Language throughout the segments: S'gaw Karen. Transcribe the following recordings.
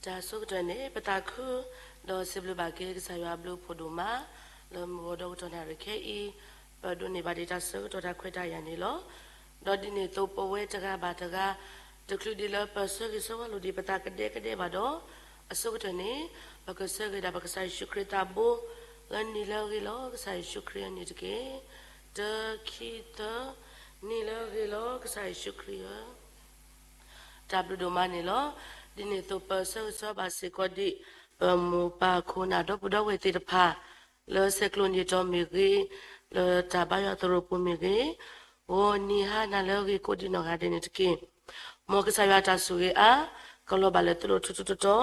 တၢ်ဆိကတၢၢ်န့ၣ် ပသးခု ဒီးစံးဘျုးဘၣ်က့ၤကစၢ်ယွၤအဘျုးအဖှိၣ်ဒိၣ်မး လၢမုၢ်ဂီၤဒီကတီၢ်နၣ်ရံၣ်ခဲအံၤ ပဒိးန့ၢ်ဘၣ်ဒံးတၢ်ဆၢကတီၢ်တၢ်ခွဲးတၢ်ယာ်န့ၣ်လီၤ. ဒီးဒ်န့ၣ်အသိးပဝဲတဂၤဘၣ်တဂၤ တချုးဒံးလၢပဆၢဂ့ၤဆၢဝါလိာ်ဒံးပသးကဒဲကဒဲဘၣ်ဒီး အဆိကတၢၢ်န့ၣ် ပကဆၢဂ့ၤဒၣ်ပကစၢ်ယ့ၣ်ၡူးခရံာ်သးဘိ လၢနံၤလၢအဂ့ၤလီၤ ကစၢ်ယ့ၣ်ၡူးခရံာ်ဧၢန့ၣ်တက့ၢ်. တၢ ခံ သၢ, နံၤလၢအဂ့ၤလီၤ ကစၢ်ယ့ၣ်ၡူးခရံာ်ဧၢ တၢ်ဘျုးဒိၣ်မးန့ၣ်လီၤ. ဒ်န့ၣ်အသိးပဆၢဂ့ၤဆၢဝါဘၣ်စ့ၢ်ကီးဒံး ပမိၢ်ပၢ်ခိၣ်နၢ်ဒီပုၢ်ဒီဝဲၢ်သ့ၣ်တဖၣ် လၢဆဲးကျိးန့ၢ်တီၤမ့ၢ်ဂ့ၤ, လၢတၢ်ဘါယွၤသရိာ်ပူၤမ့ၢ်ဂ့ၤ, ဂီၤနံၤဟါနၤလၢအဂ့ၤကိးဒံနီၢ်ဂၤဒဲးန့ၣ်တက့ၢ်. မ်ကစၢ်ယွၤတၢ်ဆိၣ်ဂ့ၤအါ ကလီၤဘၣ်လၢသုလိၤထူထူတီတီ,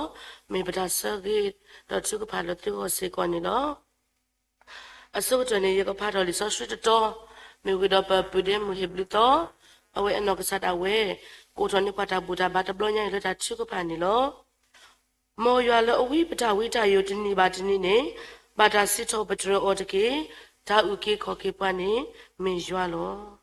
မ့ၢ်ပတၢ်ဆၢဂ့ၤဒီးထုကဖၣ်လၢသုဂီၢ်စ့ၢ်ကီးန့ၣ်လီၤ. အဆိကတၢၢ်န့ၣ် ယကဖးထီၣ်လံာ်စီဆှံတတီၤ, မ့ၢ်ဝံၤဒီးပပုၢ်ဒ့မုၣ်ဟ့ၣ်ဘျုးသီ, အဝဲအနီၢ်ကစၢ်ဒၣ်ဝဲ ကအိၣ်ထီၣ်န့ၢ်ပှၤတၢ်ဘူၣ်တၢ်ဘါတဘျီညါအံၤလၢတၢ်ထုကဖၣ်န့ၣ်လီၤ. မ်ယွၤလၢအဝံပတၢ်ဝံတၢ်ယိာ်တနံၤဘၣ်တနံၤန့ၣ် ဘၣ်တၢ်စံးထီၣ်ပတြၢၤအီၤတက့ၢ်. တၢ်အုၣ်က့ၤခီၣ်က့ၤပှၤန့ၣ် မ့ၢ်ယွၤလီၤ.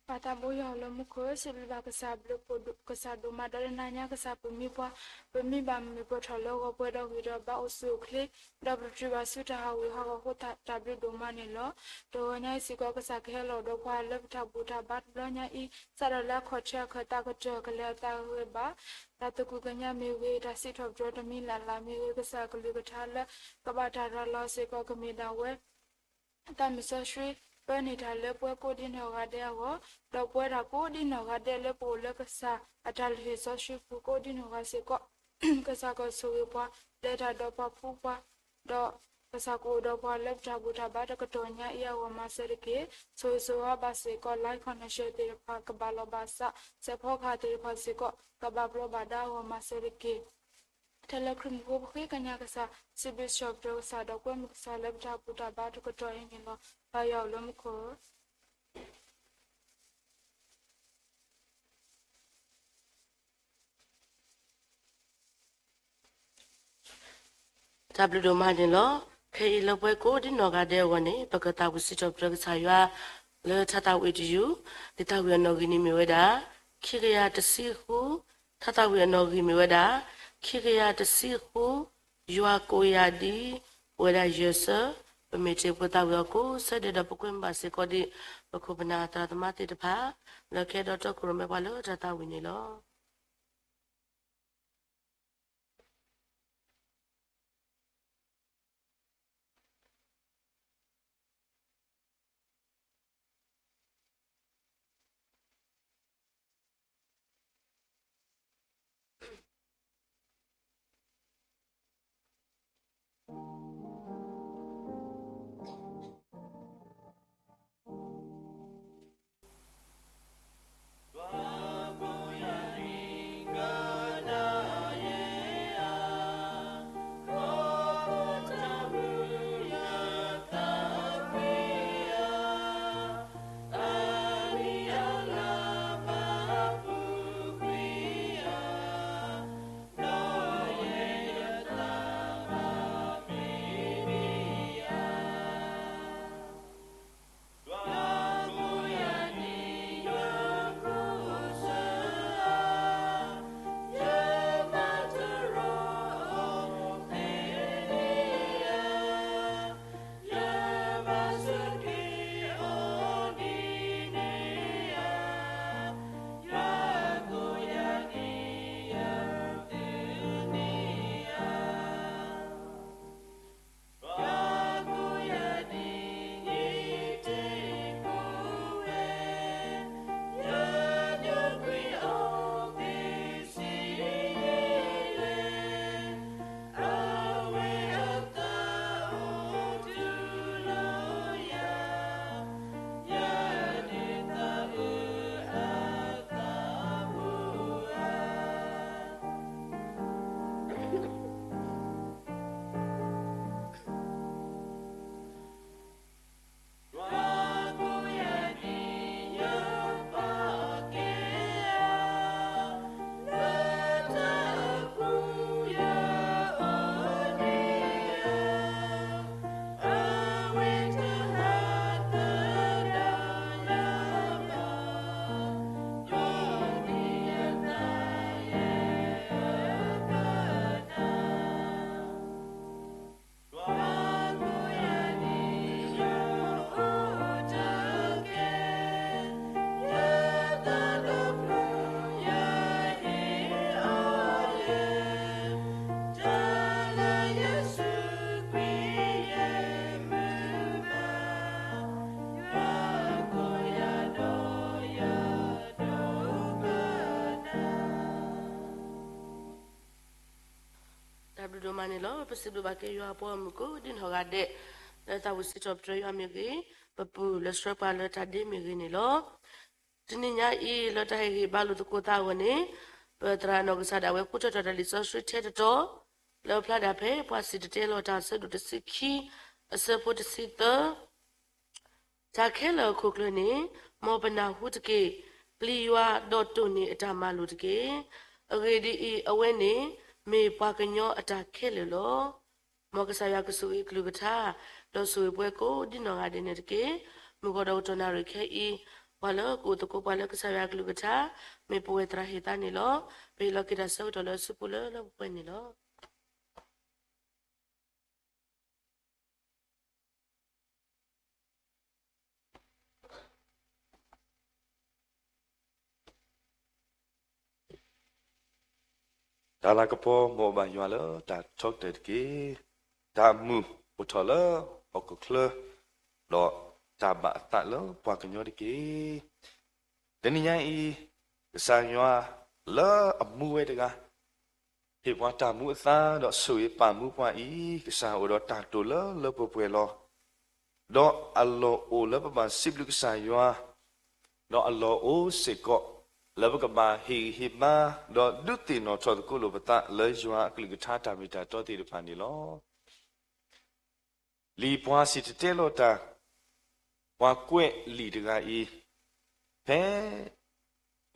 ပၢ်သးဘိယွၤလၢမူခိၣ်, စံးဘျုးဘၣ်ကစၢ်ဘျုးဖှိၣ်ဒိၣ်, ကစၢ်ဒိၣ်မး ဒီးတနၤညါကစၢ်ပမံပှၤ, ပမံဘၣ်မုာ်ပထီၣ်လၢဂီၤပှဲၤဒီးဂံၢ်ဒီးဘါအိၣ်ဆူၣ်အိၣ်ချ့, ဒီးပတြၢၤဘၣ်ဆူတၢ်ဟးဂူာ်ဟးဂီၤအဃိသတးတၢ်ဘျုးဒိၣ်မးန့ၣ်လီၤ. တဂီၤညါအံၤစ့ၢ်ကီး ကစၢ်ကဟဲလီၤဒီးပှၤလၢပတၢ်ဘူၣ်တၢ်ဘါတဘျီညါအံၤ, စးထီၣ်လၢအခီၣ်ထံးအခၢၣ်သးကတၢၢ် ကလဲၤအသးဂ့ၤဘၣ်, တၢ်သကုၤကညးမ့ၢ်ဂ့ၤ, တၢ်စံးထီၣ်ပတြၢၤတမံၤလၢ်လၢ်မ့ၢ်ဂ့ၤ, ကစၢ်အကလုၢ်ကထါလၢကဘၣ်တၢ်ရၤလီၤစ့ၢ်ကီး ကမ့ၢ်ဒၣ်ဝဲ တၢ်မုၢ်စီဆှံ ပၢန့ၢ်တၢ်လၢပှၤကိးဒံနီၢ်ဂၤဒဲးအဂီၢ်, ဒီးပဝဲဒၣ်ကိးဒံနီၢ်ဂၤဒဲးလၢပအိၣ်လၢကစၢ်အတၢ်လုၢ်ဟံၣ်စီဆှံပူၤကိးဒံနီၢ်ဂၤစ့ၢ်ကီး, ကစၢ်ကဆိၣ်ဂ့ၤပှၤ လဲၤတၢ်ဒီးပှၤဖှူပှၤ, ဒီးကစၢ်ကအိၣ်ဒီးပှၤလၢပတၢ်ဘူၣ်တၢ်ဘါတကတီၢ်ညါအံၤအဂီၢ်မၤစၢၤတက့ၢ်. ဆိၣ်ဂ့ၤဆိၣ်ဝါဘၣ်စ့ၢ်ကီး like connection သ့ၣ်တဖၣ်ကဘၣ်လီၤဘၣ်စး, စဲးဖီကဟၣ်သ့ၣ်တဖၣ်စ့ၢ်ကီး ကဘၣ်ပျီဘၣ်ဒါအဂီၢ်မၤစၢၤတက့ၢ်. ထဲလၢခရံာ်မူခိၣ်ပဃ့ကညးကစၢ်, စံးဘျုးစံးထီၣ်ပတြၢၤကစၢ်ဒီးကွဲမုာ်ကစၢ်လၢပတၢ်ဘူၣ်တၢ်ဘါတကတီၢ်အံၤန့ၣ်လီၤ. ပၢ်ယွၤအိၣ်လၢမူခိၣ် တၢ်ဘျုးဒိၣ်မးန့ၣ်လီၤ. ခဲအံၤလၢပှၤကိးဒံနီၢ်ဂၤဒဲးအဂီၢ်န့ၣ် ပကသးဝံၣ်စံးထီၣ်ပတြၢၤကစၢ်ယွၤ လၢထါသးဝံၣ်တယုၢ်, လံာ်သးဝံၣ်အနီၣ်ဂံၢ်န့ၣ်မ့ၢ်ဝဲဒၣ် ခံကယၤတဆံဃု, ထါသးဝံၣ်အနီၣ်ဂံၢ်မ့ၢ်ဝဲဒၣ် ခံကယၤတဆံဃု, ယွၤကိးယၤဒ် ပဝဲဒၣ်ယဲၢ်ဆၢ, ပမ့ၢ်တ့ၢ်ဖိသးဝံၣ်အီၤကိးဆၢဒဲးဒီး ပကွဲမုာ်ဘၣ်စ့ၢ်ကီးဒံး ပခိၣ်ပနၢ်သရၣ်သမါသ့ၣ်တဖၣ် လၢကဟဲဒီးတီခိၣ်ရိၣ်မဲပှၤလၢတၢ်သးဝံၣ်န့ၣ်လီၤ. တၢ်ဘျုးဒိၣ်မးန့ၣ်လီၤ. ပစံးဘျုးဘၣ်က့ၤယွၤအပှၤဂီၢ်မုၢ်ကိးဒ်နီၢ်ဂၤဒဲး လၢသးဝံၣ်စံးထီၣ်ပတြၢၤယွၤမ့ၢ်ဂ့ၤ, ပပူၤလၢဆှၢပှၤလၢတၢ်ဒ့မ့ၢ်ဂ့ၤန့ၣ်လီၤ. တနံၤညါအံၤ လၢတၢ်ဟ့ၣ်ဂံၢ်ဟ့ၣ်ဘါလိာ်သကိးသးအဂီၢ်န့ၣ်, ပသရၣ်နီၢ်ကစၢ်ဒၣ်ဝဲ ဃုထၢထီၣ်တၢ်လံာ်စီဆှံထဲတတီၤ လၢဖျါဒၣ်ဖဲ ပှၤစံၣ်တဲၤတဲလီၤတၢ် အဆၢဒိၣ်တဆံခံ အဆၢဖိတဆံသၢ တၢ်ခဲလၢာ်အခိၣ်ကျၢၢ်န့ၣ်, မ်ပနၢ်ဟူတက့ၢ်. ပျံၤယွၤဒီးတိၢ်န့ၢ်အတၢ်မၤလိာ်တက့ၢ်. အဂ့ၢ်ဒ်အံၤ, အဝဲန့ၣ်မ့ၢ်ပှၤကညီအတၢ်ခဲလၢာ်လီၤ. မ်ကစၢ်ယွၤကဆိၣ်ဂ့ၤအကလုၢ်ကထါ, ဒီးဆိၣ်ဂ့ၤပှၤကိးဒ်နီၢ်ဂၤဒဲးန့ၣ်တက့ၢ်. မုၢ်ဂီၤဒီးကတီၢ်နၣ်ရံၣ်ခဲအံၤ, ပှၤလၢကအိၣ်သကိးပှၤလၢကစၢ်ယွၤအကလုၢ်ကထါ, မ့ၢ်ပဝဲသရၣ်ဟ့ၣ်သးန့ၣ်လီၤ. ပဟ့ၣ်လီၤက့ၤတၢ်ဆၢကတီၢ်လၢအစုပူၤလၢလၢပှဲၤပှဲၤန့ၣ်လီၤ. တၢ်လၤကပီၤ မ်အဘၣ်ယွၤလၢတၢ်ထီကတၢၢ်တက့ၢ်. တၢ်မုာ်အိၣ်ထီၣ်လၢဟီၣ်ခိၣ်ချၢ, ဒီးတၢ်ဘၣ်အသးလၢပှၤကညီတက့ၢ်. တနံၤညါအံၤ, ကစၢ်ယွၤလၢအမူဝဲတဂၤ ဟ့ၣ်ပှၤတၢ်မူအသါ ဒီးဆိၣ်ဂ့ၤပာ်မူပှၤအံၤ, ကစၢ်အိၣ်ဒီးတၢ်တိာ်လၢလၢပှဲၤပှဲၤလီၤ. ဒီးအလီၢ်အိၣ်လၢပဘၣ်စံးဘျုးကစၢ်ယွၤ, ဒီးအလီၢ်အိၣ်စ့ၢ်ကီး လၢပကဘၣ်ဟ့ၣ်ဂံၢ်ဟ့ၣ်ဘါ, ဒီးဒုးသ့ၣ်နီၣ်ထီၣ်သကိးလိာ်ပသးလၢယွၤအကလုၢ်ကထါတၢ်မ့ၢ်တၢ်တီသ့ၣ်တဖၣ်န့ၣ်လီၤ. လံာ်ပှၤစံၣ်တဲၤတဲလီၤတၢ်, ပှၤကွဲးလံာ်တဂၤအံၤ, ဖဲ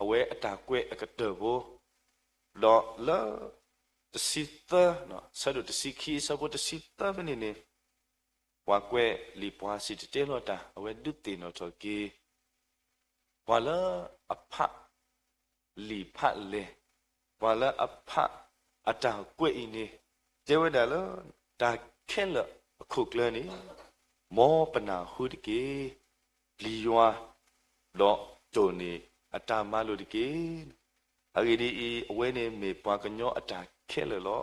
အဝဲအတၢ်ကွဲးအကတၢၢ်ဖိ, ဒီးလၢ တဆံသၢ, ဆၢဒိၣ်တဆံခံ အဆၢဖိတဆံသၢဖဲန့ၣ်န့ၣ်, ပှၤကွဲးလံာ်ပှၤစံၣ်တဲၤတဲလီၤတၢ် အဝဲဒုးသ့ၣ်နီၣ်ထီၣ်က့ၤ ပှၤလၢအဖးလံာ်ဖးလဲၢ်, ပှၤလၢအဖးအတၢ်ကွဲးအံၤန့ၣ်, တဲဝဲဒၣ်လၢ တၢ်ခဲလၢာ်အခိၣ်ကျၢၢ်န့ၣ်, မ်ပနၢ်ဟူတက့ၢ်. ပျံၤယွၤ, ဒီးတိၢ်န့ၢ်အတၢ်မၤလိာ်တက့ၢ်. အဂ့ၢ်ဒ်အံၤ, အဝဲန့ၣ်မ့ၢ်ပှၤကညီအတၢ်ခဲလၢာ်လီ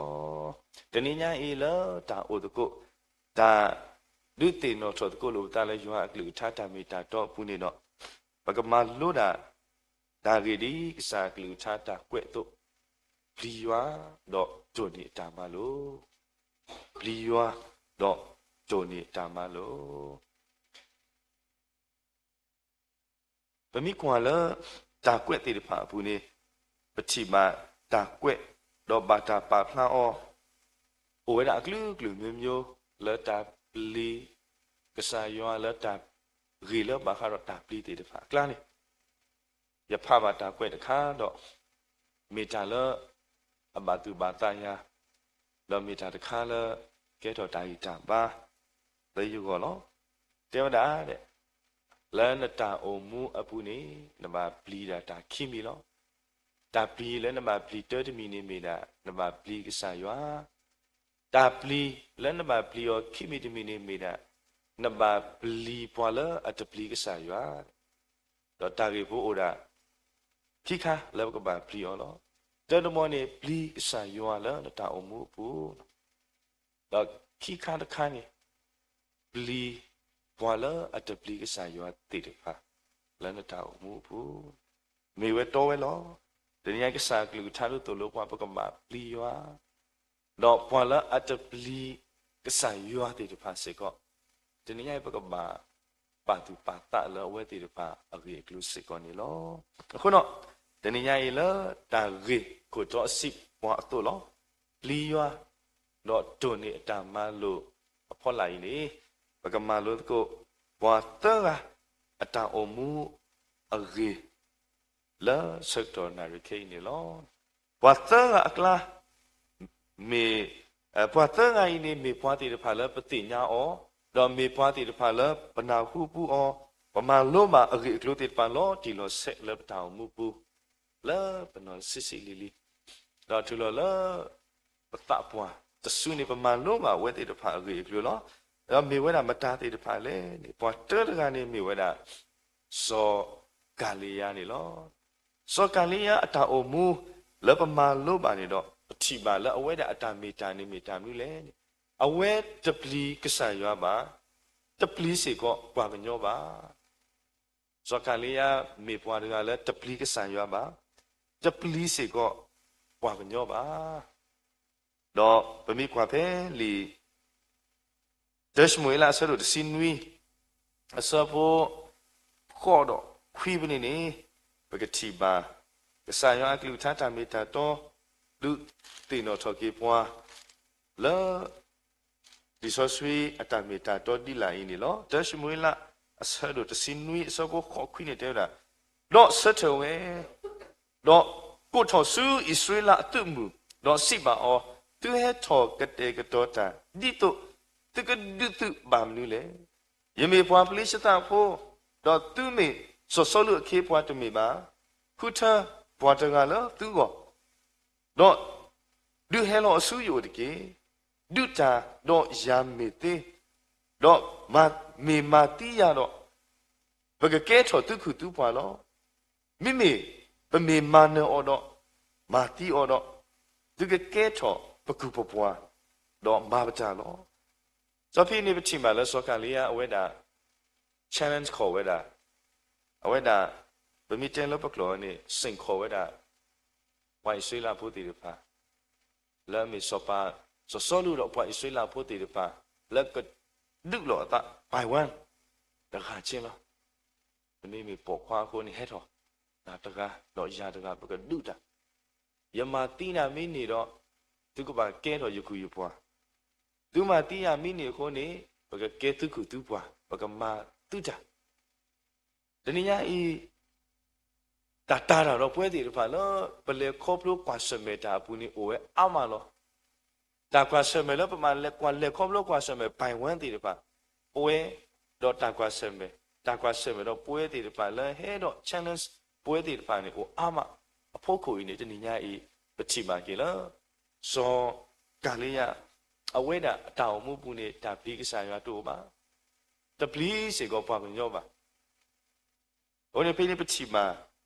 ၤ. တနံၤညါအံၤလၢတၢ်အိၣ်သကိး, တၢ်ဒုးသ့ၣ်နီၣ်ထီၣ်သကိးလိာ်ပသးလၢယွၤအကလုၢ်ကထါတၢ်မ့ၢ်တၢ်တီအပူၤန့ၣ်ဒီး, ပကမၤလိဒၣ် တၢ်ဂ့ၢ်ဒ်ကစၢ်အကလုၢ်ကထါတၢ်ကွဲးအသိး, ပျံၤယွၤ, ဒီးတိၢ်န့ၢ်အတၢ်မၤလိာ်, ပျံၤယွၤ, ဒီးတိၢ်န့ၢ်အတၢ်မၤလိာ်. ပမ့ၢ်ကွၢ်လၢ တၢ်ကွဲးသ့ၣ်တဖၣ်အပူၤန့ၣ်, ပထံၣ်ဘၣ်တၢ်ကွဲး, ဒီးဘၣ်တၢ်ပာ်ဖျါအီၤ, အိၣ်ဝဲဒၣ်အကလုာ်ကလုာ်မျိုးမျိုး လၢတၢ်ပျံၤ ကစၢ်ယွၤလၢတၢ်ဂ့ၢ်လၢဘၣ်ဃးဒီးတၢ်ပျံၤသ့ၣ်တဖၣ်အကျါန့ၣ်, ယဖးဘၣ်တၢ်ကွဲးတခါဒီး, မ့ၢ်တၢ်လၢ အဘၣ်သူၣ်ဘၣ်သးယၤ, ဒီးမ့ၢ်တၢ်တခါလၢ ကဲထီၣ်တၢ်ဂံၢ်တၢ်ဘါ လၢယဂီၢ်လီၤ. တဲဝဲဒၣ်, လၢနတၢ်အိၣ်မူအပူၤန့ၣ် နဘၣ်ပျံၤဒၣ်တၢ်ခံမံၤလီၤ. တၢ်ပျံၤလၢနဘၣ်ပျံၤတၢတမံၤန့ၣ်မ့ၢ်ဒၣ် နဘၣ်ပျံၤကစၢ်ယွၤ, တၢ်ပျံၤလၢနဘၣ်ပျံၤအီၤခံမံၤတမံၤန့ၣ်မ့ၢ်ဒၣ် နဘၣ်ပျံၤပှၤလၢအတပျံၤကစၢ်ယွၤ, ဒီးတၢ်ဂ့ၢ်ဖိအိၣ်ဒၣ် ခံခါလၢပကဘၣ်ပျံၤအီၤလီၤ. တၢတမံၤန့ၣ် ပျံၤကစၢ်ယွၤလၢနတၢ်အိၣ်မူအပူၤ, ဒီးခံခါတခါန့ၣ် ပျံၤပှၤလၢအတပျံၤကစၢ်ယွၤသ့ၣ်တဖၣ် လၢနတၢ်အိၣ်မူအပူၤ, မ့ၢ်ဝဲတီဝဲလီၤ. တနံၤညါအံၤ ကစၢ်အကလုၢ်ကထါဒုးသိၣ်လိပှၤ ပကဘၣ်ပျံၤယွၤ, ဒီးပှၤလၢအတပျံၤကစၢ်ယွၤသ့ၣ်တဖၣ်စ့ၢ်ကီး, တနံၤညါအံၤ ပကဘၣ်ပာ်သူၣ်ပာ်သးလၢအဝဲသ့ၣ်တဖၣ်အဂ့ၢ်အကျိၤစ့ၢ်ကီးန့ၣ်လီၤ. အဃိဒီး, တနံၤညါအံၤလၢတၢ်ဂ့ၢ်ခိၣ်တီအစံးပှၤအသိးလီၤ. ပျံၤယွၤ, ဒီးတိၢ်န့ၢ်အတၢ်မၤလိာ်အဖီလာ်အံၤန့ၣ်, ပကမၤလိသကိး ပှၤသၢဂၤအတၢ်အိၣ်မူအဂ့ၢ် လၢဆၢကတီၢ်နၣ်ရံၣ်ခဲအံၤန့ၣ်လီၤ. ပှၤသၢဂၤအကျါ, မ့ၢ်, ပှၤသၢဂၤအံၤန့ၣ် မ့ၢ်ပှၤသ့ၣ်တဖၣ်လၢပသ့ၣ်ညါအီၤ, ဒီးမ့ၢ်ပှၤသ့ၣ်တဖၣ်လၢပနၢ်ဟူပူအီၤ, ပမၤလိဘၣ်အဂ့ၢ်အကျိၤသ့ၣ်တဖၣ်လီၤတံၢ်လီၤဆဲးလၢပတၢ်အိၣ်မူပူၤ, လၢပနီၢ်ဆံးဆံးလံၤလံၤ, ဒီးတုၤလီၤလၢ ပသးပှၢ်တစုန့ၣ် ပမၤလိဘၣ်အဝဲသ့ၣ်တဖၣ်အဂ့ၢ်အကျိၤလီၤ. ဒီးမ့ၢ်ဝဲဒၣ်မတၤသ့ၣ်တဖၣ်လဲၣ်န့ၣ်, ပှၤတၢတဂၤန့ၣ်မ့ၢ်ဝဲဒၣ် စီၤကၤလံယါန့ၣ်လီၤ. စီၤကၤလံယါအတၢ်အိၣ်မူ လၢပမၤလိဘၣ်န့ၣ်ဒီး ပထံၣ်ဘၣ်လၢအဝဲဒၣ်အတၢ်မ့ၢ်တၢ်န့ၣ်မ့ၢ်တၢ်မနုၤလဲၣ်န့ၣ်, အဝဲတပျံၤကစၢ်ယွၤဘၣ်, တပျံၤစ့ၢ်ကီးပှၤကညီဘၣ်. စီၤကၤလံယါမ့ၢ်ပှၤတဂၤလၢတပျံၤကစၢ်ယွၤဘၣ်, တပျံၤစ့ၢ်ကီးပှၤကညီဘၣ်. ဒီးပမ့ၢ်ကွၢ်ဖဲလံာ် တၢၡမူၤအ့လးအဆၢဒိၣ်တဆံနွံ အဆၢဖိ ဃိးဒီးခွံဖဲန့ၣ်န့ၣ် ပကထံၣ်ဘၣ် ကစၢ်ယွၤအကလုၢ်ကထါတၢ်မ့ၢ်တၢ်တီ ဒုးသ့ၣ်နီၣ်ထီၣ်က့ၤပှၤ လၢ လံာ်စီဆှံအတၢ်မ့ၢ်တၢ်တီဒ်လာ်အံၤန့ၣ်လီၤ. တၢၡမူၤအ့လး အဆၢဒိၣ်တဆံနွံ အဆၢဖိဃိးခွံန့ၣ်တဲဝဲဒၣ်, ဒီးဆၢထၢၣ်ဝဲ ဒီးကိးထီၣ်ဆူအံၣ်စရ့လးအသုးမုၢ်, ဒီးစံးဘၣ်အီၤ, သုဟဲထီၣ်ကတဲာ်ကတီၤတၢ် ဒ်သိးသုကဒုးသုးဘၣ်မနုၤလဲၣ်. ယမ့ၢ်ပှၤဖလံၡသးဖိ, ဒီးသုမ့ၢ်စီၤစီလူးအခ့အပှၤတမ့ၢ်ဘၣ်. ဃုထၢပှၤတဂၤလၢသုဂီၢ်, ဒီးဒုးဟဲလီၤအဆူယအိၣ်တက့ၢ်. ဒုးတၢ်ဒီးယၤမ့ၢ်သ့, ဒီးမ့ၢ်မၤသံယၤဒီး, ပကကဲထီၣ်သုကုၢ်သုပှၤလီၤ. မ့မ့ၢ်ပမ့ၢ်မၤနၢၤအီၤဒီး, မၤသံအီၤဒီး, သုကကဲထီၣ်ပကုၢ်ပပှၤ, ဒီးမၤပတၢ်လီၤ. စီၤဖံန့ၣ်ပထံၣ်ဘၣ်လၢစီၤကၤလံယါအဝဲဒၣ် challenge ခိးဝဲဒၣ်, အဝဲဒၣ် ပမ့ၢ်တဲလၢပကျိာ်န့ၣ် စ့ၢ်ခိးဝဲဒၣ် ပှၤအံၣ်စရ့လးဖိသ့ၣ်တဖၣ် လၢအမ့ၢ်စီၤပၤ စီၤစီလူးဒီးပှၤအံၣ်စရ့လးဖိသ့ၣ်တဖၣ် လၢကဒုးလိာ်အသး by one တဂၤက့လီၤ. နမ့မ့ၢ်ပိာ်ခွါအဃိန့ၣ် ဟဲထီၣ် နၤတဂၤ ဒီးယၤတဂၤ ပကဒုးတၢ်. ယမၤသံနၤမ့ၢ်န့ၢ်ဒီး သုကဘၣ်ကဲထီၣ်ယကုၢ်ယပှၤ, သုမၤသံယၤမ့ၢ်န့ၢ်အဃိန့ၣ် ပကကဲသုကုၢ်သုပှၤ, ပကမၤသုတၢ်. တနံၤညါအံၤ တၢ်တာ်တၢ်ဒီးပဝဲသ့ၣ်တဖၣ်လၢ ပလဲၤခီဖျိကွၢ်ဆၢၣ်မဲာ်တၢ်အပူၤန့ၣ်အိၣ်ဝဲအါမးလီၤ. တၢ်ကွၢ်ဆၢၣ်မဲာ်လၢပမၤလဲၤကွၢ်လဲၤခီဖျိကွၢ်ဆၢၣ်မဲာ် by one သ့ၣ်တဖၣ် အိၣ်ဝဲ, ဒီးတၢ်ကွၢ်ဆၢၣ်မဲာ်, တၢ်ကွၢ်ဆၢၣ်မဲာ်ဒီးပဝဲသ့ၣ်တဖၣ်လၢဟဲဒီး challenge ပဝဲသ့ၣ်တဖၣ်န့ၣ်အိၣ်အါမး. အဖီခိၣ်အံၤန့ၣ် တနံၤညါအံၤ ပထံၣ်ဘၣ်က့ၤလၢ စီၤကၤလံယါ အဝဲဒၣ်အတၢ်အိၣ်မူပူၤန့ၣ် တၢ်ပျံၤကစၢ်ယွၤတအိၣ်ဘၣ်, တပျံၤစ့ၢ်ကီးပှၤကညီဘၣ်. အဃိန့ၣ်ဖဲန့ၣ်ပထံၣ်ဘၣ်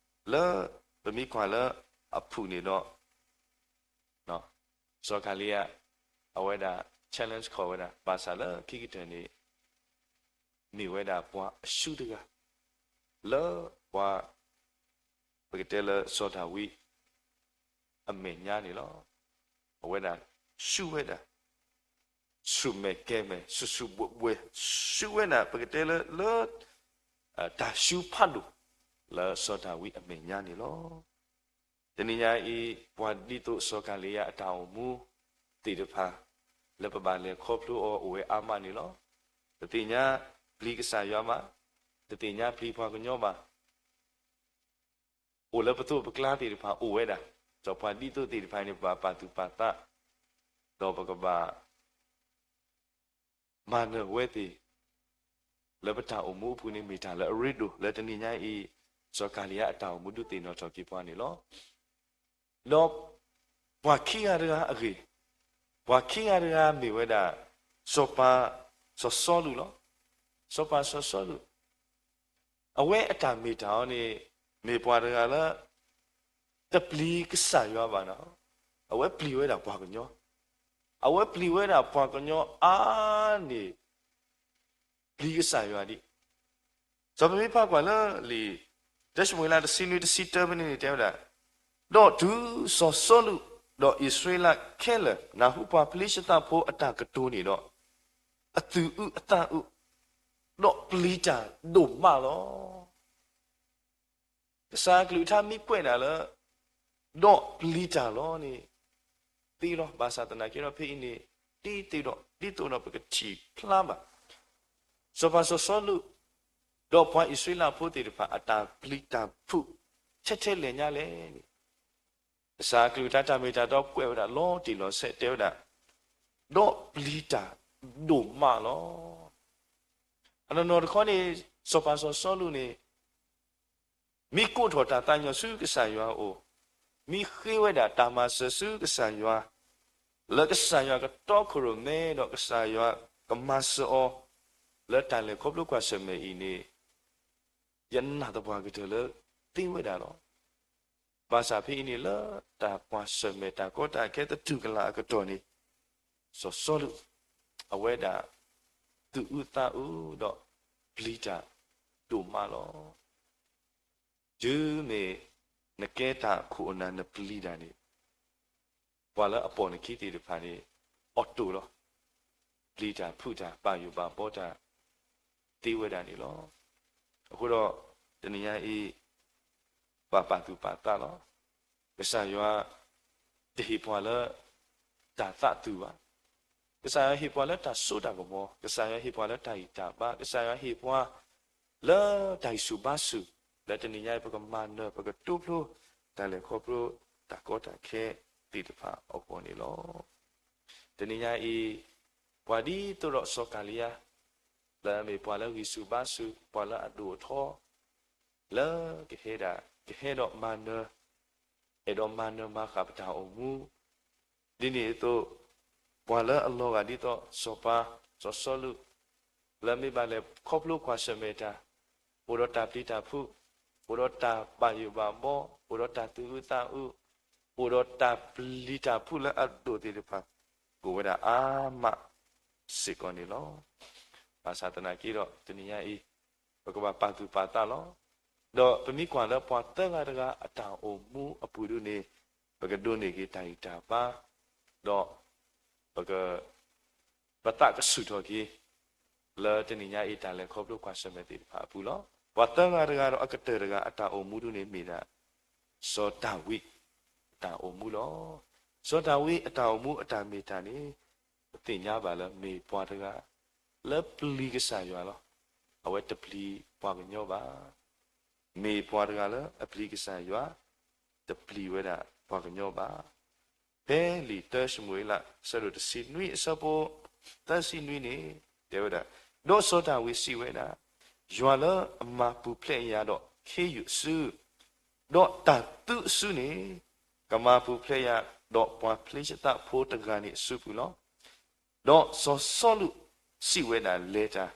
လၢပမ့ၢ်ကွၢ်လၢအဖုၣ်န့ၣ်ဒီး စီၤကၤလံယါ အဝဲဒၣ် challenge ခိးဝဲဒၣ် ဘၣ်ဆၣ်လၢခံကတၢၢ်န့ၣ် မ့ၢ်ဝဲဒၣ်ပှၤအရှူးတဂၤ လၢပှၤ ပကတဲလၢစီၤဒၤဝံး အမဲာ်ညါန့ၣ်လီၤ. အဝဲဒၣ်ရှူးဝဲဒၣ် ဆူၣ်မဲာ်ကဲၤမဲာ် ဆူၣ်ဆူၣ်ဘှဲၣ်ဘှဲၣ် ရှူးဝဲဒၣ် ပကတဲလၢ လၢ တၢ်ရှူးဖးဒိၣ် လၢစီၤဒၤဝံးအမဲာ်ညါန့ၣ်လီၤ. တနံၤညါအံၤ ပှၤဒ်သိးစီၤကၤလံယါအတၢ်အိၣ်မူသ့ၣ်တဖၣ် လၢပဘၣ်လဲၤခီဖျိအီၤအိၣ်ဝဲအါမးန့ၣ်လီၤ. တသ့ၣ်ညါပျံၤကစၢ်ယွၤဘၣ်, တသ့ၣ်ညါပျံၤပှၤကညီဘၣ်. အိၣ်လၢပသိးပကျါသ့ၣ်တဖၣ်အိၣ်ဝဲဒၣ်, ဒီးပှၤဒ်သိးသ့ၣ်တဖၣ်န့ၣ် ပဘၣ်ပာ်သူၣ်ပာ်သး, ဒီးပကဘၣ် မၤနၢၤဝဲသ့ၣ် လၢပတၢ်အိၣ်မူအပူၤန့ၣ် မ့ၢ်တၢ်လၢအရ့ဒိၣ်လၢတနံၤညါအံၤ စီၤကၤလံယါအတၢ်အိၣ်မူဒုးသ့ၣ်နီၣ်ထီၣ်က့ၤပှၤန့ၣ်လီၤ. ဒီးပှၤခံဂၤတဂၤအဂ့ၢ်, ပှၤခံဂၤတဂၤမ့ၢ်ဝဲဒၣ် စီၤပၤ စီၤစီလူးလီၤ. စီၤပၤစီၤစီလူး အဝဲအတၢ်မ့ၢ်တၢ်အီၤန့ၣ် မ့ၢ်ပှၤတဂၤလၢ တပျံၤကစၢ်ယွၤဘၣ်နီၤ, အဝဲပျံၤဝဲဒၣ်ပှၤကညီ, အဝဲပျံၤဝဲဒၣ်ပှၤကညီအါန့ၢ် ပျံၤကစၢ်ယွၤဒံး. စီၤပမ့ၢ်ဖးကွၢ်လၢလံာ် တၢၡမူၤအ့လး တဆံနွံ တဆံတၢဖဲန့ၣ်န့ၣ်တဲဝဲဒၣ်, ဒီးတုၤစီၤစီလူး ဒီးအံၣ်စရ့လးခဲလၢာ် နၢ်ဟူပှၤဖလံၡသးဖိအတၢ်ကတိၤန့ၣ်ဒီး အသူၣ်အုးအသးအုး, ဒီးပျံၤတၢ်ဒိၣ်မးလီၤ. ကစၢ်အကလုၢ်ကထါမ့ၢ်ကွဲးဒၣ်လၢ ဒီးပျံၤတၢ်လီၤန့ၣ် သ့လီၤ. ဘၣ်ဆၣ်သနာ်က့ဒီးဖဲအံၤန့ၣ် ဒ်သိးဒီး ဒ်သိးဒီးပကထံၣ်ဖျါဘၣ် စီၤပၤစီၤစီလူး ဒီးပှၤအံၣ်စရ့လးဖိသ့ၣ်တဖၣ် အတၢ်ပျံၤတၢ်ဖုး ထဲထဲလဲၣ်ညါလဲၣ်န့ၣ် ကစၢ်အကလုၢ်ကထါတၢ်မ့ၢ်တၢ်တီကွဲးဝဲဒၣ်လီၤတံၢ်လီၤဆဲးတဲဝဲဒၣ်, ဒီးပျံၤတၢ်ဒိၣ်မးလီၤ. အနီၢ်နီၢ်တခီန့ၣ် စီၤပၤစီၤစီလူးန့ၣ် မ့ၢ်ကိးထီၣ်တၢ်သးညီဆူကစၢ်ယွၤအအိၣ်, မ့ၢ်ဃ့ဝဲဒၣ်တၢ်မၤစၢၤဆူကစၢ်ယွၤ, လၢကစၢ်ယွၤကတီခိၣ်ရိၣ်မဲဒီးကစၢ်ယွၤကမၤစၢၤအီၤ လၢတၢ်လဲၤခီဖျိကွၢ်ဆၢၣ်မဲာ်အံၤန့ၣ် ယနာ်သပှၢ်ကတၢၢ်လၢသ့ဝဲဒၣ်လီၤ. ဘၣ်ဆၣ်ဖဲအံၤန့ၣ်လၢတၢ်ကွၢ်ဆၢၣ်မဲာ်တၢ်ကီတၢ်ခဲသတူၢ်ကလာ်အကတီၢ်န့ၣ် စီၤစီလူး အဝဲဒၣ် သူၣ်အုးသးအုးဒီးပျံၤတၢ်ဒိၣ်မးလီၤ. တုၤမ့ၢ်နကဲတၢ်ခိၣ်အနၢ်နပျံၤတၢ်န့ၣ် ပှၤလၢအပိာ်နခံသ့ၣ်တဖၣ်န့ၣ် အီၣ်တိၢ်လီၤ. ပျံၤတၢ်ဖုးတၢ် ပာ်ယိၣ်ပာ်ဘီတၢ်သ့ဝဲဒၣ်န့ၣ်လီၤ. အဃိဒီး တနံၤညါအံၤ ပပာ်သူၣ်ပာ်သးလီၤ. ကစၢ်ယွၤတဟ့ၣ်ပှၤလၢတၢ်သးသူၣ်ဘၣ်. ကစၢ်ယွၤဟ့ၣ်ပှၤလၢတၢ်စိတၢ်ကမီၤ, ကစၢ်ယွၤဟ့ၣ်ပှၤလၢတၢ်ဂံၢ်တၢ်ဘါ, ကစၢ်ယွၤဟ့ၣ်ပှၤလၢတၢ်ဂံၢ်ဆူၣ်ဘါဆူၣ်, လၢတနံၤညါအံၤ ပကမၤနၢၤ ပကတိဖျိ တၢ်လဲၤခီဖျိတၢ်ကီတၢ်ခဲသ့ၣ်တဖၣ်အဂီၢ်န့ၣ်လီၤ. တနံၤညါအံၤ ပှၤဒ်သိးဒီးစီၤကၤလံယါ လၢအမ့ၢ်ပှၤလၢဂံၢ်ဆူၣ်ဘါဆူၣ်, ပှၤလၢအဒိၣ်အထီ လၢကဟဲဒၣ် ကဟဲဒီးမၤနၢၤ, အဲၣ်ဒိးမၤနၢၤမၤဃၣ်ပတၢ်အိၣ်မူ, ဒ်န့ၣ်အသိး ပှၤလၢအလီၤဂာ်ဒ်သိးစီၤပၤ စီၤစီလူး လၢမ့ၢ်ဘၣ်လဲၤခီဖျိကွၢ်ဆၢၣ်မဲာ်တၢ်, အိၣ်ဒီးတၢ်ပျံၤတၢ်ဖုး, အိၣ်ဒီးတၢ်ဘၣ်ယိၣ်ဘၣ်ဘီ, အိၣ်ဒီးတၢ်သူၣ်အုးသးအုး, အိၣ်ဒီးတၢ်ပျံၤတၢ်ဖုးလၢအဒိၣ်သ့ၣ်တဖၣ် ကအိၣ်ဝဲဒၣ်အါမးစ့ၢ်ကီးန့ၣ်လီၤ. ဘၣ်ဆၣ်သနာ်က့ဒီး တနံၤညါအံၤ ပကဘၣ်ပာ်သူၣ်ပာ်သးလီၤ. ဒီးပမ့ၢ်ကွၢ်လၢပှၤသၢဂၤတဂၤအတၢ်အိၣ်မူအပူၤဒ်န့ၣ် ပကဒိးန့ၢ်က့ၤတၢ်ဂံၢ်တၢ်ဘါ, ဒီးပက ပသးကဆူၣ်ထီၣ်က့ၤ လၢတနံၤညါအံၤတၢ်လဲၤခီဖျိကွၢ်ဆၢၣ်မဲာ်သ့ၣ်တဖၣ်အပူၤလီၤ. ပှၤသၢဂၤတဂၤဒီးအကတၢၢ်တဂၤအတၢ်အိၣ်မူဒ်န့ၣ်မ့ၢ်ဒၣ် စီၤဒၤဝံးအတၢ်အိၣ်မူလီၤ. စီၤဒၤဝံးအတၢ်အိၣ်မူအတၢ်မ့ၢ်တၢ်န့ၣ် ပသ့ၣ်ညါဘၣ်လၢမ့ၢ်ပှၤတဂၤ လၢပျံၤကစၢ်ယွၤလီၤ. အဝဲတပျံၤပှၤကညီဘၣ်. မ့ၢ်ပှၤတဂၤလၢအပျံၤကစၢ်ယွၤ, တပျံၤဝဲဒၣ်ပှၤကညီဘၣ်. ဖဲလံာ်တၢၡမူၤအ့လး အဆၢဒိၣ်တဆံနွံ အဆၢဖိသၢဆံနွံန့ၣ် တဲဝဲဒၣ်, ဒီးစီၤဒၤဝံးစံးဝဲဒၣ်, ယွၤလၢအမၤပူၤဖျဲးယၤဒီးခ့ယုၢ်အစု, ဒီးတၢ်သုအစုန့ၣ် ကမၤပူၤဖျဲးယၤဒီးပှၤဖလ့ၡသးဖိတဂၤန့ၣ်အစုပူၤလီၤ. ဒီးစီၤစီလူးစံးဝဲဒၣ်, လဲၤတၢ်,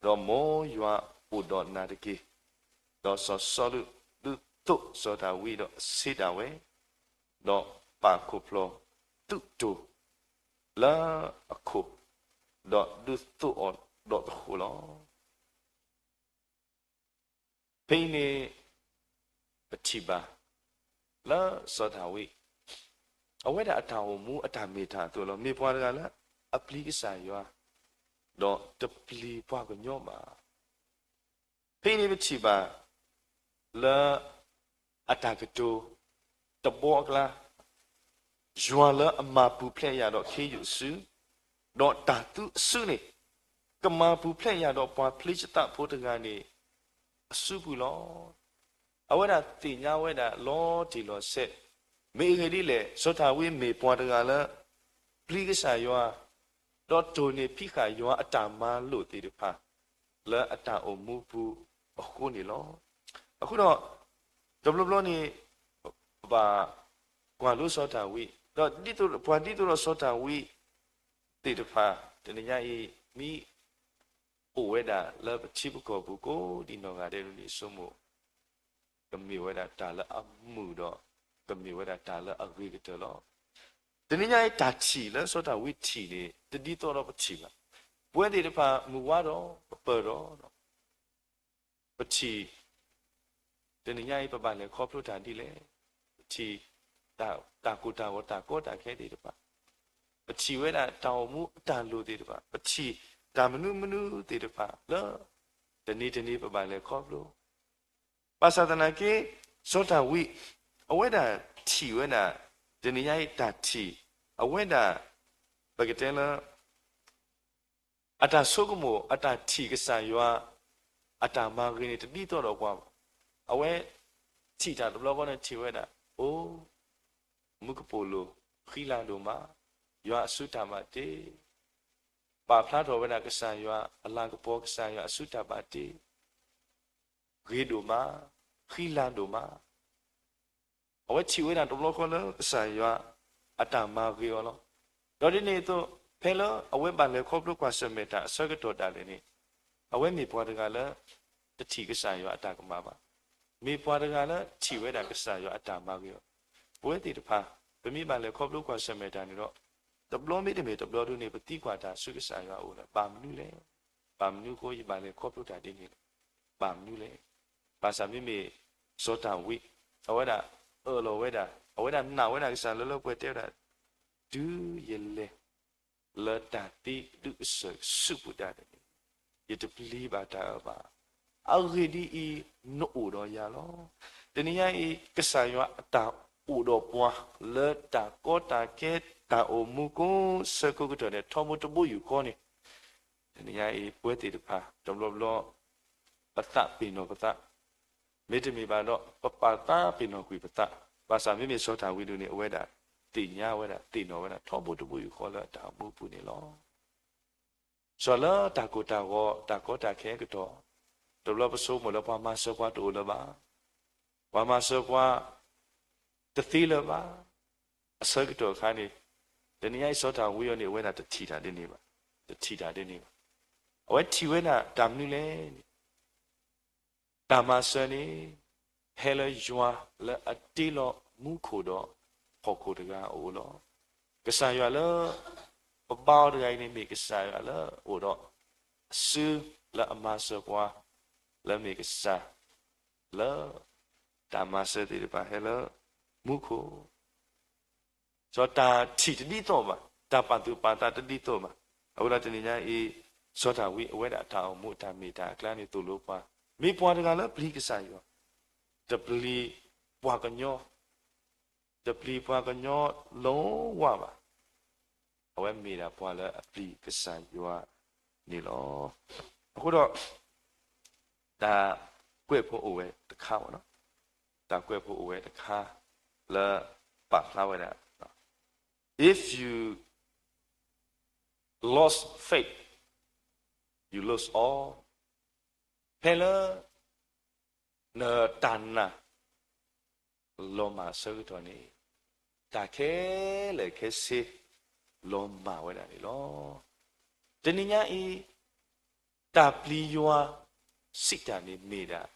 ဒီးမ်ယွၤအိၣ်ဒီးနၤတက့ၢ်. ဒီးစီၤစီလူးဒုးသိးစီၤဒၤဝံးဒီးအဆ့တၢ်ဝဲ, ဒီးပာ်ခိၣ်ဖျီၣ်သုးတိၢ်လၢအခိၣ်, ဒီးဒုးသိးအီၤဒီးသဃိးလီၤ. ဖဲအံၤန့ၣ် ပထံၣ်ဘၣ်လၢစီၤဒၤဝံး အဝဲဒၣ်အတၢ်အိၣ်မူအတၢ်မ့ၢ်တၢ်အသိးလီၤ. မ့ၢ်ပှၤတဂၤလၢအပျံၤကစၢ်ယွၤ, ဒီးတပျံၤပှၤကညီဘၣ်. ဖဲအံၤန့ၣ်ပထံၣ်ဘၣ်လၢ အတၢ်ကတိၤတဘီအကျါ, ယွၤလၢအမၤပူၤဖျဲးယၤဒီးခ့ယုၢ်အစု, ဒီးတၢ်သုအစုန့ၣ် ကမၤပူၤဖျဲးယၤဒီးပှၤဖလ့ၡသးဖိတဂၤန့ၣ် အစုပူၤလီၤ. အဝဲဒၣ်သ့ၣ်ညါဝဲဒၣ်လီၤတံၢ်လီၤဆဲး, မ့ၢ်အဂ့ၢ်ဒ်လဲၣ်, စီၤဒၤဝံးမ့ၢ်ပှၤတဂၤလၢ ပျံၤကစၢ်ယွၤ, ဒီးတိၢ်န့ၢ်ဖံးဃာ်ယွၤအတၢ်မၤလိာ်သ့ၣ်တဖၣ် လၢအတၢ်အိၣ်မူပူၤအဃိန့ၣ်လီၤ. အဃိဒီး တဘျီဘျီန့ၣ် ပဘၣ်ကွၢ်လိစီၤဒၤဝံး, ဒီးဒ်သိးပှၤဒ်သိးဒီးစီၤဒၤဝံးသ့ၣ်တဖၣ် တနံၤညါအံၤ မ့ၢ်အိၣ်ဝဲဒၣ်လၢပထံပကီၢ်ပူၤကိးဒံးနီၢ်ဂၤဒဲးန့ၣ် ဆိကမိၣ် ကမ့ၢ်ဝဲဒၣ်တၢ်လၢအမုာ်ဒီး ကမ့ၢ်ဝဲဒၣ်တၢ်လၢအဂ့ၤကတၢၢ်လီၤ. တနံၤညါအံၤ တၢ်ထံၣ်လၢစီၤဒၤဝံးထံၣ်န့ၣ် တဒ်သိးဒီးပထံၣ်ဘၣ်. ပဝဲသ့ၣ်တဖၣ်မုၢ်ဝါဒီးပပၢၢ်ဒီး ပထံၣ် တနံၤညါအံၤ ပဘၣ်လဲၤခီဖျိတၢ်ဒ်လဲၣ်, ပထံၣ် တၢ်ကိၢ်တၢ်ဂီၤတၢ်ကီတၢ်ခဲသ့ၣ်တဖၣ်, ပထံၣ်ဝဲဒၣ်တၢ်အိၣ်မူအတၢ်လိၣ်သ့ၣ်တဖၣ်, ပထံၣ်တၢ်မနုၤမနုၤသ့ၣ်တဖၣ်လၢ တနံၤတနံၤပဘၣ်လဲၤခီဖျိ ဘၣ်ဆၣ်သနာ်က့ စီၤဒၤဝံး အဝဲဒၣ်ထံၣ်ဝဲဒၣ် တနံၤညါအံၤတၢ်ထံၣ် အဝဲဒၣ် ပကတဲလၢ အတၢ်ဆိကမိၣ် အတၢ်ထံၣ်ကစၢ်ယွၤ အတၢ်မၤဂ့ၤန့ၣ် တဒ်သိးဒီးပှၤဘၣ်. အဝဲထံၣ်တၢ်တဘျီဃီန့ၣ် ထံၣ်ဝဲဒၣ် အိ မူကပိာ်လိၤ ဃံလၤဒိၣ်မး, ယွၤအစုတၢ်ဘၣ်တ့ ပာ်ဖျါထီၣ်ဝဲဒၣ်ကစၢ်ယွၤအလၤကပီၤ ကစၢ်ယွၤအစုတၢ်ဘၣ်တ့ ဂ့ၤဒိၣ်မး, ဃံလၤဒိၣ်မး. အဝဲထံၣ်ဝဲဒၣ်တဘျီဃီလၢကစၢ်ယွၤအတၢ်မၤဂ့ၤအီၤလီၤ. ဒီးဒ်န့ၣ်အသိး ဖဲလၢအဝဲဘၣ်လဲၤခီဖျိကွၢ်ဆၢၣ်မဲာ်တၢ်အဆၢကတီၢ်ဒၣ်လဲာ်န့ၣ် အဝဲမ့ၢ်ပှၤတဂၤလၢ တထံၣ်ကစၢ်ယွၤအတၢ်ကမၣ်ဘၣ်. မ့ၢ်ပှၤတဂၤလၢထံၣ်ဝဲဒၣ်ကစၢ်ယွၤအတၢ်မၤဂ့ၤအီၤ. ပဝဲသ့ၣ်တဖၣ် ပမ့ၢ်ဘၣ်လဲၤခီဖျိကွၢ်ဆၢၣ်မဲာ်တၢ်န့ၣ်ဒီး တဘျီမ့တမ့ၢ်တဘျီဒ်န့ၣ် ပသံကွၢ်တၢ်ဆူကစၢ်ယွၤအအိၣ်လၢ ဘၣ်မနုၤလဲၣ်. ဘၣ်မနုၤအဃိယဘၣ်လဲၤခီဖျိတၢ်ဒ်န့ၣ်လဲၣ်. ဘၣ်မနုၤလဲၣ်. ဘၣ်ဆၣ်မ့မ့ၢ်စီၤဒၤဝံး အဝဲဒၣ်အၢၣ်လီၤဝဲဒၣ် အဝဲဒၣ်နာ်ဝဲဒၣ်ကစၢ်လၢလၢပှဲၤပှဲၤတဲဝဲဒၣ် တုၤယလဲၤလၢတၢ်သံဒုးကစၢၢ်ဆူၣ်ပူၤဒၣ်န့ၣ်, ယတပျံၤဘၣ်တၢ်အၢဘၣ်. အဂ့ၢ်ဒ်အံၤ, နအိၣ်ဒီးယၤလီၤ. တနံၤညါအံၤ ကစၢ်ယွၤအတၢ်အိၣ်ဒီးပှၤ လၢတၢ်ကီတၢ်ခဲ တၢ်အိၣ်မူကိးဆၢကိးကတီၢ်န့ၣ် ထီဘိတဘိယူၢ်ဃီန့ၣ်, တနံၤညါအံၤ ပဝဲသ့ၣ်တဖၣ် တဘျီဘျီ ပသးပ့ၤနီၣ်ပသး, မ့တမ့ၢ်ဘၣ်ဒီး ပပာ်သးပ့ၤနီၣ်ကွံာ်ပသး, ဘၣ်ဆၣ်မ့မ့ၢ်စီၤဒၤဝံးဒုးန့ၣ် အဝဲဒၣ်သ့ၣ်ညါဝဲဒၣ် သ့ၣ်နီၣ်ဝဲဒၣ် ထီဘိတဘိယူၢ်ဃီလၢအတၢ်အိၣ်မူပူၤန့ၣ်လီၤ. စီၤလၢတၢ်ကိၢ်တၢ်ဂီၤ တၢ်ကီတၢ်ခဲအကတီၢ်, တဘျီပဆိကမိၣ်လၢပှၤမၤစၢၤပှၤတအိၣ်လၢၤဘၣ်, ပှၤမၤစၢၤပှၤတသ့လၢၤဘၣ်. အဆၢကတီၢ်အခါန့ၣ်, တနံၤညါအံၤစီၤဒၤဝံးအံၤန့ၣ် အဝဲဒၣ်တထံၣ်တၢ်ဒ်န့ၣ်ဘၣ်, တထံၣ်တၢ်ဒ်န့ၣ်ဘၣ်. အဝဲထံၣ်ဝဲဒၣ်တၢ်မနုၤလဲၣ်န့ၣ် တၢ်မၤစၢၤန့ၣ် ဟဲလၢယွၤလၢအတ့လီၤမူခိၣ်ဒီးဟီၣ်ခိၣ်တဂၤအအိၣ်လီၤ. ကစၢ်ယွၤလၢပဘါအီၤတဂၤအံၤန့ၣ် မ့ၢ်ကစၢ်ယွၤလၢအအိၣ်ဒီးအစုလၢအမၤစၢၤပှၤ လၢမ့ၢ်ကစၢ်လၢ တၢ်မၤစၢၤသ့ၣ်တဖၣ်ဟဲလၢမူခိၣ် စီၤတၢ်ထံၣ်တဒ်သိးဘၣ်, တၢ်ပာ်သူၣ်ပာ်သးတဒ်သိးဘၣ်. အဃိဒီးတနံၤညါအံၤ စီၤဒၤဝံးအဝဲဒၣ်အတၢ်အိၣ်မူအတၢ်မ့ၢ်တၢ်အကျါန့ၣ်သိၣ်လိပှၤ, မ့ၢ်ပှၤတဂၤလၢပျံၤကစၢ်ယွၤ, တပျံၤပှၤကညီ, တပျံၤပှၤကညီလီၤဝါဘၣ်. အဝဲမ့ၢ်ဒၣ်ပှၤလၢအပျံၤကစၢ်ယွၤန့ၣ်လီၤ. အဃိဒီး တၢ်ကွဲးဖိအိၣ်ဝဲတခါဘၣ်နီၤ, တၢ်ကွဲးဖိအိၣ်ဝဲတခါလၢပာ်ဖျါဝဲဒၣ်, If you lost faith, you lose all. ဖဲလၢ နတၢ်နာ် လီၤမၢ်အဆၢကတီၢ်န့ၣ်, တၢ်ခဲလၢာ်ခဲဆ့ လီၤမၢ်ဝဲဒၣ်န့ၣ်လီၤ. တနံၤညါအံၤ တၢ်ပျံၤယွၤစံးတၢ်န့ၣ်မ့ၢ်ဒၣ်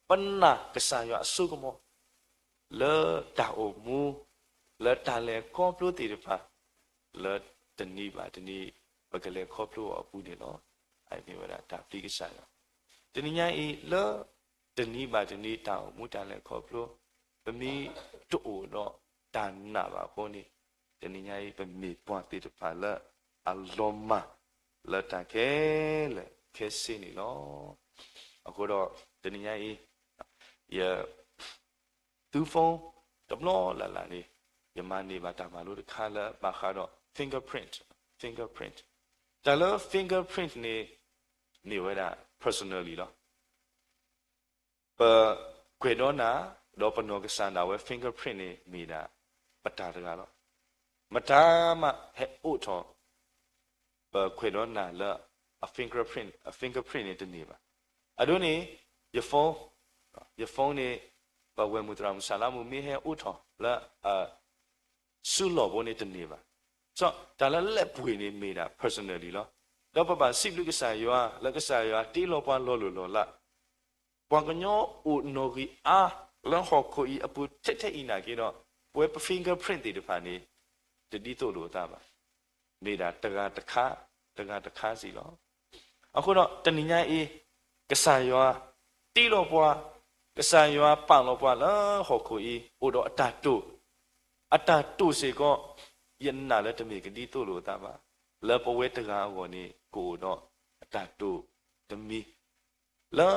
ပနာ်ကစၢ်ယွၤအစိကမီၤ လၢတၢ်အိၣ်မူ လၢတၢ်လဲၤခီဖျိသ့ၣ်တဖၣ် လၢတနံၤဘၣ်တနံၤ ပကလဲၤခီဖျိအီၤအပူၤန့ၣ်လီၤ. အမ့ၢ်ဝဲဒၣ်တၢ်ပျံၤကစၢ်ယွၤ. တနံၤညါအံၤ လၢတနံၤဘၣ်တနံၤတၢ်အိၣ်မူတၢ်လဲၤခီဖျိ ပမ့ၢ်တအိၣ်ဒီးတၢ်နာ်ဘၣ်အဃိန့ၣ်, တနံၤညါအံၤ ပမ့ၢ်ပှၤသ့ၣ်တဖၣ်လၢအလီၤမၢ် လၢတၢ်ခဲလၢာ်ခဲဆ့န့ၣ်လီၤ. အဃိဒီး တနံၤညါအံၤ ယ သူ phone တဘျီလၢ်လၢ်န့ၣ် ယမၤန့ၢ်ဘၣ်တၢ်မၤလိတခါလၢဘၣ်ဃးဒီး fingerprint, fingerprint. တၢ်လၢ fingerprint န့ၣ် မ့ၢ်ဝဲဒၣ် personally လီၤ. ပကွဲးဒီးနၤ ဒီးပနီၢ်ကစၢ်ဒၣ်ဝဲ fingerprint န့ၣ် မ့ၢ်ဒၣ်ပတၢ်တဂၤလီၤ. မတၤမးဟဲအိးထီၣ် ပကွဲးဒီးနၤလၢအ fingerprint, အ fingerprint န့ၣ်တန့ၢ်ဘၣ်. အဒိန့ၣ် ယ phone, ယ phone န့ၣ် ပဝဲၢ်မုၢ်သရၣ်မုၣ်ဆၣ်လါမူးမ့ၢ်ဟဲအိးထီၣ်လၢအ စုလီၢ်ဘိန့ၣ်တန့ၢ်ဘၣ်. စီၤ တၢ်လၢလၢပှဲၤန့ၣ်မ့ၢ်ဒၣ် personally လီၤ. ဒီးပဘၣ်စံးဘျုးကစၢ်ယွၤ လၢကစၢ်ယွၤတ့လီၤပှၤလီၤလိၢ်လီၤလး, ပှၤကညီအိၣ်နီၣ်ဂံၢ်အါ လၢဟီၣ်ခိၣ်အံၤအပူၤထဲထဲအံၤနာ်က့ဒီး ပဝဲပ fingerprint သ့ၣ်တဖၣ်န့ၣ် တဒ်သိးလိာ်အသးဘၣ်. မ့ၢ်ဒၣ်တဂၤတခါ, တဂၤတခါစံးလီၤ. အဃိဒီးတနံၤညါအံၤ ကစၢ်ယွၤတ့လီၤပှၤ, ကစၢ်ယွၤပာ်လီၤပှၤလၢဟီၣ်ခိၣ်အံၤ အိၣ်ဒီးအတၢ်တိာ်, အတၢ်တိာ်စ့ၢ်ကီး ယနာ်လၢတမ့ၢ်ကဒ်သိးလိာ်အသးဘၣ်. လၢပဝဲတဂၤအဂီၢ်န့ၣ် ကအိၣ်ဒီးအတၢ်တိာ်တမံၤ, လၢ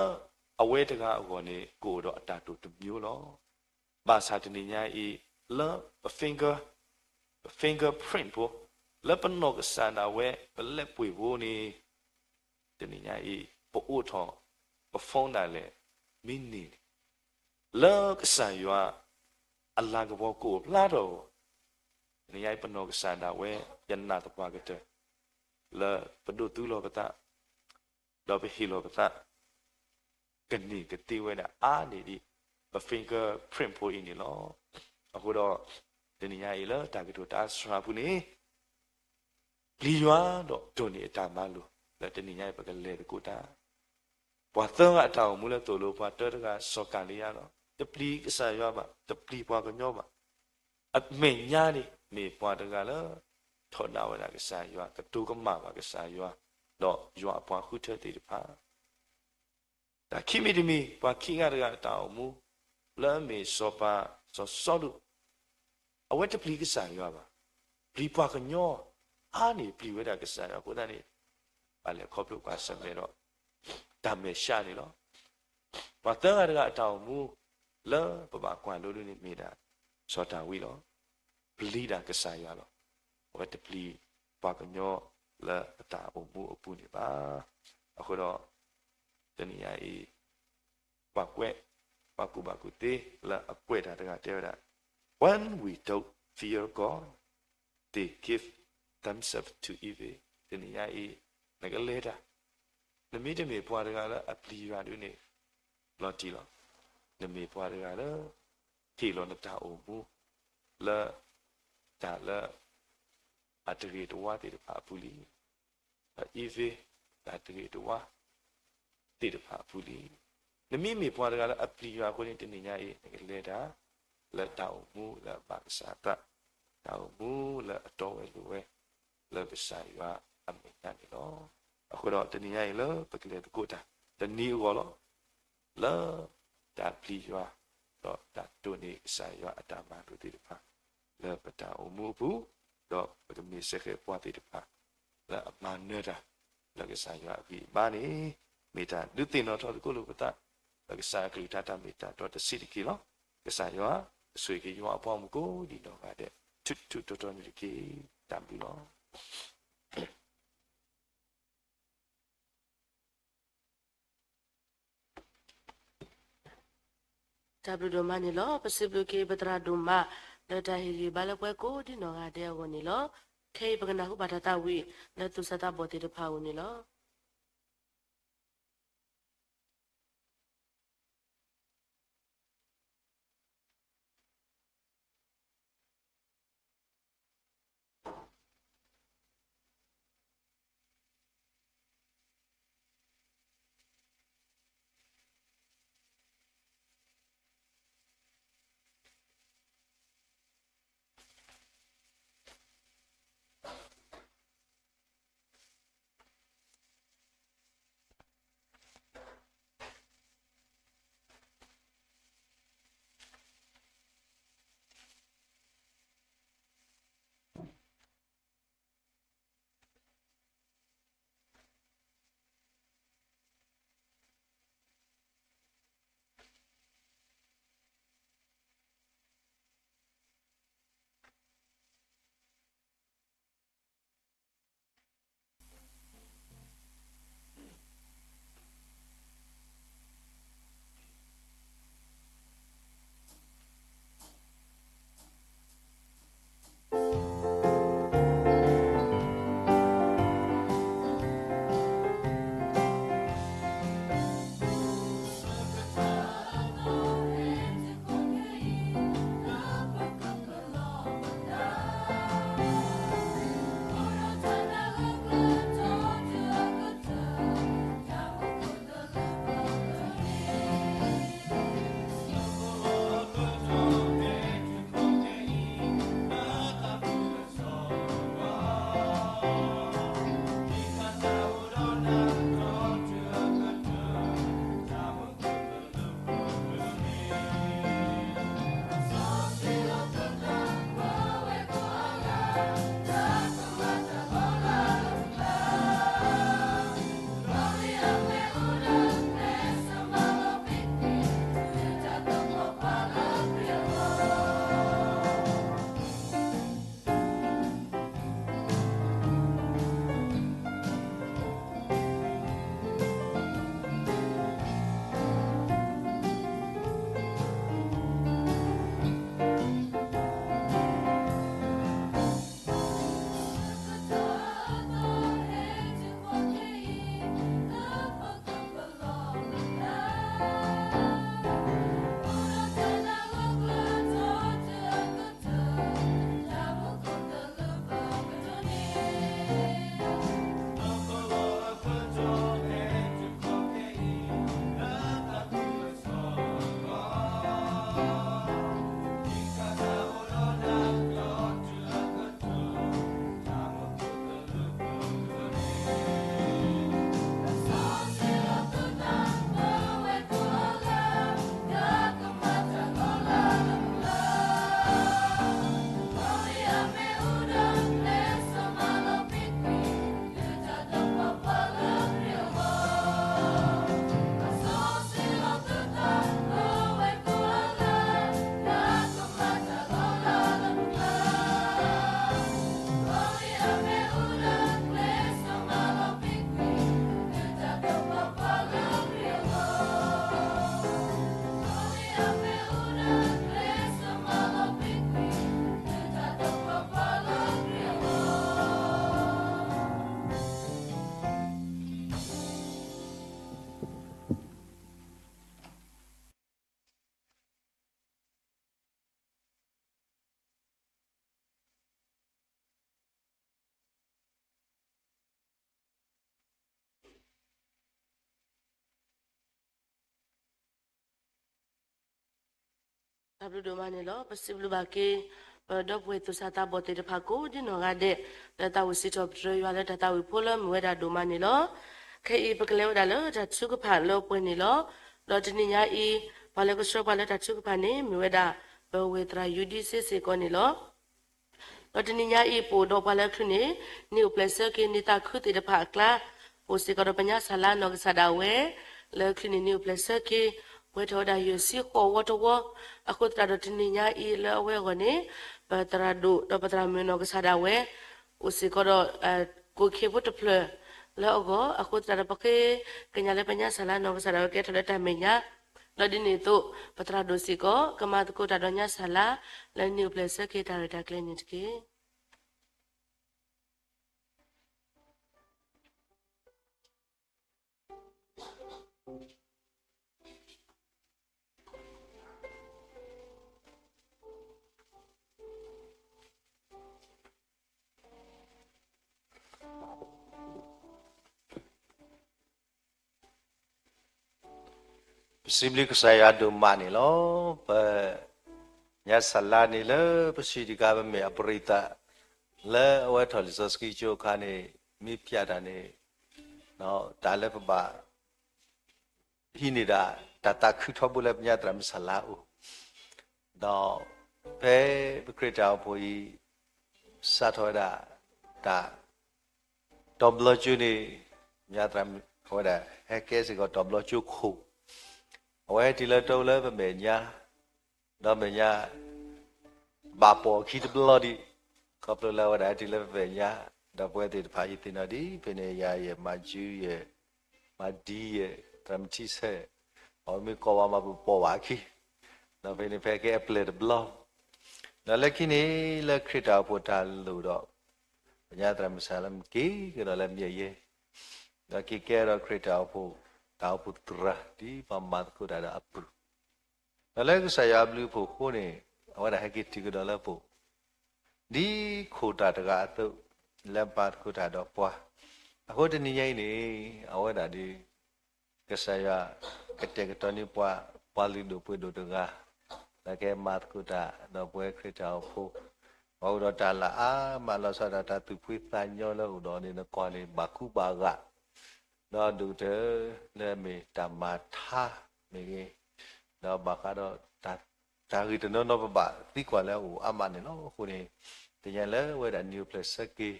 အဝဲတဂၤအဂီၢ်န့ၣ် ကအိၣ်ဒီးအတၢ်တိာ်တမံၤလီၤ. ဘၣ်ဆၣ်တနံၤညါအံၤ လၢပ finger, ပ fingerprint ဖိ, လၢပနီၢ်ကစၢ်ဒၣ်ဝဲ ပလၢပှဲၤဖိန့ၣ် တနံၤညါအံၤ ပအိးထီၣ် ပ phone ဒၣ်လဲာ် မ့ၢ်န့ၢ်န့ၣ် လၢကစၢ်ယွၤအလၤကပီၤကအိၣ်ဖျါထီၣ်အဂီၢ်, တနံၤညါအံၤ ပနီၢ်ကစၢ်ဒၣ်ဝဲ ယနာ်သပှၢ်ကတၢၢ် လၢပဒိးသူလီၤပသး ဒီးပဟ့ၣ်လီၤပသး ကန့ၢ်ကသ့ဝဲဒၣ်အါန့ၢ်ဒံး ပ fingerprint ဖိအံၤန့ၣ်လီၤ. အဃိဒီး တနံၤညါအံၤလၢတၢ်ကတိၤတၢ်စှၤပူၤန့ၣ် ပျံၤယွၤဒီးဒိးန့ၢ်အတၢ်မၤလိာ် လၢတနံၤညါအံၤ ပကလဲၤသကိးတၢ် ပှၤသၢဂၤအတၢ်အိၣ်မူလၢသိၣ်လိပှၤတၢတဂၤ စီၤကၤလံယါလီၤ. တပျံၤကစၢ်ယွၤဘၣ်, တပျံၤပှၤကညီဘၣ်. အမဲာ်ညါန့ၣ် မ့ၢ်ပှၤတဂၤလၢ ထီဒါဝဲဒၣ်ကစၢ်ယွၤ, ကတိၤကမၣ်ဘၣ်ကစၢ်ယွၤ, ဒီးယွၤအပှၤဃုထၢသ့ၣ်တဖၣ် တၢ်ခံမံၤတမံၤ ပှၤခံဂၤတဂၤအတၢ်အိၣ်မူ လၢအမ့ၢ်စီၤပၤ စီၤစီလူး အဝဲတပျံၤကစၢ်ယွၤဘၣ်. ပျံၤပှၤကညီအါန့ၢ်ပျံၤဝဲဒၣ်ကစၢ်ယွၤအဃိသတးန့ၣ်, ဘၣ်လဲၤခီဖျိကွၢ်ဆၢၣ်မဲာ်ဒီး တၢ်မဲာ်ဆှးန့ၣ်လီၤ. ပှၤသၢဂၤတဂၤအတၢ်အိၣ်မူ လၢပဘၣ်ကွၢ်လိဒုန့ၣ်မ့ၢ်ဒၣ် စီၤဒၤဝံးလီၤ. ပျံၤဒၣ်ကစၢ်ယွၤလီၤ. အဝဲတပျံၤပှၤကညီလၢအတၢ်အိၣ်မူအပူၤန့ၣ်ဘၣ်. အဃိဒီး တနံၤညါအံၤ ပှၤကွဲး ပှၤကူၣ်ဘၣ်ကူၣ်သ့လၢအကွဲးတၢ်တဂၤတဲဝဲဒၣ်, When we don't fear God, they give themselves to evil. တနံၤညါအံၤ နကလဲၤတၢ်, နမ့တမ့ၢ်ပှၤတဂၤလၢအပျံၤယွၤဒုန့ၣ် လီၤတံၢ်လီၤ. နမ့ၢ်ပှၤတဂၤလၢ ဟ့ၣ်လီၤနတၢ်အိၣ်မူ လၢ တၢ်လၢ အတဂ့ၤတဝါသ့ၣ်တဖၣ်အပူၤလံ. ဒီး evil တၢ်တဂ့ၤတဝါ သ့ၣ်တဖၣ်အပူၤလံ. နမ့မ့ၢ်ပှၤတဂၤလၢအပျံၤယွၤအဃိန့ၣ် တနံၤညါအံၤ နကလဲၤတၢ် လၢတၢ်အိၣ်မူလၢအဘၣ်ကစၢ်အသး, တၢ်အိၣ်မူလၢအတီဝဲလိၤဝဲ လၢကစၢ်ယွၤအမဲာ်ညါန့ၣ်လီၤ. အဃိဒီးတနံၤညါအံၤလၢပကလဲၤသကိးတၢ် တနံၤအဂီၢ်လီၤ. လၢတၢ်ပျံၤယွၤ ဒီးတၢ်တိၢ်န့ၢ်ကစၢ်ယွၤအတၢ်မၤလိာ်သ့ၣ်တဖၣ် လၢပတၢ်အိၣ်မူအပူၤ, ဒီးပကမ့ၢ်စ့ၢ်ကီးပှၤသ့ၣ်တဖၣ် လၢအမၤနၢၤတၢ် လၢကစၢ်ယွၤအဂံၢ်အဘါန့ၣ် မ့ၢ်တၢ်ဒုးသ့ၣ်နီၣ်ထီၣ်သကိးလိာ်ပသး လၢကစၢ်အကလုၢ်ကထါတၢ်မ့ၢ်တၢ်တီတဆံးတက့ၢ်လီၤ. ကစၢ်ယွၤ ကဆိၣ်ဂ့ၤက့ၤယွၤအပှၤမုၣ်ကိးဒံးနီၢ်ဂၤဒဲး ထူထူတီတီန့ၣ်တက့ၢ်. တၢ်ဘျုးလီၤ. တၢ်ဘျုးဒိၣ်မးန့ၣ်လီၤ. ပစံးဘျုးက့ၤပသရၣ်ဒိၣ်မး လၢတၢ်ဟ့ၣ်ဂံၢ်ဘါလၢပှၤကိးဒံးနီၢ်ဂၤဒဲးအဂီၢ်န့ၣ်လီၤ. ခဲအံၤပကနၢ်ဟူဘၣ်တၢ်သးဝံၣ် လၢသူၣ်စၢ်သးဘီၣ်သ့ၣ်တဖၣ်အအိၣ်န့ၣ်လီၤ. တၢ်ဘျုးဒိၣ်မးန့ၣ်လီၤ. ပစံးဘျုးဘၣ်က့ၤ ပဒီပုၢ်ဝဲၢ်သူၣ်စၢ်သးဘီၣ်သ့ၣ်တဖၣ်ကိးဒ်နီၢ်ဂၤဒဲး လၢသးဝံၣ်စံးထီၣ်ပတြၢၤယွၤလၢတၢ်သးဝံၣ်ဖိလၢမုၢ်ဝဲဒၣ်ဒိၣ်မးန့ၣ်လီၤ. ခဲအံၤပကလဲၤဝဲဒၣ်လၢတၢ်ထုကဖၣ်လၢပှဲၤန့ၣ်လီၤ. ဒီးတနံၤညါအံၤ ပှၤလၢကဆှၢပှၤလၢတၢ်ထုကဖၣ်န့ၣ် မ့ၢ်ဝဲဒၣ် ပဝဲၢ်သရၣ်ယူဒံစ့စ့ၢ်ကီးန့ၣ်လီၤ. ဒီးတနံၤညါအံၤ ပအိၣ်ဒီးပှၤလၢချုးန့ၣ် နံၣ်အိၣ်ဖျဲၣ်ဆၢက့ၤ နံၣ်သးခုသ့ၣ်တဖၣ်အကျါ, အိၣ်စ့ၢ်ကီးဒီးပညါစၢ်လါနီၢ်ကစၢ်ဒၣ်ဝဲ လၢချုးန့ၣ် နံၣ်အိၣ်ဖျဲၣ်ဆၢက့ၤ ပှဲၤထီၣ်ဝဲဒၣ်ယဲၢ်ဆံဃိးဝီတဝီ, အဃိသတးဒီးတနံၤညါအံၤလၢအဝဲအဂီၢ်န့ၣ် ပသရၣ်ဒိၣ်ဒီးပသရၣ်မုၣ်နီၢ်ကစၢ်ဒၣ်ဝဲ အိၣ်စ့ၢ်ကီးဒီး ကိၣ်ခ့ဖိတဖျၢၣ်လၢအဂီၢ်, အဃိသတးဒီးပဃ့ကညးလၢပညါစၢ်လါနီၢ်ကစၢ်ဒၣ်ဝဲကဲထီၣ်လၢတၢ်မဲာ်ညါ, ဒီးဒ်န့ၣ်အသိး ပသရၣ်ဒိၣ်စ့ၢ်ကီး ကမၤသကိးတၢ်ဒီးညါစၢ်လါ လၢနံၣ်အိၣ်ဖျဲၣ်ဆၢက့ၤတၢ်ရဲၣ်တၢ်ကျဲၤန့ၣ်တက့ၢ်. ပစံးဘျုးကစၢ်ယွၤဒိၣ်မးန့ၣ်လီၤ. ပ ညါစၢ်လါန့ၣ်လၢပစံးတခါ ပမ့ၢ်အပရံးသး လၢအဝဲထီၣ်လံာ်စီဆှံကၠိအခါန့ၣ် မ့ၢ်ဖျါတၢ်န့ၣ် တၢ်လၢပဘၣ် ဟံးန့ၢ်ဒၣ် တၢ်သးခုထီဘိလၢပညါသရၣ်မုၣ်စၢ်လါအအိၣ် ဒီးဖဲပခရံာ်တၢ်အိၣ်ဖှိၣ်အံၤ စးထီၣ်ဝဲဒၣ် တၢ် တီၤဘျီကၠိန့ၣ် ညါသရၣ်မုၣ် အဝဲဒၣ် ဟဲကဲစ့ၢ်ကီးတီၤဘျီကၠိခိၣ်, အဝဲဟဲတုၤလၢတၢ်အိၣ်လၢပမဲာ်ညါ, ဒီးမဲာ်ညါ ဘၣ်ပိာ်အခံတဘျီဒံး, ခီဖျိလၢအဝဲဒၣ်ဟဲတုၤလၢပမဲာ်ညါ, ဒီးပဝဲသ့ၣ်တဖၣ်ယသ့ၣ်နီၣ်ဒ် ဖဲန့ၣ်ယၤယဲၢ်မၤကၠူယဲၢ် မၤဒံယဲၢ် သရၣ်မုၣ်ထံဆဲး, အဝဲမ့ၢ်ကိးဝဲမၤပပိာ်ဘၣ်အခံ, ဒီးဖဲန့ၣ်ဖဲကဲအပျဲၢ်တဘျီ, ဒီးလၢခံန့ၣ် လၢခရံာ်တၢ်အိၣ်ဖှိၣ်တၢ်လိၣ်ဒီး ပညါသရၣ်မုၣ်စၢ်လါမုၣ်က့ၤကဒီးလၢမၠဲၣ်ယဲၢ်, ဒီးက့ၤကဲဒီးခရံာ်တၢ်အိၣ်ဖှိၣ် တၢ်အိၣ်ဖှိၣ်သရၣ် ဒ်ပှၤမၤသကိးတၢ်ဒီးအပုၢ်, ဒီးလၢကစၢ်ယွၤအဘျုးအဖှိၣ်အဃိန့ၣ် အဝဲဒၣ်ဟဲက့ၤတုၤကဒီးလၢပအိၣ် ဒ်ခိၣ်တၢ်တဂၤအသိး လၢမၤသကိးတၢ်ဒီးပှၤ, အဃိတနံၤညါအံၤန့ၣ် အဝဲဒၣ်ဒ် ကစၢ်ယွၤကတဲာ်ကတီၤန့ၢ်ပှၤ ပှၤလုၢ်ဒိၣ်ပှ့ၤဒိၣ်တဂၤ လၢကဟဲမၤသကိးတၢ်ဒီးပဝဲခရံာ်တၢ်အိၣ်ဖှိၣ်, ပှၤအိၣ်ဒီးတၢ်လၢအါမးလီၤဆီဒၣ်တၢ်သူၣ်ဖှံသးညီလၢအိၣ်ဒီးန့ၣ် နကွၢ်န့ၣ် ဘၣ်ကူဘၣ်ဂာ်, ဒီးဒိၣ်ကတၢၢ်လၢအမ့ၢ်တၢ်မၤထါမ့ၢ်ဂ့ၤ, ဒီးဘၣ်ဃးဒီး တၢ်ဂ့ၢ်တနီၤနီၤပဘၣ်သံကွၢ်လၢအအိၣ်အါမးန့ၣ်လီၤ. အဃိန့ၣ် သ့ၣ်ညါလၢအဝဲဒၣ်နံၣ်အိၣ်ဖျဲၣ်ဆၢက့ၤ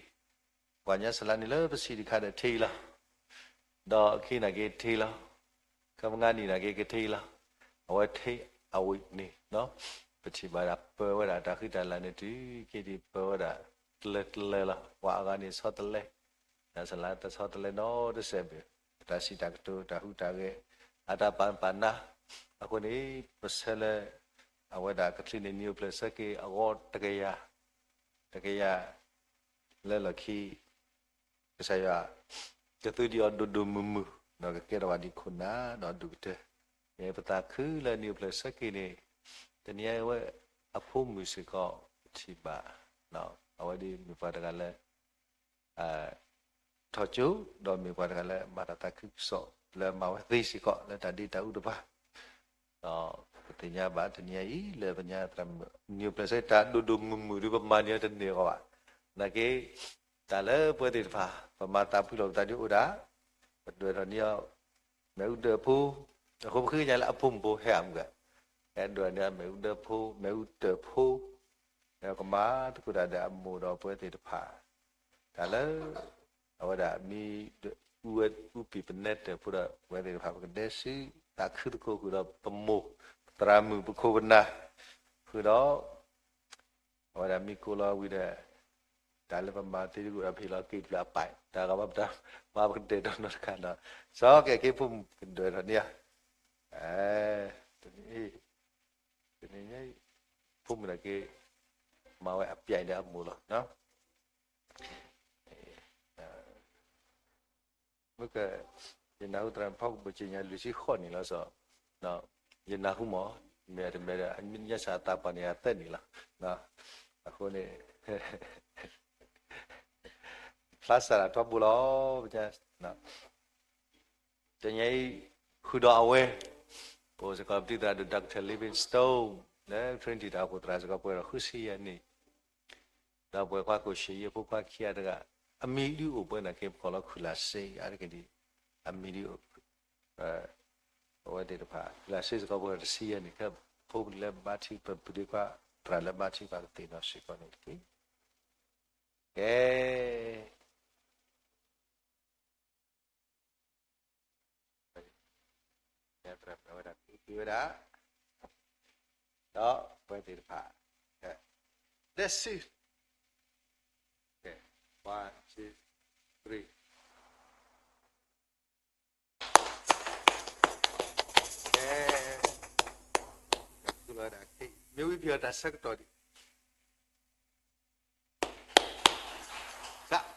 ပှၤညါစၢ်လါန့ၣ်လၢပစံးတခါဒီးထဲအံၤလီၤ. ဒီးခံနာ်က့ထဲအံၤလီၤ. ခမငါနံၣ်နာ်က့ကထဲအံၤလီၤ. အဝဲထဲအဝံၣ်န့ၣ် ပထံၣ်ဘၣ်ဒၣ်ပၢဝဲဒၣ်တၢ်ဃံတၢ်လၤန့ၣ်တုၤခဲအံၤပၢဝဲဒၣ်တလၢတလၢလီၤ. ပှၤအဂၤန့ၣ်ဆီတလဲ ညါစၢ်လါတဆီတလဲနီတစဲးဘၣ်, တၢ်စံးတၢ်ကတိၤ တၢ်ဟူးတၢ်ဂဲၤ အတၢ်ပာ်ပာ်နါ, အဃိန့ၣ် ပဆၢလၢ အဝဲဒၣ်ကချုးန့ၣ် နံၣ်အိၣ်ဖျဲၣ်ဆၢက့ၤအဂီၢ်တကယၤ, တကယၤ လၢလီၢ်ခံ ကစၢ်ယွၤ ကသုဒံးအီၤဒိၣ်ဒိၣ်မုၢ်မုၢ် ဒီးကကဲထီၣ်ဘၣ်ဒံးခိၣ်နၢ်ဒီးဒိၣ်ကတၢၢ်, ပသးခုလၢနံၣ်အိၣ်ဖျဲၣ်ဆၢက့ၤန့ၣ် တနံၤအံၤဝဲအဖိမုၣ်စ့ၢ်ကီး ပထံၣ်ဘၣ် အဝဲဒၣ်မ့ၢ်ပှၤတဂၤလၢ ထီၣ်ကၠိ ဒီးမ့ၢ်ပှၤတဂၤလၢမၤတၢ်သးခုကစီၣ်လၢမၤဝဲသ့စ့ၢ်ကီးလၢတၢ်ဒ့တၢ်အူတဖၣ်, ဒီးပသ့ၣ်ညါဘၣ်တနံၤအံၤလၢပညါသရၣ်မုၣ် နံၣ်အိၣ်ဖျဲၣ်ဆၢတၢ်ဒိၣ်ဒိၣ်မုၢ်မုၢ်ဒီးပမၤန့ၢ်အီၤတန့ၢ်အဂီၢ်ဘၣ်, နာ်က့ တၢ်လၢပဝဲသ့ၣ်တဖၣ် ပမၤသးဖှံလီၤပသးဒ်အိၣ်ဒၣ် ပဒွဲၣ်ထီၣ်န့ၢ်အီၤ မ့ၣ်အူဒၢးဖိ, အဃိပဃ့ကညးလၢအဖိမုၣ်ဖိဟဲအမုၢ်ဂၤ, ဟဲဒွဲၣ်န့ၢ်အီၤမ့ၣ်အူဒၢးဖိ မ့ၣ်အူတၢၢ်ဖိ, ဒီးကမၤသကိးတၢ်ဒီးအမိၢ်ဒီးပဝဲသ့ၣ်တဖၣ်, တၢ်လၢ အဝဲဒၣ်မ့ၢ် အူအူပံၤပနဲတၢၢ်ဖိဒီးပဝဲသ့ၣ်တဖၣ် ပကဒဲစုသးခုသကိးဃုာ်ဒီးပမိၢ် သရၣ်မုၣ်ပခိၣ်ပနၢ်, ဃုာ်ဒီး အဝဲဒၣ်မ့ၢ်ကိးလီၤဝံၤဒီး တၢ်လၢပမၤသ့တဂ့ၤဒီး ပဟ့ၣ်လီၤက့ၤတဖျၢၣ်အပာ် တၢ်ဂၤဘၣ်ပတၢ်မၤပကတဲာ်တီနီတခါဒီး စီၤကဲၣ်က့ဖိမုၣ်ကဒွဲၣ်ထီၣ်န့ၢ်ဧါ, တနံၤ တနံၤညါ ဖိမုၣ်နာ်က့ မၤဝဲအပျဲၢ်ဒီးအမိၢ်လီၤ. မ့ၢ်က ယနၢ်ဟူသရၣ်ဖီကဘိၣ်စံၣ်ညါလွံၢ်ဆံဃိးနံၣ်လီၤစီၤ, ယနၢ်ဟူမး, မ့ၢ်တမ့ၢ်ဒီး အညါစၢ်သးပှၢ်န့ၣ်အသၢနံၣ်လီၤ. အဃိန့ၣ် ဖျါစၢ်တၢ်ထီဘိလီၤ. တနံၤအံၤ ဃုာ်ဒီးအဝဲ ပအိၣ်စ့ၢ်ကီးပဒုၣ်သရၣ်ဒိၣ် Doctor Livingstone လၢ Trinity တၢ်အိၣ်ဖှိၣ်သရၣ်စ့ၢ်ကီးပှဲၤဒီးဃုဆံယဲၢ်နံၣ်, ဒီးပှၤကွၢ်ကိၣ်ဆံးယဲၢ်ဖိခွါခံဂၤတဂၤ, အမံၤဒုးအိၣ်ပှဲၤန့ၣ်က့ ပခိၣ်လီၤခုၣ်လၢ်စ့အါတက့ၢ်ဒံး, အမံၤဒုး အဝဲသ့ၣ်တဖၣ် ခုၣ်လၢ်စ့စ့ၢ်ကီးပှဲၤဒီးတဆံယဲၢ်နံၣ်, ခဲဖိပလၢဘါထုကဖၣ် ပဒုးခွါသရၣ်လၢဘါထုကဖၣ်ကသ့ၣ်နီၣ်စ့ၢ်ကီးန့ၣ်တက့ၢ်. ကဲ သရၣ်ဝဲဒၣ် ဝဲဒၣ်, ဒီးပဝဲသ့ၣ်တဖၣ်, ကဲ, ကဲ, one, two, three. ကဲ, မ့ၢ်ဝံၤဖဲအီၤတၢ်ဆၢကတီၢ်ဒံး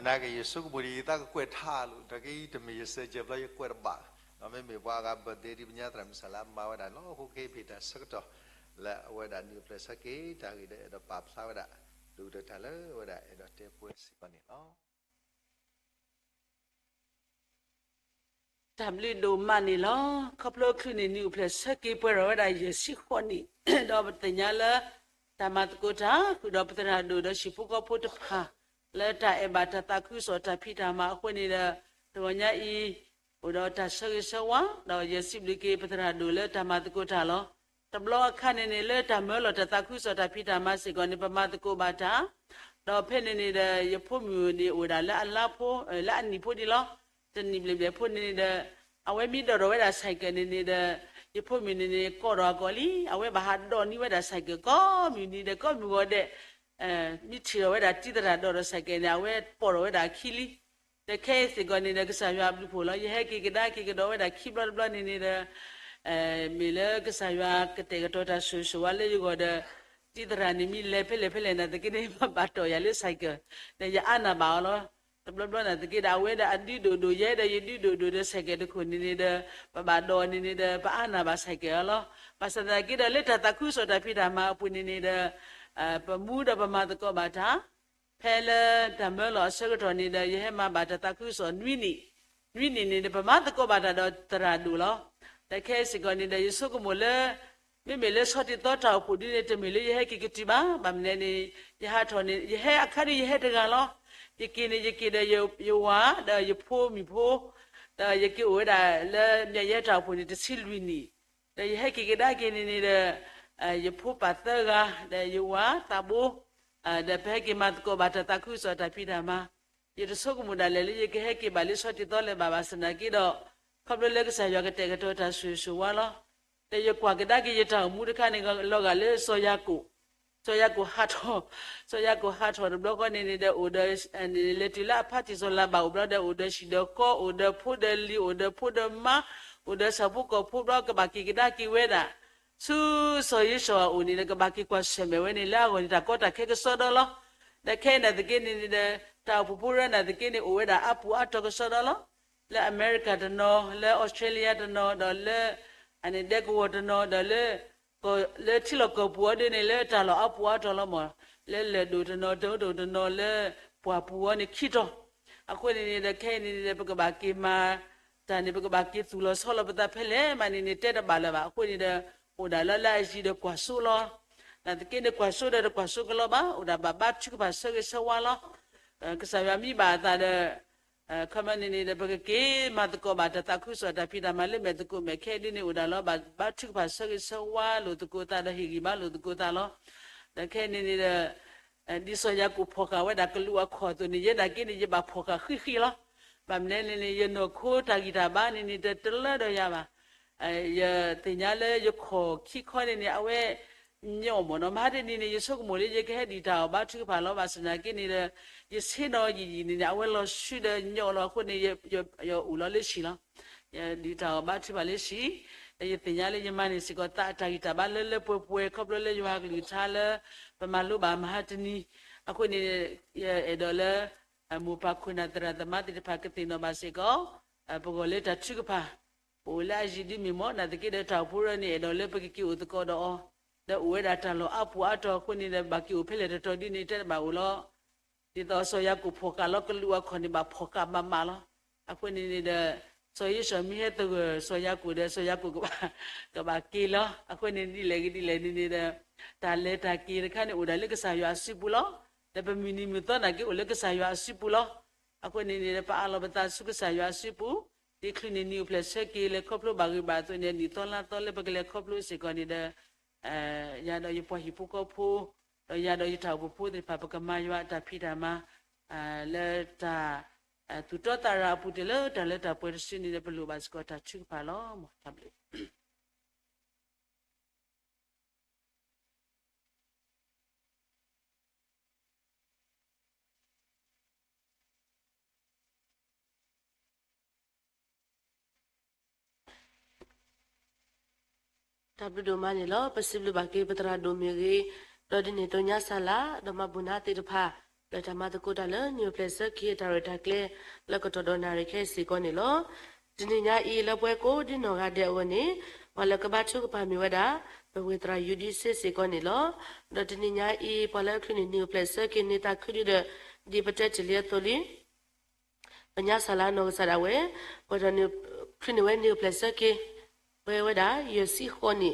မနၤက့ၤ ယဆိကမိၣ်ဒ်ယသးကကွဲးထါလိာ် တၢ်က့ၤတမ့ၢ်ယစဲးကဲဘျီယကွဲးတဘၣ်, ဒီးမ့မ့ၢ်ပှၤဂၤ birthday ဒ်ပညါသရၣ်မုၣ်စၢ်လၢအမၤဝဲဒၣ်လီၤ. အဃိက့ၤဖဲတၢ်ဆၢကတီၢ် လၢအဝဲဒၣ်နံၣ်အိၣ်ဖျဲၣ်ဆၢက့ၤတၢ်ဂ့ၢ်ဒီး အဲၣ်ဒိးပာ်ဖျါဝဲဒၣ် ဒုၣ်ဒိၣ်တၢ်လၢအဝဲဒၣ်အဲၣ်ဒိးတဲပှဲၤစ့ၢ်ကီးန့ၣ်လီၤ. တၢ်ဘျုးဒိၣ်မးန့ၣ်လီၤ. ခီဖျိချုးန့ၣ် နံၣ်အိၣ်ဖျဲၣ်ဆၢက့ၤပှဲၤထီၣ်ဝဲဒၣ်ယဲၢ်ဆံဃိးနံၣ်, ဒီးပသ့ၣ်ညါလၢ တၢ်မၤသကိးတၢ် ဃုာ်ဒီးပသရၣ်ဒိၣ်ဒီးဟံၣ်ဖိဃီဖိတဖၣ် လၢတၢ်အဲၣ်ဘၣ်တၢ်သးခုကစီၣ်တၢ်ဖံးတၢ်မၤအဃိန့ၣ်ဒီး တဂီၤညါအံၤ အိၣ်ဒီးတၢ်ဆၢဂ့ၤဆၢဝါ ဒီးယဲၢ်ဆံဘျုးက့ၤပသရၣ်ဒိၣ်လၢတၢ်မၤသကိးတၢ်လီၤ. တဘျီအခါန့ၣ်န့ၣ် လၢတၢ်မၢလီၤတၢ်သးခုကစီၣ်တၢ်ဖံးတၢ်မၤစ့ၢ်ကီးန့ၣ် ပမၤသကိးဘၣ်တၢ်, ဒီးဖဲန့ၣ်န့ၣ်ဒီး ယဖိမုၣ်န့ၣ်အိၣ်ဝဲဒၣ်လၢအလါဖိ လၢအနံၣ်ဖိဒံးလီၤ. တနံၣ်ဘျဲၣ်ဘျဲၣ်ဖိန့ၣ်ဒီး အဝဲမ့ၢ်ဒိးထီၣ်ဝဲဒၣ် cycle န့ၣ်န့ၣ်ဒီး ယဖိမုၣ်န့ၣ်န့ၣ် ကိးထီၣ်အကိာ်လံ, အဝဲဘၣ်ဟးဒိးန့ၢ်ဝဲဒၣ် cycle ကိးမုၢ်နံၤဒီး ကိးမုၢ်ဂီၤဒဲး မ့ၢ်ထံၣ်ထီၣ်ဝဲဒၣ်တံၤသရၣ်ဒိးဒီး cycle န့ၣ် အဝဲပိာ်ထီၣ်ဝဲဒၣ်အခံလံ. ဒီးခဲအံၤစ့ၢ်ကီးန့ၣ်ဒီး ကစၢ်ယွၤအဘျုးဖှိၣ်လီၤ. ယဟဲက့ၤကဒါက့ၤကဒီးဝဲဒၣ်ခံဘျီတဘျီန့ၣ်န့ၣ်ဒီး မ့ၢ်လၢကစၢ်ယွၤကတဲာ်ကတီၤတၢ်ဆိၣ်ဂ့ၤဆိၣ်ဝါလၢယဂီၢ်ဒီး တံၤသရၣ်န့ၣ်မ့ၢ်လဲၤဖဲလဲၣ်ဖဲလဲၣ်နာ်သက့န့ၣ် မၤဘၣ်တီၢ်ယၤလၢ cycle ဒီးယအါနၢ်ဘၣ်အီၤလီၤ. တဘျီဘျီနာ်သက့ဒီး အဝဲဒၣ်အဒုဒိၣ်ဒိၣ် ယဲဒီးယဒုဒိၣ်ဒိၣ်ဒီး cycle တခိၣ်န့ၣ်န့ၣ်ဒီး ပဘၣ်ဒိးန့ၣ်န့ၣ်ဒီး ပအါနၢ်ဘၣ် cycle အီၤလီၤ. ဘၣ်ဆၣ်သနာ်က့ဒီး လၢတၢ်သးခုကစီၣ်တၢ်ဖံးတၢ်မၤအပူၤန့ၣ်န့ၣ်ဒီး ပမူဒီးပမၤသကိးဘၣ်တၢ် ဖဲလၢတၢ်မၢလီၤအဆၢကတီၢ်န့ၣ်ဒီး ယဟဲမၤဘၣ်တၢ်သးခုကစီၣ်နွံနံၣ်, နွံနံၣ်န့ၣ်ဒီး ပမၤသကိးဘၣ်တၢ်ဒီးသရၣ်ဒိၣ်လီၤ. ဒီးခဲအံၤစ့ၢ်ကီးန့ၣ်ဒီး ယဆိကမိၣ်လၢ မ့မ့ၢ်လၢဆီတံၢ်သီတၢ်အိၣ်ဖှိၣ်ဒုန့ၣ် တမ့ၢ်လၢယဟဲက့ၤကတုၤဘၣ်, ဘၣ်မနုၤန့ၣ် ယဟးထီၣ်န့ၣ် ယဟဲအခါဒုးယဟဲတဂၤလီၤ. ယက့ၤန့ၣ် ယက့ၤဒီးယဝၤ ဒီးယဖိမုၣ်ဖိ, ဒီးယက့ၤအိၣ်ဝဲဒၣ်လၢ မၠဲၣ်ယဲတၢ်အိၣ်ဖှိၣ်န့ၣ် တဆံလွံၢ်နံၣ်, ဒီးယဟဲက့ၤကဒါက့ၤန့ၣ်န့ၣ်ဒီး ယဖိပၢ်သၢဂၤ ဒီးယဝၤသးဘိ, ဒီးပဟဲက့ၤမၤသကိးဘၣ်တၢ်သးခုကစီၣ်တၢ်ဖံးတၢ်မၤ, ယတဆိကမိၣ်ဒၣ်လဲာ်လၢယကဟဲက့ၤဘၣ်လၢဆီတံၢ်သီလၢၤဘၣ် ဘၣ်ဆၣ်သနာ်က့ဒီး ခီဖျိလၢကစၢ်ယွၤကတဲာ်ကတီၤတၢ်ဆိၣ်ဂ့ၤဆိၣ်ဝါလီၤ. ဒီးယကွၢ်ကဒါက့ၤယတၢ်အိၣ်မူတခါန့ၣ် လီၤဂာ်လၢစီၤယၤကိာ်, စီၤယၤကိာ်ဟးထီၣ်, စီၤယၤကိာ်ဟးထီၣ်တဘျီဃီန့ၣ်န့ၣ်ဒီး အိၣ်ဒီး လဲၤတုၤလၢအဖါတံၢ်စီၤလၤဘၣ်အိၣ်ဘျီဒီး အိၣ်ဒီးဟံၣ်ဒီးဃီ အိၣ်ဒီးဖိဒီးလံၤ အိၣ်ဒီးဖိဒီးမါ, အိၣ်ဒီးဆၣ်ဖိကီၢ်ဖိဘျီ ကဘၣ်က့ၤကဒါက့ၤဝဲဒၣ် ဆူစီၤဧ့ၡီၤအအိၣ်န့ၣ်ဒီး ကဘၣ်က့ၤကွၢ်ဆၢၣ်မဲာ်ဝဲန့ၣ် လၢအဂီၢ်န့ၣ် တၢ်ကီတၢ်ခဲကစီဒီလီၤ. ဒီးခဲအံၤနာ်သက့န့ၣ်န့ၣ်ဒီး တၢ်အိၣ်ဖှိၣ်ဖိရၢနာ်သက့န့ၣ် အိၣ်ဝဲဒၣ်အါပူၤအါတီၤကစီဒီလီၤ. လၢအမဲရကၤတနီၤ, လၢအီစထြ့လယါတနီၤ, ဒီးလၢ အန့ၣ်ဒဲကဝီၤတနီၤ, ဒီးလၢ လၢထံလီၢ်ကီၢ်ပူၤအီၤဒ်န့ၣ် လၢတၢ်လီၢ်အါပူၤအါတီၤလီၤမး, လၢလၢၢ်ဒိၣ်တနီၤ, တၢ်ဒိၣ်တနီၤ, လၢပှၢ်ပူၤအီၤန့ၣ်ခံတီၤ. အဃိန့ၣ်န့ၣ်ဒီး ခဲအံၤန့ၣ်န့ၣ်ဒီး ပကဘၣ်က့ၤမၤတၢ်န့ၣ် ပကဘၣ်က့ၤသူၣ်လီၤဆီလီၤပသးဖဲလဲၣ်မးန့ၣ်န့ၣ် တဲတဘၣ်လၢၤဘၣ်. အဃိန့ၣ်ဒီး အိၣ်ဒၣ်လၢလၢအယံၤဒီးကွၢ်စိလီၤ. နာ်သက့န့ၣ် ကွၢ်စိဒီးတကွၢ်စိကလီၤဘၣ်, အိၣ်ဒၣ်ဘၣ်ဘါထုကဖၣ်ဆၢဂ့ၤဆၢဝါလီၤ. ကစၢ်ယွၤမံဘၣ်အသးဒီး ခီမီန့ၣ်န့ၣ်ဒီး ပကက့ၤမၤသကိးဘၣ်တၢ်သးခုကစီၣ်တၢ်ဖံးတၢ်မၤလၢမဲာ်သကိးမဲာ်ခဲအံၤဒ်န့ၣ်အိၣ်ဒၣ်လီၤ. ဘၣ်ဘါထုကဖၣ်ဆၢဂ့ၤဆၢဝါလိာ်သကိးသးဒီးဟ့ၣ်ဂံၢ်ဘါလိာ်သကိးသးလီၤ. ဒီးခဲအံၤန့ၣ်န့ၣ်ဒီး ဒ်စီၤယၤကိာ်ဖီၣ်ဃာ်ဝဲဒၣ်ကလူးအခီၣ်အသိးန့ၣ် ယဲဒၣ်က့န့ၣ် ယဘၣ်ဖီၣ်ဃာ်ဃံးဃံးလီၤ. ဘၣ်မနုၤလဲၣ်န့ၣ် ယနီၢ်ခိတၢ်ဂံၢ်တၢ်ဘါန့ၣ်န့ၣ် တတလၢဒီးယၤဘၣ်. ယသ့ၣ်ညါလၢယခီၣ်ခံခီန့ၣ်န့ၣ် အဝဲညီမ့ၢ်နီၤ မဟါတနံၤန့ၣ် ယဆိကမိၣ်လၢယကဟဲဒံးတၢ်အီၣ်ဘါထုကဖၣ်လီၤ. ဘၣ်ဆၣ်သနာ်က့န့ၣ်ဒီး ယဆ့ၣ်နီၤယံာ်ယံာ်န့ၣ်န့ၣ် အဝဲလီၤဆှုဒီးညီလီၤအဃိန့ၣ် ယအိၣ်လီၤလၢဟံၣ်လီၤ. ယဒံးတၢ်အီၣ်ဘါထုကဖၣ်လၢဟံၣ်, ဒီးယသ့ၣ်ညါလၢယမၤန့ၢ်စ့ၢ်ကီးသးအတၢ်ဂံၢ်တၢ်ဘါလၢလၢပှဲၤပှဲၤ ခီဖျိလၢယွၤအကလုၢ်ကထါလၢ ပမၤလိဘၣ်မဟါတနံၤ, အဃိန့ၣ် ယအဲၣ်ဒိးလၢ မိၢ်ပၢ်ခိၣ်နၢ်သရၣ်သမါသ့ၣ်တဖၣ်ကသ့ၣ်နီၣ်ဘၣ်စ့ၢ်ကီး ပဂီၢ်လၢတၢ်ထုကဖၣ် ပအိၣ်လၢအယံၤဒ်မ့ၢ်မ့ၢ် နာ်သက့ဒီးတၢ်အိၣ်ဖှိၣ်ရၢန့ၣ် အဲၣ်ဒိးလၢပကက့ၤအိၣ်သကိးဒီးအီၤ, ဒီးအိၣ်ဝဲဒၣ်တၢ်လီၢ်အါပူၤအါတီၤအဃိန့ၣ်ဒီး ဘၣ်က့ၤအိၣ်ဖဲလဲၣ်တတီၤဒ်န့ၣ် တဲတဘၣ်အိၣ်လီၤ. ဒ်သိးစီၤယၤကိာ်ဖီၣ်ဃာ်လီၤကလူးအခီၣ်န့ၣ် ဘၣ်ဖီၣ်ဃာ်ဘၣ်မးလီၤ. အဃိန့ၣ်န့ၣ်ဒီး စီၤယိၤၡူမ့ၢ်ဟဲသဂၢၢ်စီၤယၤကိာ်ဒီး စီၤယၤကိာ်ကဘၣ်က့ၤလီၤ. အဃိန့ၣ်ဒ်လဲၣ်ဂ့ၤဒ်လဲၣ်န့ၣ်န့ၣ်ဒီး တၢ်လဲၤတၢ်က့ၤတခါန့ၣ် အိၣ်ဒၣ်လၢကစၢ်ယွၤအစုပူၤလီၤ. ဒီးပမုၢ်နံၤမုၢ်သီနာ်က့အိၣ်လၢကစၢ်ယွၤအစုပူၤလီၤ. အဃိန့ၣ်န့ၣ်ဒီး ပအးလီၤပသးဆူကစၢ်ယွၤအစုပူၤ, ဒ်ချုးန့ၢ်နံၤအိၣ်ဖျဲၣ်ဆၢက့ၤ လဲၤခီဖျိဘၣ်ဂ့ၤဘၣ်အသိးန့ၣ် နံၣ်သီလါသီလၢပကလဲၤခီဖျိစ့ၢ်ကီးန့ၣ်ဒီး ယၤဒီးယပှၤဟံၣ်ဖိဃီဖိ, ဒီးယၤဒီးယတၢ်အိၣ်ဖှိၣ်ဖိသ့ၣ်တဖၣ် ပကမၤယွၤအတၢ်ဖံးတၢ်မၤ လၢတၢ် သူၣ်တီသးရၤအပူၤတ့ၢ်လၢတၢ်လၢတၢ်ပှဲၤတစုန့ၣ်ဒီး ပလိၣ်ဘၣ်စ့ၢ်ကီးတၢ်ထုကဖၣ်လီၤ. တၢ်ဘျုးဒိၣ်မးန့ၣ်လီၤ. ပစံးဘျုးဘၣ်က့ၤပသရၣ်ဒိၣ်မ့ၢ်ဂ့ၤ, ဒီးဒ်န့ၣ်အသိးညါစၢ်လၢ ဒီးမၤဘူၣ်နါသ့ၣ်တဖၣ် လၢတၢ်မၤသကိးတၢ်လၢနံၣ်အိၣ်ဖျဲၣ်ဆၢက့ၤအတၢ်ရဲၣ်တၢ်ကျဲၤ လၢကတီၢ်ဒီးနၣ်ရံၣ်ခဲအံၤစ့ၢ်ကီးန့ၣ်လီၤ. တနံၤညါအံၤလၢပဝဲကိးဒ်နီၢ်ဂၤဒဲးအဂီၢ်န့ၣ် ပှၤလၢကဘါထုကဖၣ်မ့ၢ်ဝဲဒၣ် ပဝဲၢ်သရၣ်ယူဒံစ့စ့ၢ်ကီးန့ၣ်လီၤ. ဒီးတနံၤညါအံၤ ပှၤလၢချုးန့ၢ်နံၣ်အိၣ်ဖျဲၣ်ဆၢက့ၤန့ၢ်သးခုဒုဒီး ဒ်ပတဲတ့ၢ်လံအသိးလံ ပညါစၢ်လၢနီၢ်ကစၢ်ဒၣ်ဝဲ ပှဲၤထီၣ်ချုးန့ၢ်ဝဲနံၣ်အိၣ်ဖျဲၣ်ဆၢက့ၤ ပှဲၤဝဲဒၣ်ယဲၢ်ဆံဃိးနံ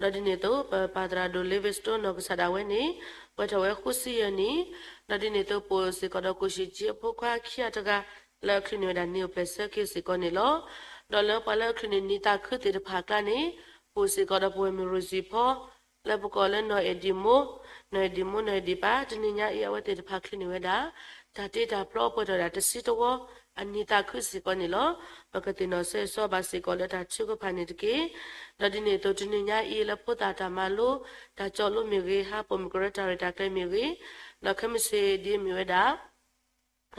ၣ်, ဒီးဒ်န့ၣ်အသိး ပပၢ်သရၣ်ဒိၣ် Livingstone နီၢ်ကစၢ်ဒၣ်ဝဲန့ၣ် ပှဲၤထီၣ်ဝဲဃုဆံယဲၢ်နံၣ်, ဒီးဒ်န့ၣ်အသိး ပအိၣ်စ့ၢ်ကီးဒီးကိၣ်ၡံၣ်ကၠံအဖိခွါခံဂၤတဂၤ လၢအချုးန့ၢ်ဝဲဒၣ်နံၣ်အိၣ်ဖျဲၣ်ဆၢက့ၤစ့ၢ်ကီးန့ၣ်လီၤ. ဒီးလၢပှၤလၢအချုးန့ၢ်နံၣ်သးခုသ့ၣ်တဖၣ်အကျါန့ၣ် ပအိၣ်စ့ၢ်ကီးဒီးပဝဲၢ်မုၣ်ရိစံဖီ လၢပကိးလၢနီၢ်အဲၣ်ဒံမိၢ်, နီၢ်အဲၣ်ဒံမိၢ် နီၢ်အဲၣ်ဒံပၢ် တနံၤညါအံၤ အဝဲသ့ၣ်တဖၣ်ချုးန့ၢ်ဝဲဒၣ် တၢ်တ့တၢ်ဖျီပှဲၤထီၣ်ဒၣ်တဆံတဝီ အနံၣ်သးခုစ့ၢ်ကီးန့ၣ်လီၤ. ပကသ့ၣ်နီၣ်ဆၢဂ့ၤဆၢဝါဘၣ်စ့ၢ်ကီးလၢတၢ်ထုကဖၣ်န့ၣ်တက့ၢ်. ဒီးဒ်န့ၣ်အသိးတနံၤညါအံၤ လၢဖိသၣ်တၢ်မၤလိ တၢ်ကၠီလိမ့ၢ်ဂ့ၤ, ဟးပိာ်မုၣ်ကရၢတၢ်ရဲၣ်တၢ်ကျဲၤမ့ၢ်ဂ့ၤ, ဒီးခဲမုၢ်ဆ့ၣ်ဒ်မ့ၢ်ဝဲဒၣ်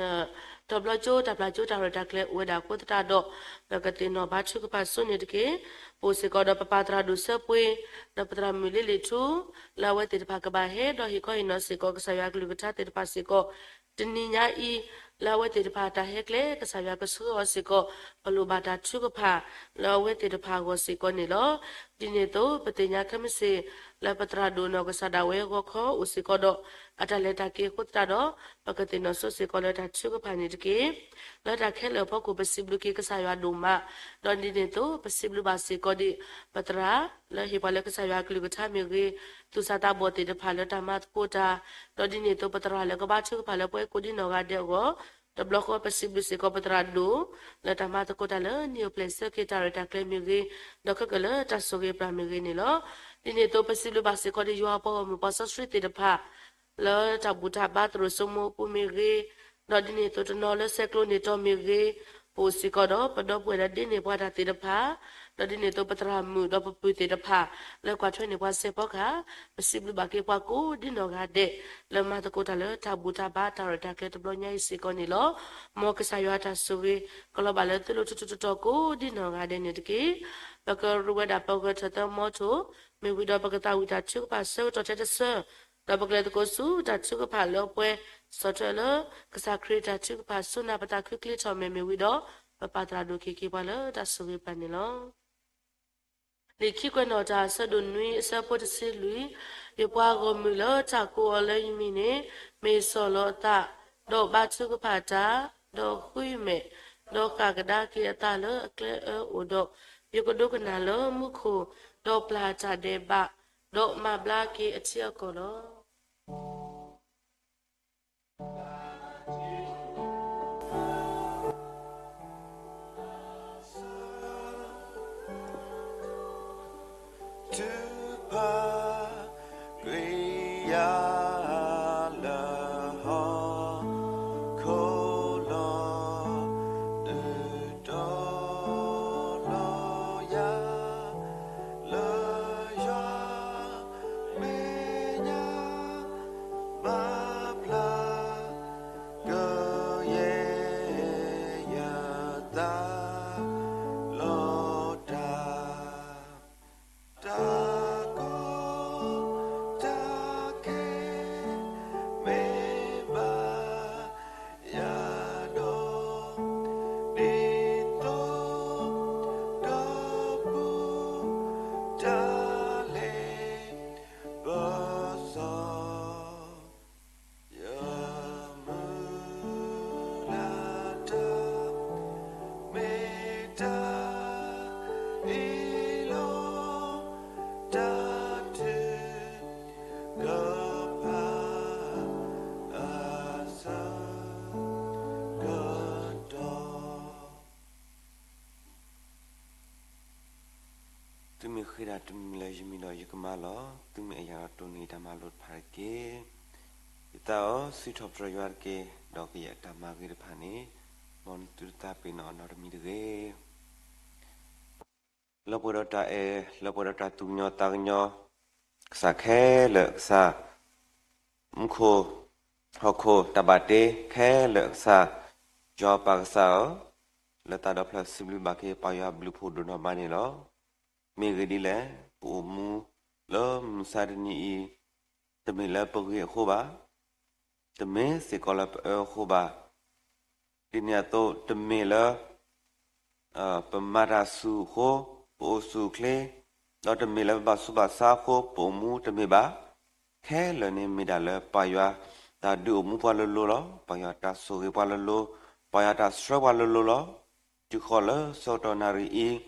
တဘျီကၠိတၢ်ပျၢ်ကၠိတၢ်ရဲၣ်တၢ်ကျဲၤအိၣ်ဝဲဒၣ်အဃိသတးဒီး ပကသ့ၣ်နီၣ်ဘါထုကဖၣ်ဆူန့ၣ်တက့ၢ်. ပအိၣ်စ့ၢ်ကီးဒီးပပၢ်သရၣ်ဒိၣ်စၢပှ့ၤ, ဒီးပသရၣ်မုၣ်လ့လ့ၣ်ထူ, လၢအဝဲသ့ၣ်တဖၣ်ကဘၣ်ဟဲဒီးဟ့ၣ်ခီဟ့ၣ်နီၤစ့ၢ်ကီးကစၢ်ယွၤအကလုၢ်ကထါသ့ၣ်တဖၣ်စ့ၢ်ကီး တနံၤညါအံၤ လၢအဝဲသ့ၣ်တဖၣ်တၢ်ဟဲကျဲ ကစၢ်ယွၤကဆှၢအီၤစ့ၢ်ကီး ပလိၣ်ဘၣ်တၢ်ထုကဖၣ် လၢအဝဲသ့ၣ်တဖၣ်အဂီၢ်စ့ၢ်ကီးန့ၣ်လီၤ. ဒ်န့ၣ်အသိး ပသ့ၣ်ညါခဲမုၢ်ဆ့ၣ် လၢပသရၣ်ဒိၣ်နီၢ်ကစၢ်ဒၣ်ဝဲအဂီၢ်ခီအိၣ်စ့ၢ်ကီးဒီး အတၢ်လဲၤတၢ်က့ၤအဃိသတးဒီး ပကသ့ၣ်နီၣ်ဆိစ့ၢ်ကီးလၢတၢ်ထုကဖၣ်န့ၣ်တက့ၢ်. လၢတၢ်ခဲလၢာ်အဖီခိၣ် ပစံးဘျုးက့ၤကစၢ်ယွၤဒိၣ်မး, ဒီးဒ်န့ၣ်အသိး ပစံးဘျုးဘၣ်စ့ၢ်ကီးဒံး ပသရၣ် လၢဟ့ၣ်ပှၤလၢကစၢ်ယွၤအကလုၢ်ကထါမ့ၢ်ဂ့ၤ, သူၣ်စၢ်သးဘီၣ်သ့ၣ်တဖၣ်လၢတၢ်မၤသကိးတၢ်, ဒီးဒ်န့ၣ်အသိး ပသရၣ်လၢကဘါထုကဖၣ်လၢပဝဲကိးဒ်နီၢ်ဂၤဒဲးအဂီၢ်, တဘျီဃီပစံးဘျုးစ့ၢ်ကီးပသရၣ်ဒိၣ် လၢတၢ်မၤသကိးတၢ်လၢနံၣ်အိၣ်ဖျဲၣ်ဆၢက့ၤတၢ်ရဲၣ်တၢ်ကျဲၤမ့ၢ်ဂ့ၤ, ဒီးခဲကၢၢ်လၢတၢ်ဆိၣ်ဂ့ၤပျၢ်မ့ၢ်ဂ့ၤန့ၣ်လီၤ. ဒ်န့ၣ်အသိး ပစံးဘျုးဘၣ်စ့ၢ်ကီးဒံးယွၤပှၤဂီၢ်မုၢ်ပှၤစီဆှံသ့ၣ်တဖၣ် လၢတၢ်ဘူၣ်တၢ်ဘါသရိာ်စိမိၤအပူၤမ့ၢ်ဂ့ၤ, ဒီးဒ်န့ၣ်အသိးတနီၤလၢဆဲးကျိးန့ၢ်တီၤမ့ၢ်ဂ့ၤ, ပအိၣ်စ့ၢ်ကီးဒီးပဒီပုၢ်ဝဲၢ်လၢဒ့န့ၢ်ပှၤတၢ်သ့ၣ်တဖၣ်, ဒီးဒ်န့ၣ်အသိးပသရၣ်မုၣ်ဒီးပပုၢ်သ့ၣ်တဖၣ် လၢကွၢ်ထွဲန့ၢ်ပှၤစဲးဖီကဟၣ်, ပစံးဘျုးဘၣ်က့ၤပှၤကိးဒ်နီၢ်ဂၤဒဲး လၢမၤသကိးတၢ်လၢတၢ်ဘူၣ်တၢ်ဘါတၢ်ရဲၣ်တၢ်ကျဲၤတဘျီညါအံၤစ့ၢ်ကီးန့ၣ်လီၤ. မ်ကစၢ်ယွၤတၢ်ဆိၣ်ဂ့ၤ ကလီၤဘၣ်လၢသုလိၤထူးထူးတီၤတီၤကိးဒ်နီၢ်ဂၤဒဲးန့ၣ်တက့ၢ်. ပကရူးဝဲဒၣ်ပဂဲၤထၢၣ်သၢမီထိၣ်, မ့ၢ်ဝံၤဒီးပကသးဝံၣ်တၢ်ထုကဖၣ်ဆၢကတီၢ်ထဲတဆၢ, ဒီးပကလဲၤသကိးဆူတၢ်ထုကဖၣ်လၢပှဲၤ ဆီၣ်ထွဲလၢကစၢ်ခရံာ်တၢ်ထုကဖၣ်ဆူနၢ်ပသးခုချ့ထီၣ်မဲာ်မ့ၢ်ဝံၤဒီး ပပၢ်သရၣ်ဒိၣ်က့ၤက့ၤပှၤလၢတၢ်ဆိၣ်ဂ့ၤပျၢ်န့ၣ်လီၤ. လံာ်ခံကွဲးနီၣ်တၢ် အဆၢဒိၣ်နွံ အဆၢဖိတဆံလွံၢ်, ယပှၤဂီၢ်မုၢ်လၢတၢ်ကိးအီၤလၢယမံၤန့ၣ် မ့ၢ်ဆီၣ်လီၤအသး, ဒီးဘါထုကဖၣ်တၢ်, ဒီးဃုမဲာ်, ဒီးဃၣ်ကဒါက့ၤအသးလၢအကျဲအၢအိၣ်ဒီး, ယကဒိကနၣ်လၢမူခိၣ်, ဒီးပျၢ်တၢ်ဒဲးဘး, ဒီးမၤဘျါက့ၤအထံအကီၢ်လီၤ. ထုကဖၣ်ကွံာ်ယၤလၢဟီၣ်ခိၣ်လီၤ, ဒုးတီလီၤယၤလၢယွၤမဲာ်ညါ, မၤဖျါ ကယဲၢ်ယသးလီၤတၢ်, တၢ်ကီတၢ်ခဲ မ့ၢ်ဘၣ်ယၤဒီး, ဒ်သိးဒီးပူၤ တၢ်လ့ပစီ ယမုၢ်လၢ်တၢ် မ့ၢ်တၢ်အ့ၣ်လိာ် တၢ်ထုကဖၣ်အဆၢကတီၢ်. သုမ့ၢ်ဃ့တၢ်တမံၤလၢယမံၤဒီးယကမၤလီၤ. သုမ့ၢ်အဲၣ်ယၤဒီးတိၢ်န့ၢ်တၢ်မၤလိာ်တဖၣ်တက့ၢ်. ယသးဧၢ, စံးထီၣ်ပတြၢၤယွၤတက့ၢ်, ဒီးကယဲၢ်အတၢ်မၤဂ့ၤတဖၣ်န့ၣ် မ်နသုတသးပ့ၤနီၣ်အီၤနီတမံၤတဂ့ၤ. လၢပှဲၤဒီးတၢ်အဲၣ်, လၢပှဲၤဒီးတၢ်သူၣ်ကညီၤသးကညီၤ, ကစၢ်ခဲလၢာ်ကစၢ်, မူခိၣ်ဟီၣ်ခိၣ်တၢ်ဘၣ်တ့ခဲလၢာ်ကစၢ်, ယွၤပၢ်ကစၢ်ဧၢ, လၢသးဒီဖျၢၣ်စံးဘျုးဘၣ်က့ၤပၢ်ယွၤဘျုးဖှိၣ်ဒိၣ်နီၢ်မးန့ၣ်လီၤ. မ့ၢ်ဂ့ၢ်ဒ်လဲၣ်, ပအိၣ်မူလၢမုၢ်မဆါတနံၤအံၤ, တမ့ၢ်လၢပဂ့ၢ်အဃိဘၣ်, တမ့ၢ်စ့ၢ်ကီးလၢပအၢအဃိဘၣ်, ဒ်န့ၣ်အသိး တမ့ၢ်လၢ ပမၤတၢ်ဆူၣ်အဃိ, ပအိၣ်ဆူၣ်အိၣ်ချ့, ဒီးတမ့ၢ်လၢပဘၣ်ဆူးဘၣ်ဆါအဃိ ပအိၣ်မူတမ့ၢ်ဘၣ်. ခဲလၢာ်န့ၣ်မ့ၢ်ဒၣ်လၢပၢ်ယွၤတၢ်ဒုးအိၣ်မူပှၤလိၤလိၤလီၤ. ပၢ်ယွၤတၢ်ဆိၣ်ဂ့ၤပှၤလိၤလိၤ, ပၢ်ယွၤတၢ်ဆှၢပှၤလိၤလိၤလီၤ. တုၤဃီၤလၢဆၢကတီၢ်နၣ်ရံၣ်အံၤ,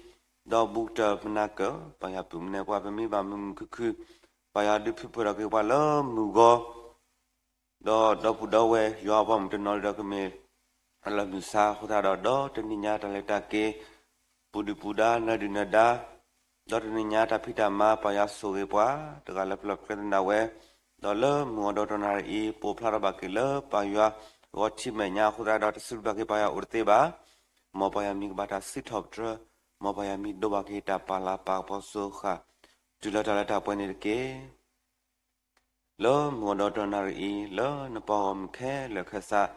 ဒီးဘူးကတၢၢ်မနၤကၢၢ်, ပၢ်ယွၤပုၢ်မုၢ်နဲၣ်ပှၤပမံဘၣ်မုာ်မုာ်ခုၣ်ခုၣ်, ပၢ်ယွၤဒုးဖုၣ်ဖုၣ်ထီၣ်က့ၤပှၤလၢမုၢ်ဂီၤ ဒီးဒီပုၢ်ဒီဝဲၢ်ယွၤအပှၤမုၣ်တနီၤဒီးကမ့ၢ် အလီၢ်မုၢ်ဆါအဃိသတးဒီး ဒီးတနံၤညါတၢ်လဲၤတၢ်က့ၤ, ပူၤဒုၣ်ပူၤဒါ နၢၤဒုၣ်နၢၤဒါ, ဒီးတနံၤညါတၢ်ဖံးတၢ်မၤ ပၢ်ယွၤဆိၣ်ဂ့ၤပှၤ တဂၤလၢပျၢၤပကျဲသနၢ်ဝဲ, ဒီးလၢမုၢ်ဂီၤဒီးတီၢ်နၣ်ရံၣ်အံၤ ပအိၣ်ဖျါထီၣ်ဘၣ်က့ၤလၢပၢ်ယွၤဂီၤထံးမဲာ်ညါအဃိသတးဒီး တစံးဘျုးဘၣ်က့ၤပၢ်ယွၤအိၣ်တသ့ဘၣ်. မ်ပၢ်ယွၤမံၤကဘၣ်တၢ်စံးထီၣ်ပတြၢၤ, မ်ပၢ်ယွၤမံၤဒိးဘၣ်က့ၤတၢ်ပာ်လၤပာ်ကပီၤစိဃာ် တုၤလၢတၢ်လၢတၢ်ပှဲၤန့ၣ်တက့ၢ်. လၢမုၢ်ဂီၤဒီးတီၢ်နၣ်ရံၣ်အံၤ လၢနပှၤဂီၢ်မုၢ်ခဲလၢာ်ခဲဆ့,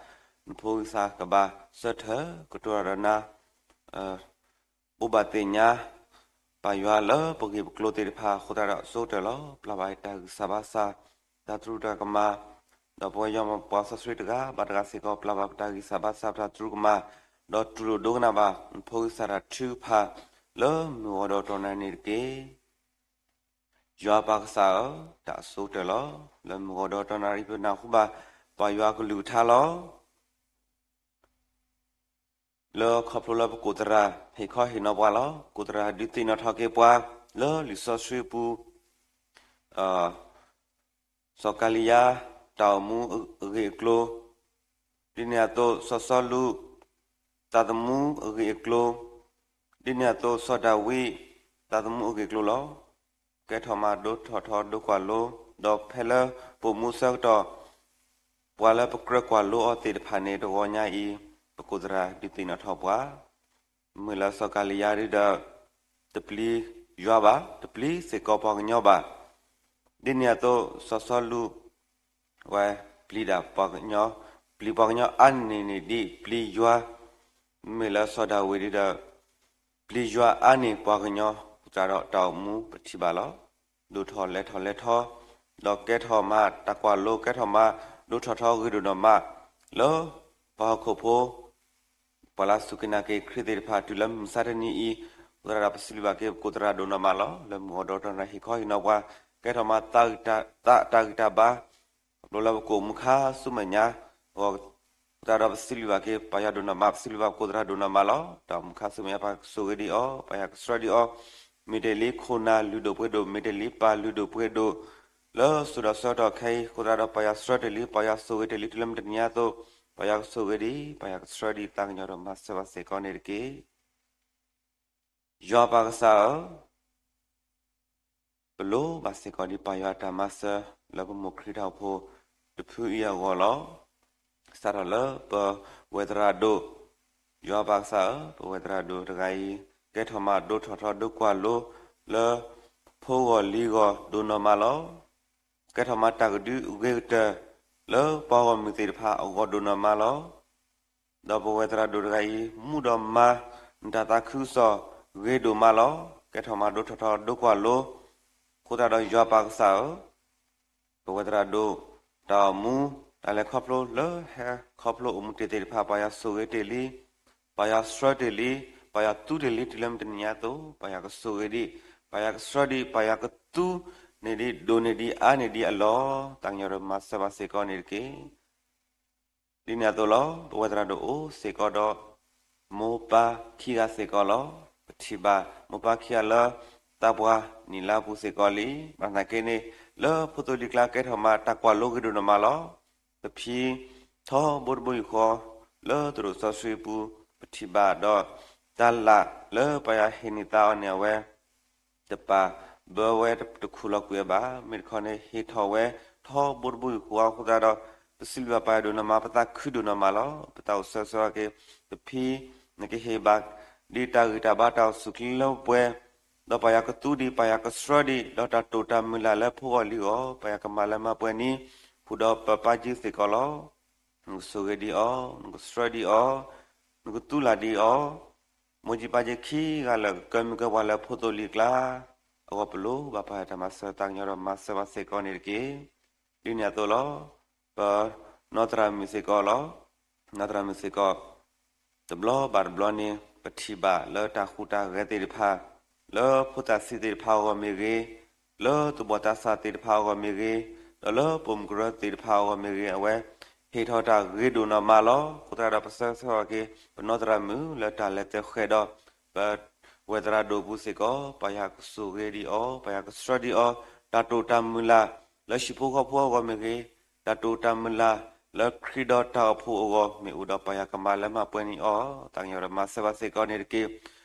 နဖိဂံၢ်စၢ်ကဘၣ်စၢထၢၣ်ကတိၤတၢ်ဒီးနၤ, ဘိးဘၣ်သ့ၣ်ညါ ပၢ်ယွၤလၢပဂ့ၢ်ပကျိၤသ့ၣ်တဖၣ်အဃိသတးဒီး ဆိကတၢၢ်လီၤ. ပျၢ်ဘၣ်တၢ်ဂံၢ်စၢ်ဘါစၢ် တၢ်တြူတၢ်ကမၣ်, ဒီးပဝဲယွၤမၤပှၤစီဆှံတဂၤဘၣ်တဂၤစ့ၢ်ကီး ပျၢ်ဘၣ်ပတၢ်ဂံၢ်စၢ်ဘါစၢ် ပတၢ်တြူကမၣ်, ဒီးတူၢ်လိာ်ဒိကနၣ်ဘၣ် နဖိဂံၢ်စၢ်တၢ်ထုကဖၣ် လၢမုၢ်ဂီၤဒီးတီၢ်နၣ်ရံၣ်န့ၣ်တက့ၢ်. ယွၤပၢ်ကစၢ်ဧၢ, တၢ်ဆိကတၢၢ်လီၤ. လၢမုၢ်ဂီၤဒီးတီၢ်နၣ်ရံၣ်ပနၢ်ဟူဘၣ် ပၢ်ယွၤကလုၢ်ကထါလီၤ. လၢခီဖျိလၢပကိးသရၣ် ဟ့ၣ်ခီဟ့ၣ်နီၤပှၤလီၤ. ကိးသရၣ်ဒုးသ့ၣ်နီၣ်ထီၣ်က့ၤပှၤ လၢလံာ်စီဆှံပူၤ စီၤကၤလံယါ တၢ်အိၣ်မူအဂ့ၢ်အကျိၤ, ဒ်န့ၣ်အသိး စီၤစီလူး သးသမူအဂ့ၢ်အကျိၤ, ဒ်န့ၣ်အသိး စီၤဒၤဝံး သးသမူအဂ့ၢ်အကျိၤလီၤ. ကဲထီၣ်မးဒိထီၣ်ထီဒိကွၢ်လိ, ဒီးဖဲလၢပအိၣ်မူဆၢကတီၢ် ပှၤလၢပကြၢးကွၢ်လိအီၤသ့ၣ်တဖၣ်န့ၣ် တဂီၤညါအံၤ ပကိးသရၣ်ဒုးသ့ၣ်နီၣ်ထီၣ်ပှၤ မ့ၢ်လၢစီၤကၤလံယါဒုဒီး တပျံၤယွၤဘၣ်, တပျံၤစ့ၢ်ကီးပှၤကညီဘၣ်. ဒ်န့ၣ်အသိး စီၤစီလူး ဝဲပျံၤဒၣ်ပှၤကညီ, ပျံၤပှၤကညီအါန့ၢ်န့ၢ်ဒ်ပျံၤယွၤ, မ့ၢ်လၢစီၤဒၤဝံးဒုဒီး ပျံၤယွၤအါန့ၢ်ပှၤကညီ ဃိသတးဒီးတၢ်အိၣ်မူပထံၣ်ဘၣ်လီၤ. ဒိၣ်ထီၣ်လဲၤထီၣ်လဲၤထီ, ဒီးကဲထီၣ်မးတၢ်ကွၢ်လိ, ကဲထီၣ်မး ဒိထီၣ်ထီဂ့ၤဒိၣ်နီၢ်မး လၢပှၤဟီၣ်ခိၣ်ဖိ ပှၤလၢစူၢ်က့ၤနာ်က့ၤခရံာ်သ့ၣ်တဖၣ် တုၤလၢမုၢ်မဆါတနံၤအံၤ, ဃိသတးဒီးပစံးဘျုးဘၣ်က့ၤပကိးသရၣ်ဒိၣ်နီၢ်မးလီၤ. လၢမုၢ်ဂီၤဒီးတီၢ်နၣ်ရံၣ်ဟ့ၣ်ခီဟ့ၣ်နီၤပှၤ, ကဲထီၣ်မးသးတၢ်ဂံၢ်တၢ်ဘါ ခီဖျိလၢပကအိၣ်မူခါဆူမဲာ်ညါအဂီၢ်, ဃိသတးဒီးပစံးဘျုးဘၣ်က့ၤပၢ်ယွၤဒိၣ်နီၢ်မး, ပစံးဘျုးဘၣ်ပကိးသရၣ်ဒိၣ်နီၢ်မးလီၤ. တၢ်အိၣ်မူခါဆူမဲာ်ညါ ပၢ်ယွၤကဆိၣ်ဂ့ၤဒံးအီၤ, ပၢ်ယွၤကဆှၢဒံးအီၤ, မ့ၢ်တ့ၢ်လံခိၣ်နၢ်လုၢ်ဒိၣ်ပှ့ၤဒိၣ်, မ့ၢ်တ့ၢ်လံပၢ်လုၢ်ဒိၣ်ပှ့ၤဒိၣ် လၢစိၤဒီးဆၢကတီၢ်ခဲအံၤ, ဃိသတးဒီးပၢ်ယွၤဆှၢတ့ၢ်လံ, ပၢ်ယွၤကဆိၣ်ဂ့ၤတ့ၢ်လံ တုၤလၢမုၢ်တနံၤညါအသိး, ပၢ်ယွၤကဆိၣ်ဂ့ၤဒံး, ပၢ်ယွၤကဆှၢဒံးသးကညီၤဒီးမၤစၢၤဘၣ်စ့ၢ်ကီးန့ၣ်တက့ၢ်. ယွၤပၢ်ကစၢ်ဧၢ, ပလိၣ်ဘၣ်စ့ၢ်ကီးဒ်ပၢ်ယွၤအတၢ်မၤစၢၤ လၢပမိၢ်ခရံာ်တၢ်အိၣ်ဖှိၣ်တဖုအံၤအဂီၢ်လီၤ. စးထီၣ်လၢပဝဲၢ်သရၣ်ဒိၣ်, ယွၤပၢ်ကစၢ်ဧၢ, ပဝဲၢ်သရၣ်ဒိၣ်တဂၤအံၤ ကဲထီၣ်မးဒိၣ်ထီၣ်ထီဒိၣ်ကွၢ်လိ လၢဖိဂီၢ်လံၤဂီၢ်ဒိၣ်နီၢ်မးလီၤ. ကဲထီၣ်မးတၢ်ကဒုအဂ့ၤကတၢၢ် လၢပှၤဂီၢ်မုၢ်သ့ၣ်တဖၣ်အဂီၢ်ဒိၣ်နီၢ်မးလီၤ. ဒီးပဝဲၢ်သရၣ်ဒိၣ်တဂၤအံၤ မူဒီးမၤ နတၢ်သးခုကစီၣ်ဂ့ၤဒိၣ်မးလီၤ. ကဲထီၣ်မးဒိၣ်ထီၣ်ထီဒိၣ်ကွၢ်လိ အဃိသတးဒီးယွၤပၢ်ကစၢ်ဧၢ, ပဝဲၢ်သရၣ်ဒိၣ် တၢ်အိၣ်မူ တၢ်လဲၤခီဖျိလၢဟဲခီဖျိအိၣ်မူတ့ၢ်သ့ၣ်တဖၣ် ပၢ်ယွၤဆိၣ်ဂ့ၤတ့ၢ်လံ, ပၢ်ယွၤဆှၢတ့ၢ်လံ, ပၢ်ယွၤသူတ့ၢ်လံ တုၤလၢမုၢ်တနံၤညါအသိး ပၢ်ယွၤကဆိၣ်ဂ့ၤဒံး, ပၢ်ယွၤကဆှၢဒံး, ပၢ်ယွၤကသူန့ၢ်ဒံး ဒိၣ်န့ၢ်ဒံး အါန့ၢ်ဒံးအလီၢ် သးကညီၤဒီးမၤစၢၤဘၣ်စ့ၢ်ကီးန့ၣ်တက့ၢ်. ဒ်န့ၣ်အသိးလီၤ. ပဝဲၢ်သရၣ်ဒိၣ်အိၣ်စ့ၢ်ကီးဒီး မိၢ်ပၢ်ခံဂၤစ့ၢ်ကီးလီၤ. ပထံၣ်ဘၣ်မိၢ်ပၢ်ခံဂၤလၢ သးပှၢ်နံၣ်လါပူၤစ့ၢ်ကီးလံ. ဘၣ်သနာ်က့န့ၣ် လၢဖိသိလံၤကျါကဲထီၣ်မးတၢ်ကွၢ်လိဂ့ၤဒိၣ်နီၢ်မးလီၤ. ပဖံထီဘိတဘိယူၢ်ဃီ လၢသရိာ်စီဆှံပူၤ ပထံၣ်ဘၣ်ဒီး တၢ်လၢ်လၢပၢ်ယွၤဟ့ၣ်န့ၢ်သါအီၤန့ၣ် အဝဲ တပာ်ဘၢဝဲတခူၣ်လီၤကွံာ်ဝဲဘၣ်. မ့ၢ်တခီန့ၣ် ဟ့ၣ်ထီၣ်ဝဲထီဘိတဘိယူၢ်ဃီအဃိသတးဒီး ပစံးဘျုးဘၣ်ပၢ်ယွၤဒိၣ်နီၢ်မး, ပသးခုဒိၣ်နီၢ်မးလီၤ. ပတၢ်အိၣ်ဆၢဂ့ၤဆၢဝါက့ၤ ပဖံ နကဟ့ၣ်ဘၣ်ဒံးတၢ်ဂံၢ်တၢ်ဘါတၢ်အိၣ်ဆူၣ်ချ့လၢပှဲၤ, ဒီးပၢ်ယွၤကသူဒံး ပၢ်ယွၤကဆှၢဒံး ဒီးတၢ်တိာ်တၢ်မုၢ်လၢ်လၢဖိဂီၢ်လံၤဂီၢ် ပၢ်ယွၤကမၤလၢမၤပှဲၤန့ၣ် ဖုဒီးပၢ်ပၢ်ကၠိစ့ၢ်ကီးလီၤ. နကဆိၣ်ဂ့ၤဒံးအီၤ, နကဆှၢဒံးအီၤ, နကသူလၢ်ဒံးအီၤ, မိၢ်ကၠံပၢ်ကၠိခံဂၤလၢာ် ကမုၢ်ကပှၢ်လၢဖိသိလံၤကျါ အဂီၢ်ပလိၣ်ဘၣ်ပၢ်ယွၤတၢ်မၤစၢၤ သးကညီၤဒီးမၤစၢၤဘၣ်စ့ၢ်ကီးန့ၣ်တက့ၢ်. ဒ်န့ၣ်အသိးလီၤ. ပနီၢ်သရၣ်မုၣ်စ့ၢ်ကီးလီၤ. နီၢ်သရၣ်မုၣ်စ့ၢ်ကီး တဘျီဘၣ်တဘျီန့ၣ် ပထံၣ်ဘၣ်လၢတၢ်ဟူးတၢ်ဂဲၤသ့ၣ်တဖၣ် လၢဖိသၣ်ဆံးသ့ၣ်တဖၣ်အဂီၢ်မ့ၢ်ဂ့ၤ, လၢသူၣ်ဘီၣ်သးစၢ်သ့ၣ်တဖၣ်အဂီၢ်မ့ၢ်ဂ့ၤ, ဒီးလၢပိာ်မုၣ်ကရၢသ့ၣ်တဖၣ်အဂီၢ်မ့ၢ်ဂ့ၤ အဝဲဟ့ၣ်ထီၣ်တၢ်ဂ့ၤဒိၣ်နီၢ်မးလီၤ. အဃိသတးဒီး ပဆၢဂ့ၤဆၢဝါက့ၤ ပနီၢ်သရၣ်မုၣ်လၢတၢ်လဲၤသဲဃဲးဒီး ပဝဲၢ်သရၣ်ဒိၣ်ပူၤစ့ၢ်ကီး ပၢ်ယွၤကဆိၣ်ဂ့ၤဒံးအီၤ, ပၢ်ယွၤကဆှၢဒံးအီၤ, တၢ်တိာ်တၢ်မုၢ်လၢ် လၢဟံၣ်ဖိဃီဖိအဂီၢ်မ့ၢ်ဂ့ၤ, တၢ်တိာ်တၢ်မုၢ်လၢ် လၢခရံာ်ဒီးတၢ်အိၣ်ဖှိၣ်အဂီၢ်မ့ၢ်အိၣ်ဒီး ပၢ်ယွၤကမၤလၢမၤပှဲၤန့ၢ်အီၤ သးကညီၤဒီးမၤစၢၤဘၣ်စ့ၢ်ကီးန့ၣ်တက့ၢ်.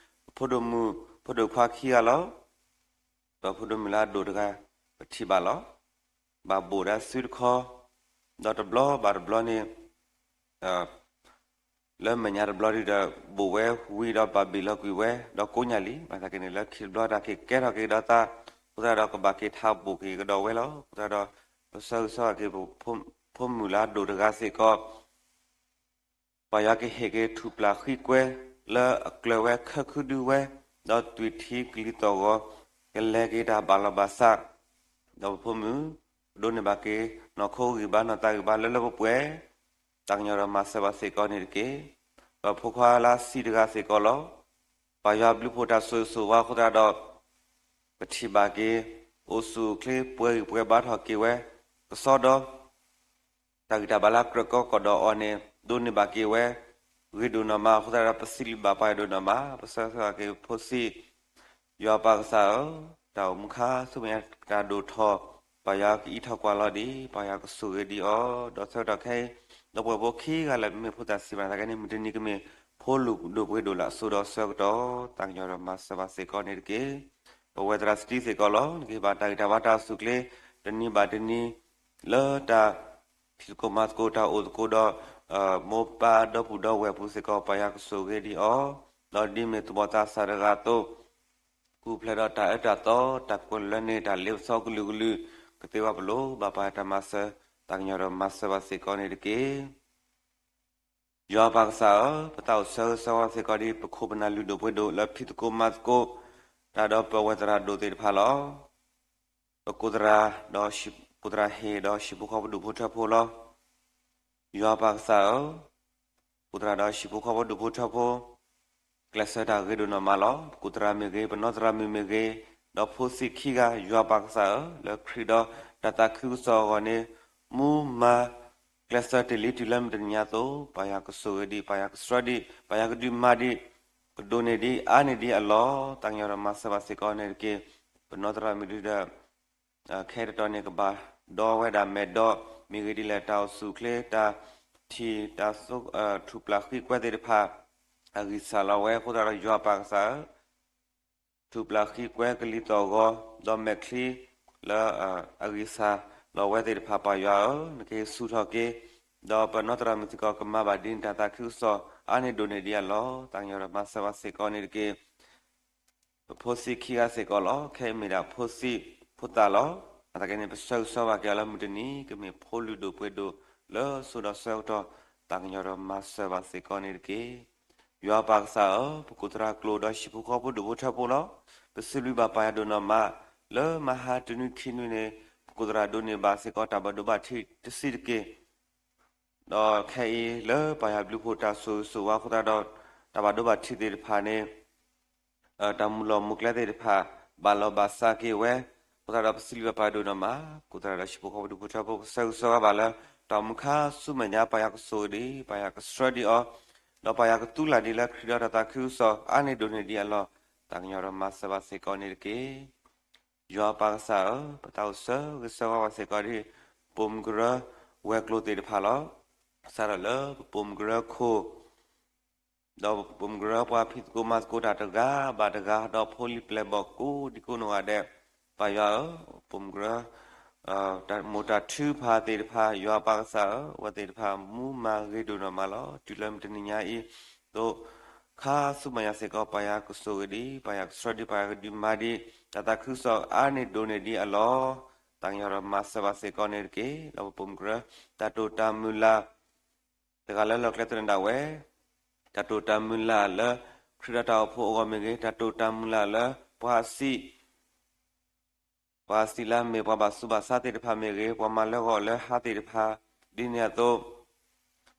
ဖိဒိၣ်မုၣ်ဖိဒိၣ်ခွါခံဂၤလီၤ. ဒီးဖိဒိၣ်မုၣ်လၢအဒိၣ်တဂၤ ပထံၣ်ဘၣ်လီၤ. ဘၣ်ဘိၣ်ဒၣ်စုတခီ, ဒီးတဘျီဘၣ်တဘျီန့ၣ် လၢမဲာ်ညါတဘျီဒုဒီး ဘိၣ်ဝဲဝံၤဒီးဘၣ်ဘ့ၣ်လီၤကွံာ်ဝဲ ဒီးကိးညၣ်လံ. ဘၣ်ဆၣ်က့န့ၣ် လၢခံတဘျီတၢ်က့ၤကဲထီၣ်က့ၤဒီးသး အဃိသတးဒီး ကဘၣ်က့ၤထါဘိၣ်က့ၤကဒီးဝဲလီၤ. အဃိသတးဒီး ပဆၢဂ့ၤဆၢဝါက့ၤ ဖိမုၣ်လၢအဒိၣ်တဂၤစ့ၢ်ကီး ပၢ်ယွၤကဟ့ၣ်က့ၤထူၣ်ပျၢ်ဃံကွဲ လၢအကျၢၤဝဲခၢၣ်ခုဒုဝဲ, ဒီးသွံၣ်ထံကလံၤသီၣ်ဂီၤ ကလဲၤက့ၤတၢ်ဘၣ်လီၤဘၣ်စး, ဒီးပဖိမုၣ် ဒိးန့ၢ်ဘၣ်က့ၤ နီၢ်ခိဂံၢ်ဘါနီၢ်သးဂံၢ်ဘါလၢလၢပှဲၤပှဲၤ, သးကညီၤဒီးမၤစၢၤဘၣ်စ့ၢ်ကီးန့ၣ်တက့ၢ်. ဒီးဖိခွါလၢအဆံးတဂၤစ့ၢ်ကီးလီၤ. ပၢ်ယွၤဘျုးဖှိၣ်တၢ်ဆိၣ်ဂ့ၤဆိၣ်ဝါအဃိသတးဒီး ပထံၣ်ဘၣ်က့ၤ အိၣ်ဆူၣ်အိၣ်ချ့ပှဲၤဂံၢ်ပှဲၤဘါထီၣ်က့ၤဝဲ ကစီဒီ တၢ်ဂံၢ်တၢ်ဘါလၢအကြၢးကီကီၣ်ဒီးအီၤန့ၣ် ဒိးန့ၢ်ဘၣ်က့ၤဝဲ ဂ့ၤဒိၣ်နီၢ်မးအဃိသတးဒီး ပစံးဘျုးဘၣ်ပၢ်ယွၤဒိၣ်နီၢ်မး, ပဆၢဂ့ၤဆၢဝါက့ၤဖိဆံး, ယွၤပၢ်ကစၢ်ဧၢ, တၢ်အိၣ်မူခါဆူမဲာ်ညါတၢ်ဒိၣ်ထီၣ်, ပၢ်ယွၤကအံးထီၣ်ကွၢ်လီၤဒံး, ပၢ်ယွၤကဆိၣ်ဂ့ၤဒံးအီၤ, ဒီးဆၢကတီၢ်ခဲအံၤ ဒီပုၢ်ဝဲၢ်ဖိခံဂၤလၢာ်မ့ၢ်ဖိသၣ်ဆံးဘၣ်သနာ်က့န့ၣ် မုၢ်တနံၤကမ့ၢ်ဖိလုၢ်ဒိၣ်ပှ့ၤဒိၣ်လၢအစိၤဒီးဆၢကတီၢ် သးကညီၤဒီးမၤစၢၤဘၣ်စ့ၢ်ကီးန့ၣ်တက့ၢ်. ပဝဲသရၣ်စတံစ့ၢ်ကီးလီၤ. နကဟ့ၣ်ဘၣ်တၢ်ဂံၢ်တၢ်ဘါတၢ်အိၣ်ဆူၣ်အိၣ်ချ့ တနံၤဘၣ်တနံၤ လၢတၢ်ဖံးသကိးမၤသကိးတၢ်အိၣ်သကိးဒီး မိၢ်ပၢ်ဒီပုၢ်ဒီဝဲၢ်ပူၤစ့ၢ်ကီး ပၢ်ယွၤကဆိၣ်ဂ့ၤဒံးအီၤ, ဒီးဒ်မ့ၢ်သူၣ်ဘီၣ်သးစၢ်တဂၤအသိး ပူၤဖျဲးဒီးတၢ်အၢတၢ်သီ တၢ်ကွဲးလၢန့ၢ်တၢ်လ့ပစီကလုာ်ကလုာ် ကသ့ဝဲပလိာ်ဘၣ်ပၢ်ယွၤတၢ်မၤစၢၤ သးကညီၤဒီးမၤစၢၤဘၣ်စ့ၢ်ကီးန့ၣ်တက့ၢ်. ယွၤပၢ်ကစၢ်ဧၢ, ပသးအိၣ်ဆၢဂ့ၤဆၢဝါစ့ၢ်ကီးဒ် ပခိၣ်ပနၢ်လုၢ်ဒိၣ်ပှ့ၤဒိၣ်လၢဖံးသကိးမၤသကိး တၢ်ဒီးပဝဲသရၣ်ဒိၣ်သ့ၣ်တဖၣ်လီၤ. ပကိးသရၣ်ဒီး ကိးသရၣ်ဟ့ၣ်ဒီးဟံၣ်ဖိဃီဖိဒူၣ်ဖိထၢဖိလီၤ. ယွၤပၢ်ကစၢ်ဧၢ, ကိးသရၣ်ဒီးဟံၣ်ဖိဃီဖိဒူၣ်ဖိထၢဖိ ကျဲးစၢးတၢ်ဂ့ၤဒိၣ်နီၢ်မးလီၤ. ပကိးသရၣ်မ့ၢ်ဂ့ၤ, ပနီၢ်သရၣ်မုၣ်မ့ၢ်ဂ့ၤ, ဒီးဖိဆံးခံဂၤ ယွၤပၢ်ကစၢ်ဧၢ, လၢခရံာ်ဒီးတၢ်သးခုကစီၣ်အဂီၢ်န့ၣ် မူမၤ ကျဲးစၢးတ့ၢ်လံတုၤလၢမုၢ်တနံၤညါအသိး ပၢ်ယွၤကဆိၣ်ဂ့ၤဒံး, ပၢ်ယွၤကဆှၢဒံး, ပၢ်ယွၤကဒုးမၤဒံး, ကဒိၣ်န့ၢ်ဒံးအါန့ၢ်ဒံးအလီၢ် သးကညီၤဒီးမၤစၢၤဘၣ်စ့ၢ်ကီးန့ၣ်တက့ၢ်. ပနီၢ်သရၣ်မုၣ်ဒုဒီး ခဲအံၤတတီၤန့ၣ် ကဘၣ်ဒီဝဲဒၣ်မဲာ်ဒီး မ့ၢ်ဂ့ၤဒ်လဲၣ် တၢ်အိၣ်ဆူၣ်အိၣ်ချ့ တၢ်ထံၣ် တၢ်ထူၣ်ပျၢ်ဃံကွဲသ့ၣ်တဖၣ် အဂံၢ်စၢ်လီၤဝဲအဃိသတးဒီး ယွၤပၢ်ကစၢ်ဧၢ, ထူၣ်ပျၢ်ဃံကွဲကလံၤသီၣ်ဂီၤ ဒီးမဲာ်ချံလၢအဂံၢ်စၢ်လီၤဝဲသ့ၣ်တဖၣ် ပၢ်ယွၤဧၢ, နကဟ့ၣ်ဆူၣ်ထီၣ်က့ၤ, ဒီးပနီၢ်သရၣ်မုၣ်စ့ၢ်ကီးကမၤဘၣ်ဒ်န့ၣ်တၢ်သးခုကစီၣ်အါန့ၢ်ဒိၣ်န့ၢ်ဒံးအလီၢ် သးကညီၤဒီးမၤစၢၤဘၣ်စ့ၢ်ကီးန့ၣ်တက့ၢ်. ပဖိဆံးခံဂၤစ့ၢ်ကီးလီၤ. ခဲအံၤမ့ၢ်ဒၣ်ဖိဆံးဖိသၣ်လီၤ. အသးက့န့ၣ် ပဆၢဂ့ၤဆၢဝါဘၣ်က့ၤအီၤလၢမုၢ်တနံၤ ကမ့ၢ်ဖိလုၢ်ဒိၣ်ပှ့ၤဒိၣ်လၢစိၤဒီးဆၢကတီၢ် သးကညီၤဒီးမၤစၢၤဘၣ်စ့ၢ်ကီးန့ၣ်တက့ၢ်. ယွၤပၢ်ကစၢ်ဧၢ, ပကိးသရၣ်ကျိၤဒီးဟံၣ်ဖိဃီဖိဒူၣ်ဖိထၢဖိလီၤ. ပစံးဘျုးဘၣ်ပၢ်ယွၤဒိၣ်နီၢ်မး လၢမဟါတနွံခံနွံန့ၣ် ပကိးသရၣ်ဒိးန့ၢ်ဘၣ်စ့ၢ်ကီးတၢ်ဘၣ်ဒိဘၣ်ထံးတဆံးတက့ၢ်. ဒီးခဲအံၤလၢပၢ်ယွၤဘျုးဖှိၣ်တၢ်ဆိၣ်ဂ့ၤဆိၣ်ဝါအဃိသတးဒီး တၢ်ဘၣ်ဒိဘၣ်ထံးသ့ၣ်တဖၣ်န့ၣ် တၢ်မုၢ်လီၢ်မူကျဲသ့ၣ်တဖၣ် ဘၣ်လီၢ်ဘၣ်စးက့ၤဝဲ, အဃိသတးဒီးပစံးဘျုးဘၣ်ပၢ်ယွၤဒိၣ်နီၢ်မး, ကိးသရၣ်ဒီးဟံၣ်ဖိဃီဖိဒူၣ်ဖိထၢဖိ ပဆၢဂ့ၤဆၢဝါဘၣ်လၢ တၢ်အိၣ်မူခါဆူမဲာ်ညါ ပၢ်ယွၤကဆိၣ်ဂ့ၤဒံး, ပၢ်ယွၤကဆှၢဒံးအီၤ, ဒီးပၢ်ယွၤကသူလၢ်ဒံးလၢခရံာ်ဒီးတၢ်သးခုကစီၣ်အါန့ၢ်ဒိၣ်န့ၢ်ဒံးအလီၢ်, သးကညီၤဒီးမၤစၢၤဘၣ်စ့ၢ်ကီးန့ၣ်တက့ၢ်. ယွၤပၢ်ကစၢ်ဧၢ, ပသးအိၣ်ဆၢဂ့ၤဆၢဝါဘၣ်စ့ၢ်ကီးဒံး ပပိာ်မုၣ်ကရၢဝဲၤကျိၤသ့ၣ်တဖၣ်လီၤ. စးထီၣ်လၢပပိာ်မုၣ်ကရၢခိၣ် ဒီးပပိာ်မုၣ်ကရၢပှၤဖံးသကိးမၤသကိးတၢ်တဂၤဘၣ်တဂၤ ဒီးဖိလံၤပျဲၢ်ဘီၣ်ကိးဒံကိးနီၢ်ဂၤဒဲး, ပၢ်ယွၤဧၢ, ပပိာ်မုၣ်ကရၢ မိၢ်တၢ်ထုကဖၣ်သ့ၣ်တဖၣ် ယွၤပၢ်ကစၢ်ဧၢ, အဝဲသ့ၣ်တဖၣ်မူမၤဂ့ၤဒိၣ်နီၢ်မးလီၤ. တုၤလၢမုၢ်တနံၤညါအံၤသိး ခါဆူမဲာ်ညါစ့ၢ်ကီး ပၢ်ယွၤကဆိၣ်ဂ့ၤဒံး, ပၢ်ယွၤကဆှၢဒံး, ပၢ်ယွၤကဒုးမၤဒံး တၢ်သးခုကစီၣ်အါန့ၢ်ဒိၣ်န့ၢ်ဒံးအလီၢ်, သးကညီၤဒီးမၤစၢၤဘၣ်စ့ၢ်ကီးန့ၣ်တက့ၢ်. ဒီးပပိာ်မုၣ်ကရၢ တၢ်တိာ်တၢ်မုၢ်လၢ် တဂၤလၢလီၢ်ကျဲသနၢၣ်ဒၣ်ဝဲ, တၢ်တိာ်တၢ်မုၢ်လၢ်လၢ ခရံာ်ဒီးတၢ်အိၣ်ဖှိၣ်အဂီၢ်မ့ၢ်ဂ့ၤ, တၢ်တိာ်တၢ်မုၢ်လၢ်လၢ ပှၤအစံး ပှၤအစံးလၢအမ့ၢ်ပှၤဘၣ်ဆူးဘၣ်ဆါသ့ၣ်တဖၣ်မ့ၢ်ဂ့ၤ, ပှၤမၤလၢဂီၤလၢဟါသ့ၣ်တဖၣ် ဒ်န့ၣ်အသိး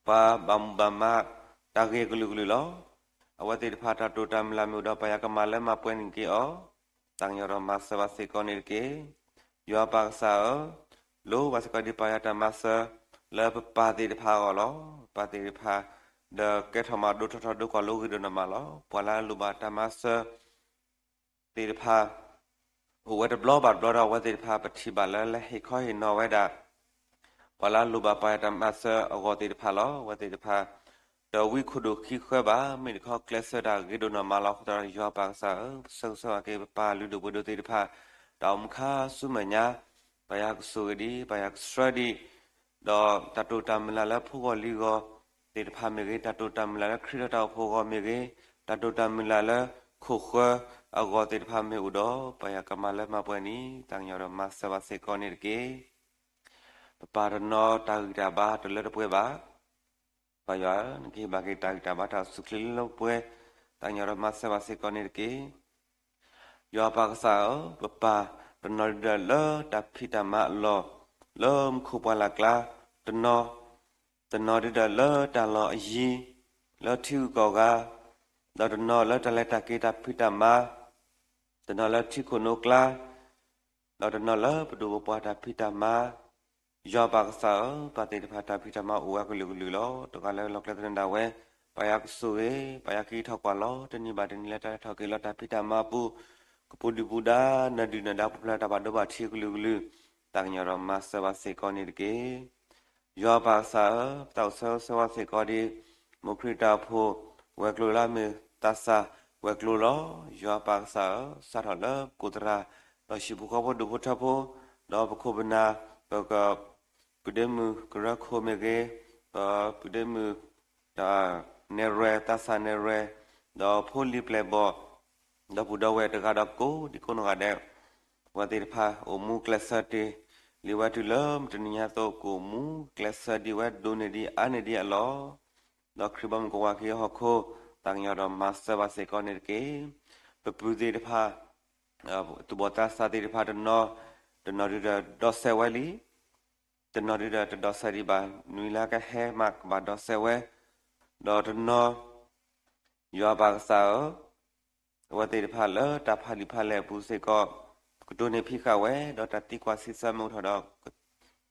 ပှၤဘၣ်မူဘၣ်မၤတၢ်ဂ့ၢ်ကလုာ်ကလုာ်လီၤ. အဝဲသ့ၣ်တဖၣ်တၢ်တိာ်တၢ်မုၢ်လၢ်မ့ၢ်အိၣ်ဒီး ပၢ်ယွၤကမၤလၢမၤပှဲၤန့ၢ်က့ၤအီၤ, သးကညီၤဒီးမၤစၢၤဘၣ်စ့ၢ်ကီးန့ၣ်တက့ၢ်. ယွၤပၢ်ကစၢ်ဧၢ, လိၣ်ဘၣ်စ့ၢ်ကီးဒံးပၢ်ယွၤတၢ်မၤစၢၤ လၢပပၢ်သ့ၣ်တဖၣ်အဂီၢ်လီၤ. ပၢ်သ့ၣ်တဖၣ် ဒီးကဲထီၣ်မၤဒိထီၣ်ထီဒိကွၢ်လိဂ့ၤဒိၣ်နီၢ်မးလီၤ. ပှၤလၢအလိၣ်ဘၣ်တၢ်မၤစၢၤ သ့ၣ်တဖၣ် အိၣ်ဝဲတဘျီဘၣ်တဘျီဒီး အဝဲသ့ၣ်တဖၣ် ပထံၣ်ဘၣ်လၢလၢဟ့ၣ်ခီဟ့ၣ်နီၤဝဲဒၣ် ပှၤလၢအလိၣ်ဘၣ်ပၢ်ယွၤတၢ်မၤစၢၤအဂီၢ်သ့ၣ်တဖၣ်လီၤ. အဝဲသ့ၣ်တဖၣ် တဝံခိၣ်ဒိၣ်ခံဃၢဘၣ်, မ့ၢ်တခီကျဲးစၢးတၢ်ဂ့ၤဒိၣ်နီၢ်မးလီၤ. အဃိသတးဒီးယွၤပၢ်ကစၢ်ဧၢ, ပဆၢဂ့ၤဆၢဝါက့ၤ ပပၢ်လုၢ်ဒိၣ်ပှ့ၤဒိၣ်သ့ၣ်တဖၣ် တၢ်အိၣ်မူခါဆူမဲာ်ညါ ပၢ်ယွၤကဆိၣ်ဂ့ၤဒံး, ပၢ်ယွၤကဆှၢဒံး ဒီးတၢ်တိာ်တၢ်မုၢ်လၢ်လၢဖိဂီၢ်လံၤဂီၢ်သ့ၣ်တဖၣ်မ့ၢ်ဂ့ၤ, တၢ်တိာ်တၢ်မုၢ်လၢ်လၢခရံာ်ဒီးတၢ်အိၣ်ဖှိၣ်အဂီၢ်မ့ၢ်ဂ့ၤ, တၢ်တိာ်တၢ်မုၢ်လၢ်လၢခိၣ်ဃၢအဂီၢ်သ့ၣ်တဖၣ်မ့ၢ်အိၣ်ဒီး ပၢ်ယွၤကမၤလၢမၤပှဲၤန့ၣ် သးကညီၤဒီးမၤစၢၤဘၣ်စ့ၢ်ကီးန့ၣ်တက့ၢ်. ပပၢ်တနီၤတၢ်ဂံၢ်တၢ်ဘါတလၢတပှဲၤဘၣ်. ပၢ်ယွၤဧၢ, နကဟ့ၣ်ဘၣ်က့ၤတၢ်ဂံၢ်တၢ်ဘါတၢ်အိၣ်ဆူၣ်ချ့လၢလၢပှဲၤပှဲၤ, သးကညီၤဒီးမၤစၢၤဘၣ်စ့ၢ်ကီးန့ၣ်တက့ၢ်. ယွၤပၢ်ကစၢ်ဧၢ, ပပၢ်တနီၤဒုဒီးလၢတၢ်ဖံးတၢ်မၤအလီၢ် လၢမူခိၣ်ပှၢ်လၢ်ကျါ, တနီၤ, တနီၤဒုဒီးလၢတၢ်လီၢ်အယံၤ, လၢထံဂုၤကီၢ်ဂၤ, ဒီးတနီၤလၢတၢ်လဲၤတၢ်က့ၤတၢ်ဖံးတၢ်မၤ, တနီၤလၢထံခိၣ်နိကျါ, ဒီးတနီၤလၢပဒိၣ်ပပှၢ်တၢ်ဖံးတၢ်မၤ, ယွၤပၢ်ကစၢ်ဧၢ, ပၢ်သ့ၣ်တဖၣ်တၢ်ဖံးတၢ်မၤအိၣ်ဝဲကလုာ်ကလုာ်လီၤ. တဂၤလၢလီၢ်ကျဲသနၢၣ်ဒၣ်ဝဲ, ပၢ်ယွၤကဆိၣ်ဂ့ၤ, ပၢ်ယွၤကဟံးထီၣ်ကွၢ်လီၤ, တနံၤဘၣ်တနံၤလၢတၢ်လဲၤထီၣ်က့ၤလီၤတၢ်ဖံးတၢ်မၤအပူၤ, ကပူၤဒုၣ်ပူၤဒါ, နၢၤဒုၣ်နၢၤဒါပူၤဖျဲးတၢ်ဘၣ်ဒိဘၣ်ထံးကလုာ်ကလုာ်, သးကညီၤဒီးမၤစၢၤဘၣ်စ့ၢ်ကီးန့ၣ်တက့ၢ်. ယွၤပၢ်ကစၢ်ဧၢ, ပသးအိၣ်ဆၢဂ့ၤဆၢဝါစ့ၢ်ကီးဒံး, မိၢ်ခရံာ်တၢ်အိၣ်ဖှိၣ်ဝဲၤကျိၤလၢအမ့ၢ်သးစၢ်ဝဲၤကျိၤလီၤ. ယွၤပၢ်ကစၢ်ဧၢ, စးထီၣ်လၢပကိးသရၣ်, ဒီးဟံၣ်ဖိဃီဖိဒူၣ်ဖိထၢဖိ, ဒီးပခိၣ်ပနၢ်, ပက ပုၢ်ဒ့မုၣ်ကရၢခိၣ်မ့ၢ်ဂ့ၤ, ပပုၢ်ဒ့မုၣ် တၢ်နဲၣ်ရွဲၣ် သးစၢ်နဲၣ်ရွဲၣ်, ဒီးဖိလံၤပျဲၢ်ဘီၣ်, ဒီပုၢ်ဒီဝဲၢ်တဂၤဒီးကိးဒံကိးနီၢ်ဂၤဒဲး, အဝဲသ့ၣ်တဖၣ်အိၣ်မူကျဲးစၢးတ့ၢ်လံဝဲတုၤလၢမုၢ်တနံၤညါအသိး ကအိၣ်မူကျဲးစၢးဒံးဝဲဒိၣ်န့ၢ်ဒံးအါန့ၢ်ဒံးအလီၢ်, ဒီးခရံာ်ဘီမုၢ်ကဝၤက့ၤအဟီၣ်ခိၣ်, သးကညီၤဒီးမၤစၢၤဘၣ်စ့ၢ်ကီးန့ၣ်တက့ၢ်. ပပုၢ်သ့ၣ်တဖၣ် သူၣ်ဘီၣ်သးစၢ်သ့ၣ်တဖၣ်တနီၤ, တနီၤဒုဒီးဒီးစဲးဝဲလံ, တနီၤဒုဒီးတဒီးစဲးဒံးဘၣ်, နွံလၢကဟဲမးကဘၣ်ဒီးစဲးဝဲ, ဒီးတနီၤ, ယွၤပၢ်ကစၢ်ဧၢ, အဝဲသ့ၣ်တဖၣ်လၢတၢ်ဖးလံာ်ဖးလဲၢ်အပူၤစ့ၢ်ကီး, ကတိၢ်န့ၢ်ဖံးဃာ်ဝဲ, ဒီးတၢ်သံကွၢ်စံးဆၢမ့ၢ်အိၣ်ထီၣ်ဒီး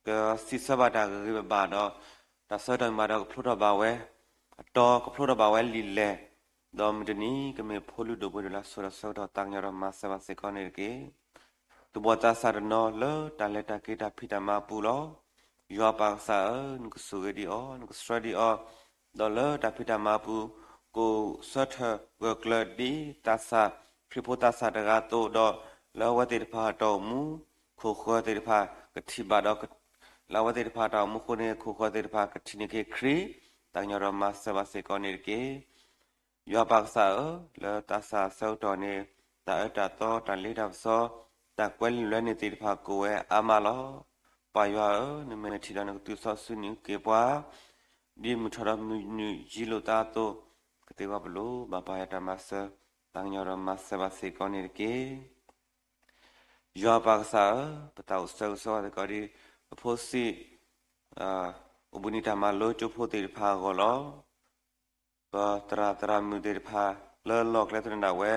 ကစံးဆၢဘၣ်တၢ်ဂ့ၤဂ့ၤဘၣ်ဘၣ်ဒီး, တၢ်ဆၢကတီၢ်မ့ၢ်ဘၣ်ဒီးကဖျိထီၣ်ဘၣ်ဝဲ, အတီကဖျိထီၣ်ဘၣ်ဝဲလံာ်လဲၢ်, ဒီးမုၢ်တနံၤကမ့ၢ်ဖိလုၢ်ဒိၣ်ပှ့ၤဒိၣ်လၢအစိၤဒီးဆၢကတီၢ် သးကညီၤဒီးမၤစၢၤဘၣ်စ့ၢ်ကီးန့ၣ်တက့ၢ်. သူၣ်ဘီၣ်သးစၢ်တနီၤလၢတၢ်လဲၤတၢ်က့ၤတၢ်ဖံးတၢ်မၤအပူၤလီၤ. ယွၤပၢ်ကစၢ်ဧၢ, နကဆိၣ်ဂ့ၤဒံးအီၤ, နကဆှၢဒံးအီၤ, ဒီးလၢတၢ်ဖံးတၢ်မၤအပူၤ, ကအိၣ်ဆၢထၢၣ်ဂၢၢ်ကျၢၤဒ်သးစၢ် ခရံာ်ဖိသးစၢ်တဂၤအသိးဒီး လၢအဝဲသ့ၣ်တဖၣ်အတၢ်အိၣ်မူ ခိၣ်ဃၢၤသ့ၣ်တဖၣ်ကထံၣ်ဘၣ်ဒီး လၢအဝဲသ့ၣ်တဖၣ်အတၢ်အိၣ်မူအဃိန့ၣ် ခိၣ်ဃၢၤသ့ၣ်တဖၣ်ကထံၣ်န့ၢ်က့ၤခရံာ်, သးကညီၤဒီးမၤစၢၤဘၣ်စ့ၢ်ကီးန့ၣ်တက့ၢ်. ယွၤပၢ်ကစၢ်ဧၢ, လၢသးစၢ်အဆၢကတီၢ်န့ၣ် တၢ်အၢတၢ်သီ တၢ်လ့တၢ်ပစီ တၢ်ကွဲလံာ်လွဲန့ၢ်သ့ၣ်တဖၣ်ကအိၣ်ဝဲအါမးလီၤ. ပၢ်ယွၤဧၢ, နမဲာ်ထံဒီးနကတုၤဆူနုာ်က့ၤပှၤ ဒ်မုၢ်ထီၣ်ဒီးမုၢ်နုာ်ယံၤလိာ်သးအသိး, ကသ့ၣ်ဝဲပလိၤ ဘၣ်ပၢ်ယွၤတၢ်မၤစၢၤ, သးကညီၤဒီးမၤစၢၤဘၣ်စ့ၢ်ကီးန့ၣ်တက့ၢ်. ယွၤပၢ်ကစၢ်ဧၢ, ပတၢ်အိၣ်ဆၢဂ့ၤဆၢဝါစ့ၢ်ကီးဒီး ပဖိဆံး အိၣ်ဘှံးနံၤတၢ်မၤလိကၠိဖိသ့ၣ်တဖၣ်အဂီၢ်လီၤ. ပသရၣ်သရၣ်မုၣ်သ့ၣ်တဖၣ် လၢလီၢ်ကျဲသနၢၣ်ဒၣ်ဝဲ,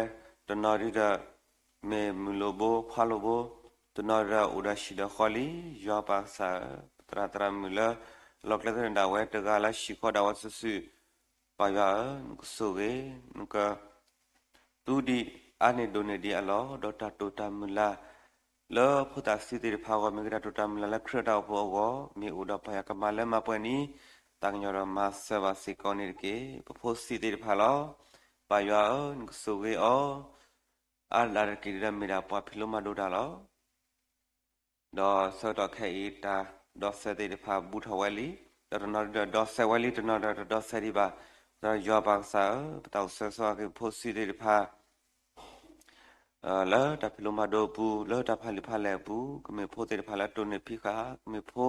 တနီၤဒုဒီး မ့ၢ်မုၣ်လိၣ်ဘိ ခွါလိၣ်ဘိ, တနီၤဒုဒီးအိၣ်ဒီးဟံၣ်ဒီးဃီလံ. ယွၤပၢ်ကစၢ်ဧၢ, ပသရၣ်သရၣ်မုၣ်လၢ လီၢ်ကျဲသနၢၣ်ဒၣ်ဝဲ တဂၤလၢဟံၣ်ဃီဒၣ်ဝဲစုာ်စုာ်, ပၢ်ယွၤဧၢ, နကဆိၣ်ဂ့ၤ, နက သူဒံးအါန့ၢ်ဒိၣ်န့ၢ်ဒံးအလီၢ်, ဒီးတၢ်တိာ်တၢ်မုၢ်လၢ် လၢဖိသၣ်ဆံးသ့ၣ်တဖၣ်အဂီၢ် မ့ၢ်ဂ့ၤ တၢ်တိာ်တၢ်မုၢ်လၢ်လၢခရံာ်အတၢ်အိၣ်ဖှိၣ်အဂီၢ် မ့ၢ်အိၣ်ဒီးပၢ်ယွၤကမၤလၢမၤပှဲၤန့ၣ် သးကညီၤဒီးမၤစၢၤဘၣ်စ့ၢ်ကီးန့ၣ်တက့ၢ်. ပဖိဆံးသ့ၣ်တဖၣ်လီၤ. ပၢ်ယွၤဧၢ, နကဆိၣ်ဂ့ၤအီၤ, အါဒၣ်တက့ၢ်ဒုဒီးမ့ၢ်ဒၣ်ပှၤဖံးလိမၤဒိးတၢ်လီၤ. ဒီးဆၢကတီၢ်ခဲအံၤ တၢ်ဒီးစဲးသ့ၣ်တဖၣ်ဘူးထီၣ်ဝဲလံ, ဒီးတနီၤဒုဒီးဒီးစဲးဝဲလံ, တနီၤဒီးတဒီးစဲးဒံးဘၣ်. ဒီးယွၤပၢ်ကစၢ်ဧၢ, ပတၢ်အိၣ်ဆၢဂ့ၤဆၢဝါက့ၤ ပဖိဆံးသ့ၣ်တဖၣ် လၢတၢ်ဖံးလိမၤဒိးအပူၤ, လၢတၢ်ဖးလံာ်ဖးလဲၢ်အပူၤ, ကမ့ၢ်ဖိသ့ၣ်တဖၣ်လၢတိၢ်န့ၢ်ဖံးဃာ်, ကမ့ၢ်ဖ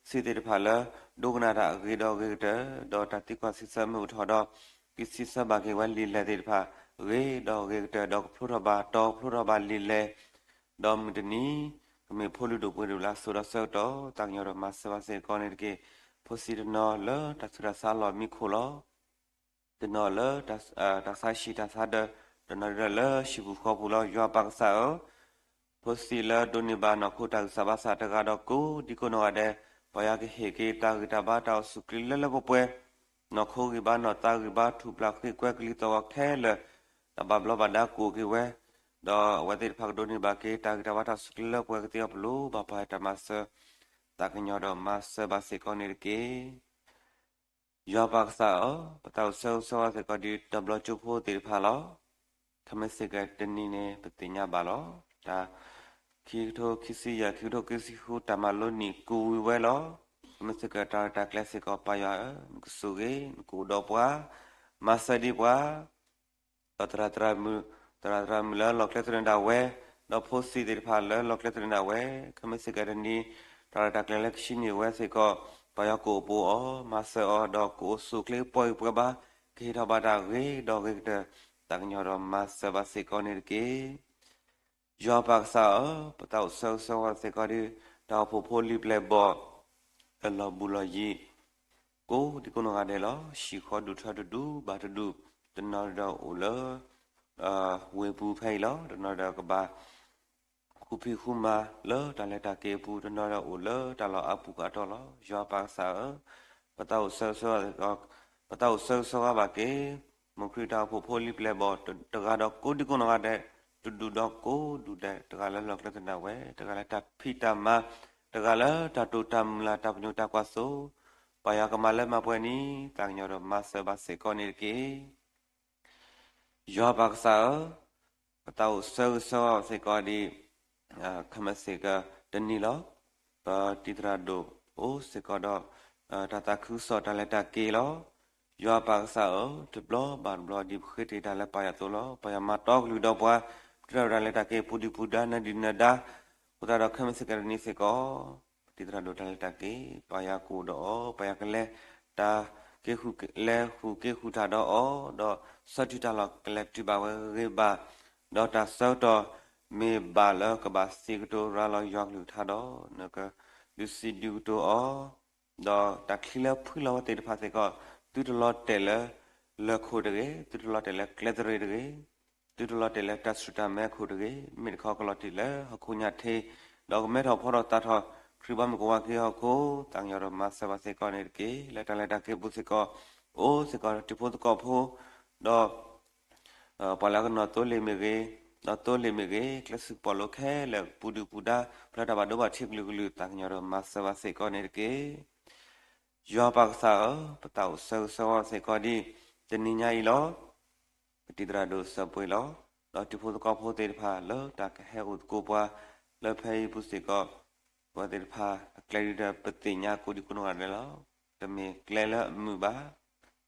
ိဆံးသ့ၣ်တဖၣ်လၢ ဒိကနၣ်တၢ်အဂ့ၤဒီးအဂ့ၤကတၢၢ်, ဒီးတၢ်သံကွၢ်စံးဆၢမ့ၢ်အိၣ်ထီၣ်ဒီး ကစံးဆၢဘၣ်က့ၤဝဲလံာ်လဲၢ်သ့ၣ်တဖၣ် ဂ့ၤဒီးအဂ့ၤကတၢၢ်, ဒီးကဖျိထီၣ်ဘၣ်တီၤ ကဖျိထီၣ်ဘၣ်လံာ်လဲၢ်, ဒီးမုၢ်တနံၤ ကမ့ၢ်ဖိလုၢ်ဒိၣ်ပှ့ၤဒိၣ်လၢအစိၤဒီးဆၢကတီၢ်, သးကညီၤဒီးမၤစၢၤဘၣ်စ့ၢ်ကီးန့ၣ်တက့ၢ်. ဖိဆံးတနီၤလၢတၢ်ဆူးတၢ်ဆါအလီၢ်မံခိၣ်လီၤ. တနီၤလၢ တၢ်ဆါဟံၣ်တၢ်ဆါဒၢး, တနီၤဒုဒီးလၢဟံၣ်ပူၤဃီပူၤလီၤ. ယွၤပၢ်ကစၢ်ဧၢ, ဖိဆံးလၢဒိးန့ၢ်ဘၣ်နီၢ်ခိတၢ်ဂံၢ်စၢ်ဘါစၢ်တဂၤဒီးကိးဒံကိးနီၢ်ဂၤဒဲး, ပၢ်ယွၤကဟ့ၣ်က့ၤတၢ်ဂံၢ်တၢ်ဘါတၢ်အိၣ်ဆူၣ်ချ့လၢလၢပှဲၤပှဲၤ, နီၢ်ခိဂံၢ်ဘါနီၢ်သးဂံၢ်ဘါ ထူၣ်ပျၢ်ဃ့ကွဲကလံၤသီၣ်ဂီၤခဲလၢာ်, တၢ်ဘၣ်ဘျီးဘၣ်ဒါကအိၣ်က့ၤဝဲ, ဒီးအဝဲသ့ၣ်တဖၣ်ကဒိးန့ၢ်ဘၣ်က့ၤ တၢ်ဂံၢ်တၢ်ဘါတၢ်အိၣ်ဆူၣ်ချ့လၢပှဲၤပှဲၤ ကသ့အီၤပလိၤဘၣ်ပၢ်ယွၤတၢ်မၤစၢၤ, သးကညီၤဒီးမၤစၢၤဘၣ်စ့ၢ်ကီးန့ၣ်တက့ၢ်. ယွၤပၢ်ကစၢ်ဧၢ, ပတၢ်အိၣ်ဆၢဂ့ၤဆၢဝါစ့ၢ်ကီးဒ်တဘျီကၠိဖိသ့ၣ်တဖၣ်လီၤ. ခဲမုၢ်ဆ့ၣ်ကီးတနံၤန့ၣ် ပသ့ၣ်ညါဘၣ်လီၤ. တၢ် ခံကထိခံဆံယဲၢ် ခံကထိခံဆံဃု တၢ်မၤလိနံၣ်ကူးဝံၤဝဲလီၤ. ခဲမုၢ်ဆ့ၣ်ကီးတၢ်ရဲၣ်တၢ်ကျဲၤစ့ၢ်ကီး ပၢ်ယွၤဧၢ, နကဆိၣ်ဂ့ၤ, နကအိၣ်ဒီးပှၤ, မၤစၢၤဒံးပှၤ ဒီးသရၣ်သရၣ်မုၣ်, သရၣ်သရၣ်မုၣ်လၢလီၢ်ကျဲသနၢၣ်ဒၣ်ဝဲ, ဒီးဖိဆံးသ့ၣ်တဖၣ်လၢလီၢ်ကျဲသနၢၣ်ဒၣ်ဝဲ, ခဲမုၢ်ဆ့ၣ်ကီးတနံၤ တၢ်ရဲၣ်တၢ်ကျဲၤလၢကဆံန့ၢ်ဝဲစ့ၢ်ကီး, ပၢ်ယွၤကအိၣ်ပိာ်အီၤ, မၤစၢၤအီၤ, ဒီးကအိၣ်ဆူၣ်ချ့ပှဲၤဂံၢ်ပှဲၤဘါ, ကဟ့ၣ်ထီၣ်ဘၣ်တၢ်ဂ့ၤဒီးဂ့ၤကတၢၢ်, သးကညီၤဒီးမၤစၢၤဘၣ်စ့ၢ်ကီးန့ၣ်တက့ၢ်. ယွၤပၢ်ကစၢ်ဧၢ, ပတၢ်အိၣ်ဆၢဂ့ၤဆၢဝါစ့ၢ်ကီးဒ် တၢ်အိၣ်ဖှိၣ်ဖိလံာ်ပျဲၢ်ဘီၣ် အလီၢ်ဘူးလီၢ်ယံၤ ကိးဒံကိးနီၢ်ဂၤဒဲးလီၤ. ဟံၣ်ဃီဒူၣ်ထၢဒူၣ်ဒူၣ်ဘၣ်တဒူၣ်, တနီၤဒီးအိၣ်လၢ ဝ့ၢ်ပူၤဖဲအံၤလီၤ. တနီၤဒီးကဘၣ် ဃုဖံးဃုမၤလၢတၢ်လဲၤတၢ်က့ၤအပူၤ, တနီၤဒီးအိၣ်လၢတၢ်လီၢ်အါပူၤကအတီၢ်လီၤ. ယွၤပၢ်ကစၢ်ဧၢ, ပတၢ်အိၣ်ဆၢဂ့ၤဆၢဝါ, ပတၢ်အိၣ်ဆၢဂ့ၤဆၢဝါဘၣ်က့ၤ မိၢ်ခရံာ်တၢ်အိၣ်ဖှိၣ်ဖိလံာ်ပျဲၢ်ဘီၣ်တဂၤဒီးကိးဒံကိးနီၢ်ဂၤဒဲး, တဒူၣ်ဒီးကိးဒူၣ်ဒဲး, တဂၤလၢလီၢ်ကျဲသနၢၣ်ဝဲ, တဂၤလၢတၢ်ဖံးတၢ်မၤ, တဂၤလၢတၢ်တိာ်တၢ်မုၢ်လၢ်တၢ်ပညိၣ်တၢ်ကွၢ်စိ, ပၢ်ယွၤကမၤလၢမၤပှဲၤန့ၣ် သးကညီၤဒီးမၤစၢၤဘၣ်စ့ၢ်ကီးန့ၣ်တက့ၢ်. ယွၤပၢ်ကစၢ်ဧၢ, ပတၢ်အိၣ်ဆၢဂ့ၤဆၢဝါစ့ၢ်ကီးဒ် ခဲမုၢ်ဆ့ၣ်ကီးတနံၤလီၤ. ပတံၤသရၣ်ဒိၣ်အိၣ်စ့ၢ်ကီးဒီး တၢ်သးခုကစီၣ်တၢ်လဲၤတၢ်က့ၤလီၤ. ယွၤပၢ်ကစၢ်ဧၢ, တဘျီဘၣ်တဘျီဒ်ပဃ့တ့ၢ်တၢ်လၢပၢ်ယွၤအသိးလီၤ. ပၢ်ယွၤမၤတီကလုၢ်ဒီးပှၤ, ပတံၤသရၣ်ဒိၣ်တၢ်လဲၤတၢ်က့ၤ ပူၤဒုၣ်ပူၤဒါနၢၤဒုၣ်နၢၤဒါ, အဃိသတးဒီးခဲမုၢ်ဆ့ၣ်ကီးတနံၤစ့ၢ်ကီး ပတံၤသရၣ်ဒိၣ်တၢ်လဲၤတၢ်က့ၤ ပၢ်ယွၤကအိၣ်ဒီးအီၤ, ပၢ်ယွၤကလဲၤတၢ် က့ၤဃုာ်လဲၤဃုာ်က့ၤဃုာ်တၢ်ဒီးအီၤ, ဒီးဆၢတုၤတၢ်လီၢ်ကလဲၤတုၤဘၣ်ဝဲဂ့ၤဂ့ၤဘၣ်, ဒီးတၢ်ဆၢကတီၢ်မ့ၢ်ဘၣ်လၢကဘၣ်စံးကတိၤရၤလီၤယွၤကလုၢ်ကထါဒီး နကဒုးစံးဒုးကတိၤအီၤ, ဒီးတၢ်ချံလၢဖှံလီၤဝဲသ့ၣ်တဖၣ်စ့ၢ်ကီး သုတလီၤတဲာ်လၢလၢၢ်ခိၣ်တဂ့ၤ, သုတလီၤတဲာ်လၢကျဲသရ့ၣ်တဂ့ၤ, သုတလီၤတဲာ်လၢတၢ်ဆူၣ်တၢ်မဲခိၣ်တဂ့ၤ, မ့ၢ်တခီကလီၤတံၢ်လၢဟီၣ်ခိၣ်ညၣ်ထ့, ဒီးကမဲထီၣ်ဖီထီၣ်သးထီၣ် ခရံာ်ဘီမုၢ်ကဝါက့ၤဟီၣ်ခိၣ်, သးကညီၤဒီးမၤစၢၤဘၣ်စ့ၢ်ကီးန့ၣ်တက့ၢ်. လၢတၢ်လဲၤတၢ်က့ၤအပူၤစ့ၢ်ကီး အိၣ်စ့ၢ်ကီးတံၤဖိသကိးဖိ, ဒီး ပှၤလၢကနီၢ်သိလ့ၣ်မ့ၢ်ဂ့ၤ, ဒီးသိလ့ၣ်မ့ၢ်ဂ့ၤ, ကျဲစူၣ်ပီၣ်လိခဲလၢာ် ပူၤဒုၣ်ပူၤဒါ ဖျါတၢ်ဘၣ်ဒိဘၣ်ထံးကလုာ်ကလုာ် သးကညီၤဒီးမၤစၢၤဘၣ်စ့ၢ်ကီးန့ၣ်တက့ၢ်. ယွၤပၢ်ကစၢ်ဧၢ, ပတၢ်အိၣ်ဆၢဂ့ၤဆၢဝါစ့ၢ်ကီးဒ် တနံၤညါအံၤလီၤ. ပတံၤသရၣ်ဒိၣ်စၢၤပှ့ၤလီၤ. ဒီးတံၤဖိသကိးဖိသ့ၣ်တဖၣ်လၢတၢ်ကဟဲအိၣ်သကိးပှၤ လၢဖဲအံၤပူၤစ့ၢ်ကီး ပဝဲသ့ၣ်တဖၣ်အကျဲဒ်ဒီးပသ့ၣ်ညါကိးဒံကိးနီၢ်ဂၤဒဲးလီၤ. တမ့ၢ်ကျဲလၢအမုာ်ဘၣ်,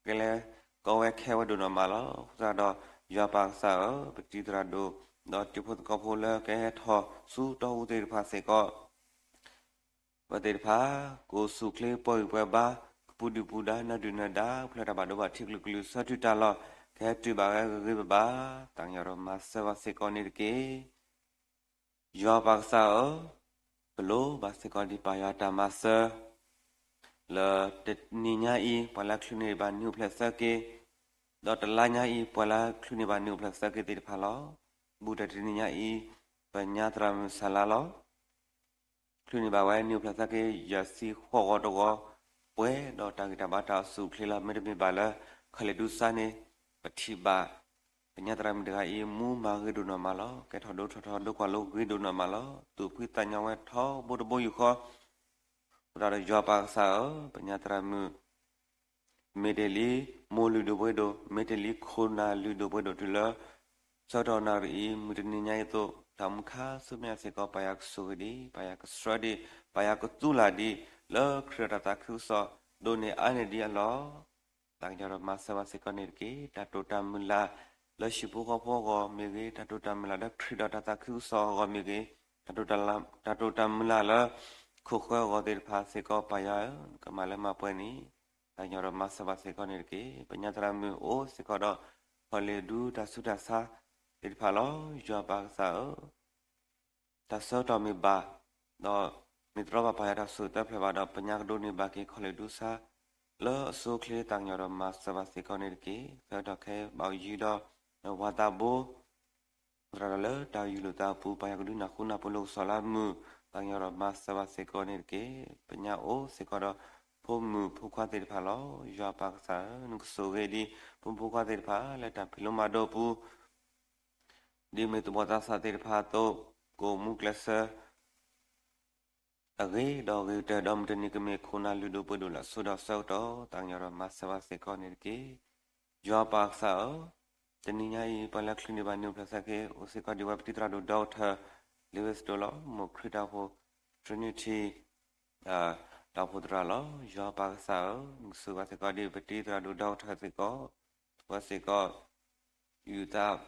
ကျဲလၢကီဝဲခဲဝဲဒိၣ်နီၢ်မးလီၤ. အဃိသတးဒီး ယွၤပၢ်ကစၢ်ဧၢ, ပတံၤသရၣ်ဒိၣ် ဒီးတံၤဖိသကိးဖိလၢကဟဲထီၣ်ဆူတီအူသ့ၣ်တဖၣ်စ့ၢ်ကီး ပဝဲသ့ၣ်တဖၣ် ကအိၣ်ဆူၣ်အိၣ်ချ့ပှဲၤဂံၢ်ပှဲၤဘါ, ကပူၤဒုၣ်ပူၤဒါ နၢ်ဒုၣ်နၢ်ဒါ ဖျၢၣ်တၢ်ဘၣ်ဒိဘၣ်ထံးကလုာ်ကလုာ် ဆၢထံၣ်တၢ်လီၢ် ကဟဲတုၤဘၣ်ဝဲဂ့ၤဂ့ၤဘၣ်ဘၣ်, သးကညီၤဒီးမၤစၢၤဘၣ်စ့ၢ်ကီးန့ၣ်တက့ၢ်. ယွၤပၢ်ကစၢ်ဧၢ, ပလိၣ်ဘၣ်စ့ၢ်ကီးဒံးပၢ်ယွၤတၢ်မၤစၢၤ လၢတနံၤညါအံၤ ပှၤလၢချုးန့ၢ်ဘၣ်နံၣ်အိၣ်ဖျဲၣ်ဆၢက့ၤ, ဒီးတလါညါအံၤ ပှၤလၢချုးန့ၢ်ဘၣ်နံၣ်အိၣ်ဖျဲၣ်ဆၢက့ၤသ့ၣ်တဖၣ်လီၤ. ဘူးဒီးတနံၤညါအံၤ ပညါသရၣ်မုၣ်စၢ်လါလီၤ ချုးန့ၢ်ဘၣ်ဝဲနံၣ်အိၣ်ဖျဲၣ်ဆၢက့ၤ ယဲၢ်ဆံဃိးဂီၤတဂီၤ, ပှဲၤဒီးတၢ်ဂံၢ်တၢ်ဘါတၢ်အိၣ်ဆူၣ်အိၣ်ချ့လီၤ. မ့တမ့ၢ်ဘၣ်လၢ ခီၣ်လ့ၣ်ဒူစါန့ၣ် ပထံၣ်ဘၣ် ပညါသရၣ်မုၣ်တဂၤအံၤ မူမၤဂ့ၤဒိၣ်နီၢ်မးလီၤ. ကဲထီၣ်ဒိထီၣ်ထီဒိကွၢ်လိဂ့ၤဒိၣ်နီၢ်မးလီၤ. သူၣ်ဖှံသးညီဝဲထီဘိတဘိယူၢ်ဃီ အဃိသတးဒီးယွၤပၢ်ကစၢ်ဧၢ, ပညါသရၣ်မုၣ် မ့ၢ်တ့ၢ်လံ မိၢ်လုၢ်ဒိၣ်ပှ့ၤဒိၣ်, မ့ၢ်တ့ၢ်လံခိၣ်နၢ်လုၢ်ဒိၣ်ပှ့ၤဒိၣ်တုၤလၢ ဆၢကတီၢ်နၣ်ရံၣ်အံၤ မုၢ်တနံၤညါအံၤအသိး, တၢ်အိၣ်မူခါဆူမဲာ်ညါစ့ၢ်ကီး ပၢ်ယွၤကဆိၣ်ဂ့ၤဒံး, ပၢ်ယွၤကဆှၢဒံး, ပၢ်ယွၤကသူလၢ်ဒံး လၢခရံာ်ဒီးတၢ်သးခုကစီၣ် ဒိၣ်န့ၢ်အါန့ၢ်ဒံးအလီၢ် သးကညီၤဒီးမၤစၢၤဘၣ်စ့ၢ်ကီးန့ၣ်တက့ၢ်. တၢ်တိာ်တၢ်မုၢ်လၢ် လၢဟံၣ်ဖိဃီဖိအဂီၢ်မ့ၢ်ဂ့ၤ, တၢ်တိာ်တၢ်မုၢ်လၢ်လၢခရံာ်ဒီးတၢ်သးခုကစီၣ်အဂီၢ်မ့ၢ်ဂ့ၤ, တၢ်တိာ်တၢ်မုၢ်လၢ်လၢ ခိၣ်ဃၢအဂီၢ်သ့ၣ်တဖၣ်စ့ၢ်ကီး ပၢ်ယွၤဧၢ, နကမၤလၢမၤပှဲၤန့ၣ် သးကညီၤဒီးမၤစၢၤဘၣ်စ့ၢ်ကီးန့ၣ်တက့ၢ်. ပညါသရၣ်မုၣ်အိၣ်စ့ၢ်ကီးဒီး ခီၣ်လ့ၣ်ဒူတၢ်ဆူးတၢ်ဆါသ့ၣ်တဖၣ်လီၤ. ယွၤပၢ်ကစၢ်ဧၢ တၢ်ဆၢကတီၢ်မ့ၢ်ဘၣ်, ဒီးမ့ၢ်တြီဘၣ်ပၢ်ယွၤတၢ်စူၢ်တၢ်ဖျဲးဘၣ်ဒီး ပညါကဒိးန့ၢ်ဘၣ်က့ၤခီၣ်လ့ၣ်ဒူဆါ လၢအဆိအချ့ သးကညီၤဒီးမၤစၢၤဘၣ်စ့ၢ်ကီးန့ၣ်တက့ၢ်. ဆၢကတီၢ်ခဲအံၤ ဘၣ်အိၣ်ယံၤဒီး ဝၤသးဘိ သရၣ်ဒီးလၢတၢ်ယူၢ်လိာ်သးအပူၤ ပၢ်ယွၤကဒုးနၢ်ဟူနၢ်ပၢၢ်လိာ်ကစီၣ်လၢအမုာ် သးကညီၤဒီးမၤစၢၤဘၣ်စ့ၢ်ကီးန့ၣ်တက့ၢ်. ပညါအိၣ်စ့ၢ်ကီးဒီး ဖိမုၣ်ဖိခွါသ့ၣ်တဖၣ်လီၤ. ယွၤပၢ်ကစၢ်ဧၢ, နကဆိၣ်ဂ့ၤဒံး ဖိမုၣ်ဖိခွါသ့ၣ်တဖၣ် လၢတၢ်ဖံးလိမၤဒိးအပူၤ ဒ်မ့ၢ်သူၣ်ဘီၣ်သးစၢ်သ့ၣ်တဖၣ်အသိး ကအိၣ်မူကျဲးစၢး အဂ့ၤဒီးဂ့ၤကတၢၢ်ဒီး မုၢ်တနံၤကမ့ၢ်ခိၣ်နၢ်လုၢ်ဒိၣ်ပှ့ၤဒိၣ်လၢအဆိဒီးဆၢကတီၢ် သးကညီၤဒီးမၤစၢၤဘၣ်စ့ၢ်ကီးန့ၣ်တက့ၢ်. ယွၤပၢ်ကစၢ်ဧၢ, တနံၤညါအံၤ ပှၤလၢချုးန့ၢ်ဘၣ်နံၣ်အိၣ်ဖျဲၣ်ဆၢက့ၤ အိၣ်စ့ၢ်ကီးဒံးဝဲပတံၤသရၣ်ဒိၣ် ဒီကထၢၣ် လ့ဝ့စတိလီၤ. မိၢ်ခရံာ်တၢ်အိၣ်ဖှိၣ် Trinity တၢ်အိၣ်ဖှိၣ်သရၣ်လီၤ. ယွၤပၢ်ကစၢ်ဧၢ, နကဆိၣ်ဂ့ၤစ့ၢ်ကီးဒံး ပတံၤသရၣ်ဒိၣ် ဒီကထၢၣ်စ့ၢ်ကီး, ပဝဲစ့ၢ်ကီး ယူၢ်သး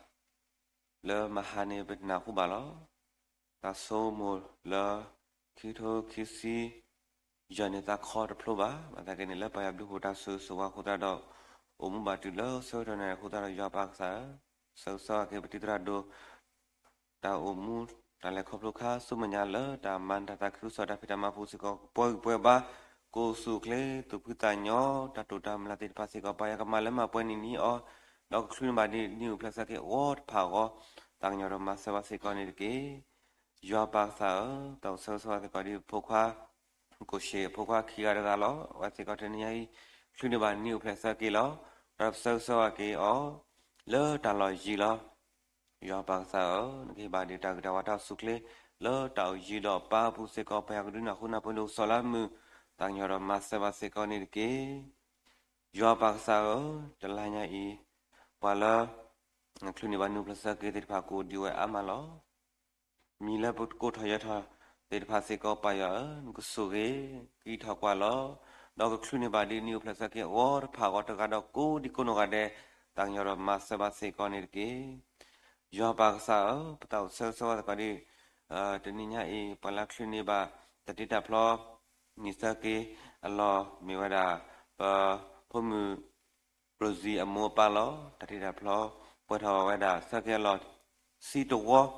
လၢမဟါန့ၣ် ပတနၢ်ဟူဘၣ်လီၤ. တၢ်ဆိကမိၣ်လၢ ခံကထိခံဆံ ယဲၢ်န့ၣ် သးခီတဖျိဘၣ်. ဘၣ်ဆၣ်သနာ်က့န့ၣ် လၢပၢ်ယွၤဘျုးဖှိၣ်တၢ်ဆိၣ်ဂ့ၤဆိၣ်ဝါအဃိသတးဒီး အိၣ်မူဘၣ်တုၤလၢဆၢကတီၢ်န့ၣ်အဃိသတးဒီး ယွၤပၢ်ကစၢ်ဧၢ, ဆၢဂ့ၤဆၢဝါက့ၤပတံၤသရၣ်ဒိၣ် တၢ်အိၣ်မူ တၢ်လဲၤခီဖျိခါဆူမဲာ်ညါလၢ တၢ်မၤနၢၤတၢ်သးခုကစီၣ်တၢ်ဖံးတၢ်မၤပူၤစ့ၢ်ကီး ပှဲၤဂံၢ်ပှဲၤဘါ, ကအိၣ်ဆူၣ်အိၣ်ချ့ သူၣ်ဖှံသးညီ, တၢ်တိာ်တၢ်မုၢ်လၢ်သ့ၣ်တဖၣ်စ့ၢ်ကီး ပၢ်ယွၤကမၤလၢမၤပှဲၤန့ၢ်န့ၢ်အီၤ, ဒီးကချုးန့ၢ်ဘၣ်ဒံးနံၣ်အိၣ်ဖျဲၣ်ဆၢက့ၤအဂီၢ်တဖၣ်အဂီၢ်, သးကညီၤဒီးမၤစၢၤဘၣ်စ့ၢ်ကီးန့ၣ်တက့ၢ်. ယွၤပၢ်ကစၢ်ဧၢ, တၢ်အိၣ်ဆၢဂ့ၤဆၢဝါစ့ၢ်ကီးဒ်ဖိခွါ ကိၣ်ရှ့ၣ်အဖိခွါခံဂၤတဂၤလီၤ. အဝဲစ့ၢ်ကီးတနံၤညါအံၤ ချုးန့ၢ်ဘၣ်နံၣ်အိၣ်ဖျဲၣ်ဆၢက့ၤလီၤ. ဒီးပဆၢဂ့ၤဆၢဝါက့ၤအီၤ လၢတၢ်လီၢ်ယံၤလီၤ. ယွၤပၢ်ကစၢ်ဧၢ, နကဟ့ၣ်ဘၣ်ဒံးတၢ်ဂံၢ်တၢ်ဘါတၢ်အိၣ်ဆူၣ်အိၣ်ချ့ လၢတၢ်အိၣ်ယံၤဒီးပၢ်အပူၤစ့ၢ်ကီး ပၢ်ယွၤကဒုးနၢ်ဟူနၢ်ပၢၢ်လိာ်ကစီၣ်လၢအမုာ်, သးကညီၤဒီးမၤစၢၤဘၣ်စ့ၢ်ကီးန့ၣ်တက့ၢ်. ယွၤပၢ်ကစၢ်ဧၢ, တလါညါအံၤ ပှၤလၢ ချုးန့ၢ်ဘၣ်နံၣ်အိၣ်ဖျဲၣ်ဆၢက့ၤသ့ၣ်တဖၣ် ကအိၣ်ဒံးဝဲအါမးလီၤ. မံၤလၢပကိးထီၣ်ယဲၤထီၣ်သ့ၣ်တဖၣ်စ့ၢ်ကီး ပၢ်ယွၤဧၢ, နကဆိၣ်ဂ့ၤ ကံထီၣ်ကွၢ်လီၤ. ဒီးကချုးန့ၢ်ဘၣ်ဒံးနံၣ်အိၣ်ဖျဲၣ်ဆၢက့ၤအဂီၢ်တဖၣ်အဂီၢ် တဂၤဒီးကိးဒံကိးနီၢ်ဂၤဒဲး, သးကညီၤဒီးမၤစၢၤဘၣ်စ့ၢ်ကီးန့ၣ်တက့ၢ်. ယွၤပၢ်ကစၢ်ဧၢ, ပတၢ်အိၣ်ဆၢဂ့ၤဆၢဝါစ့ၢ်ကီးဒံး တနံၤညါအံၤ ပှၤလၢချုးန့ၢ်ဘၣ် တၢ်တ့တၢ်ဖျီ နံၣ်ဆၢက့ၤအလီၢ် မ့ၢ်ဝဲဒၣ် ပဖိမုၣ် ရိၣ်စံၣ်အမိၢ်အပၢ်လီၤ. တၢ်တ့တၢ်ဖျီ ပှဲၤထီၣ်ဝဲဒၣ် ဆၢက့ၤအလီၢ် ဆံတဝီ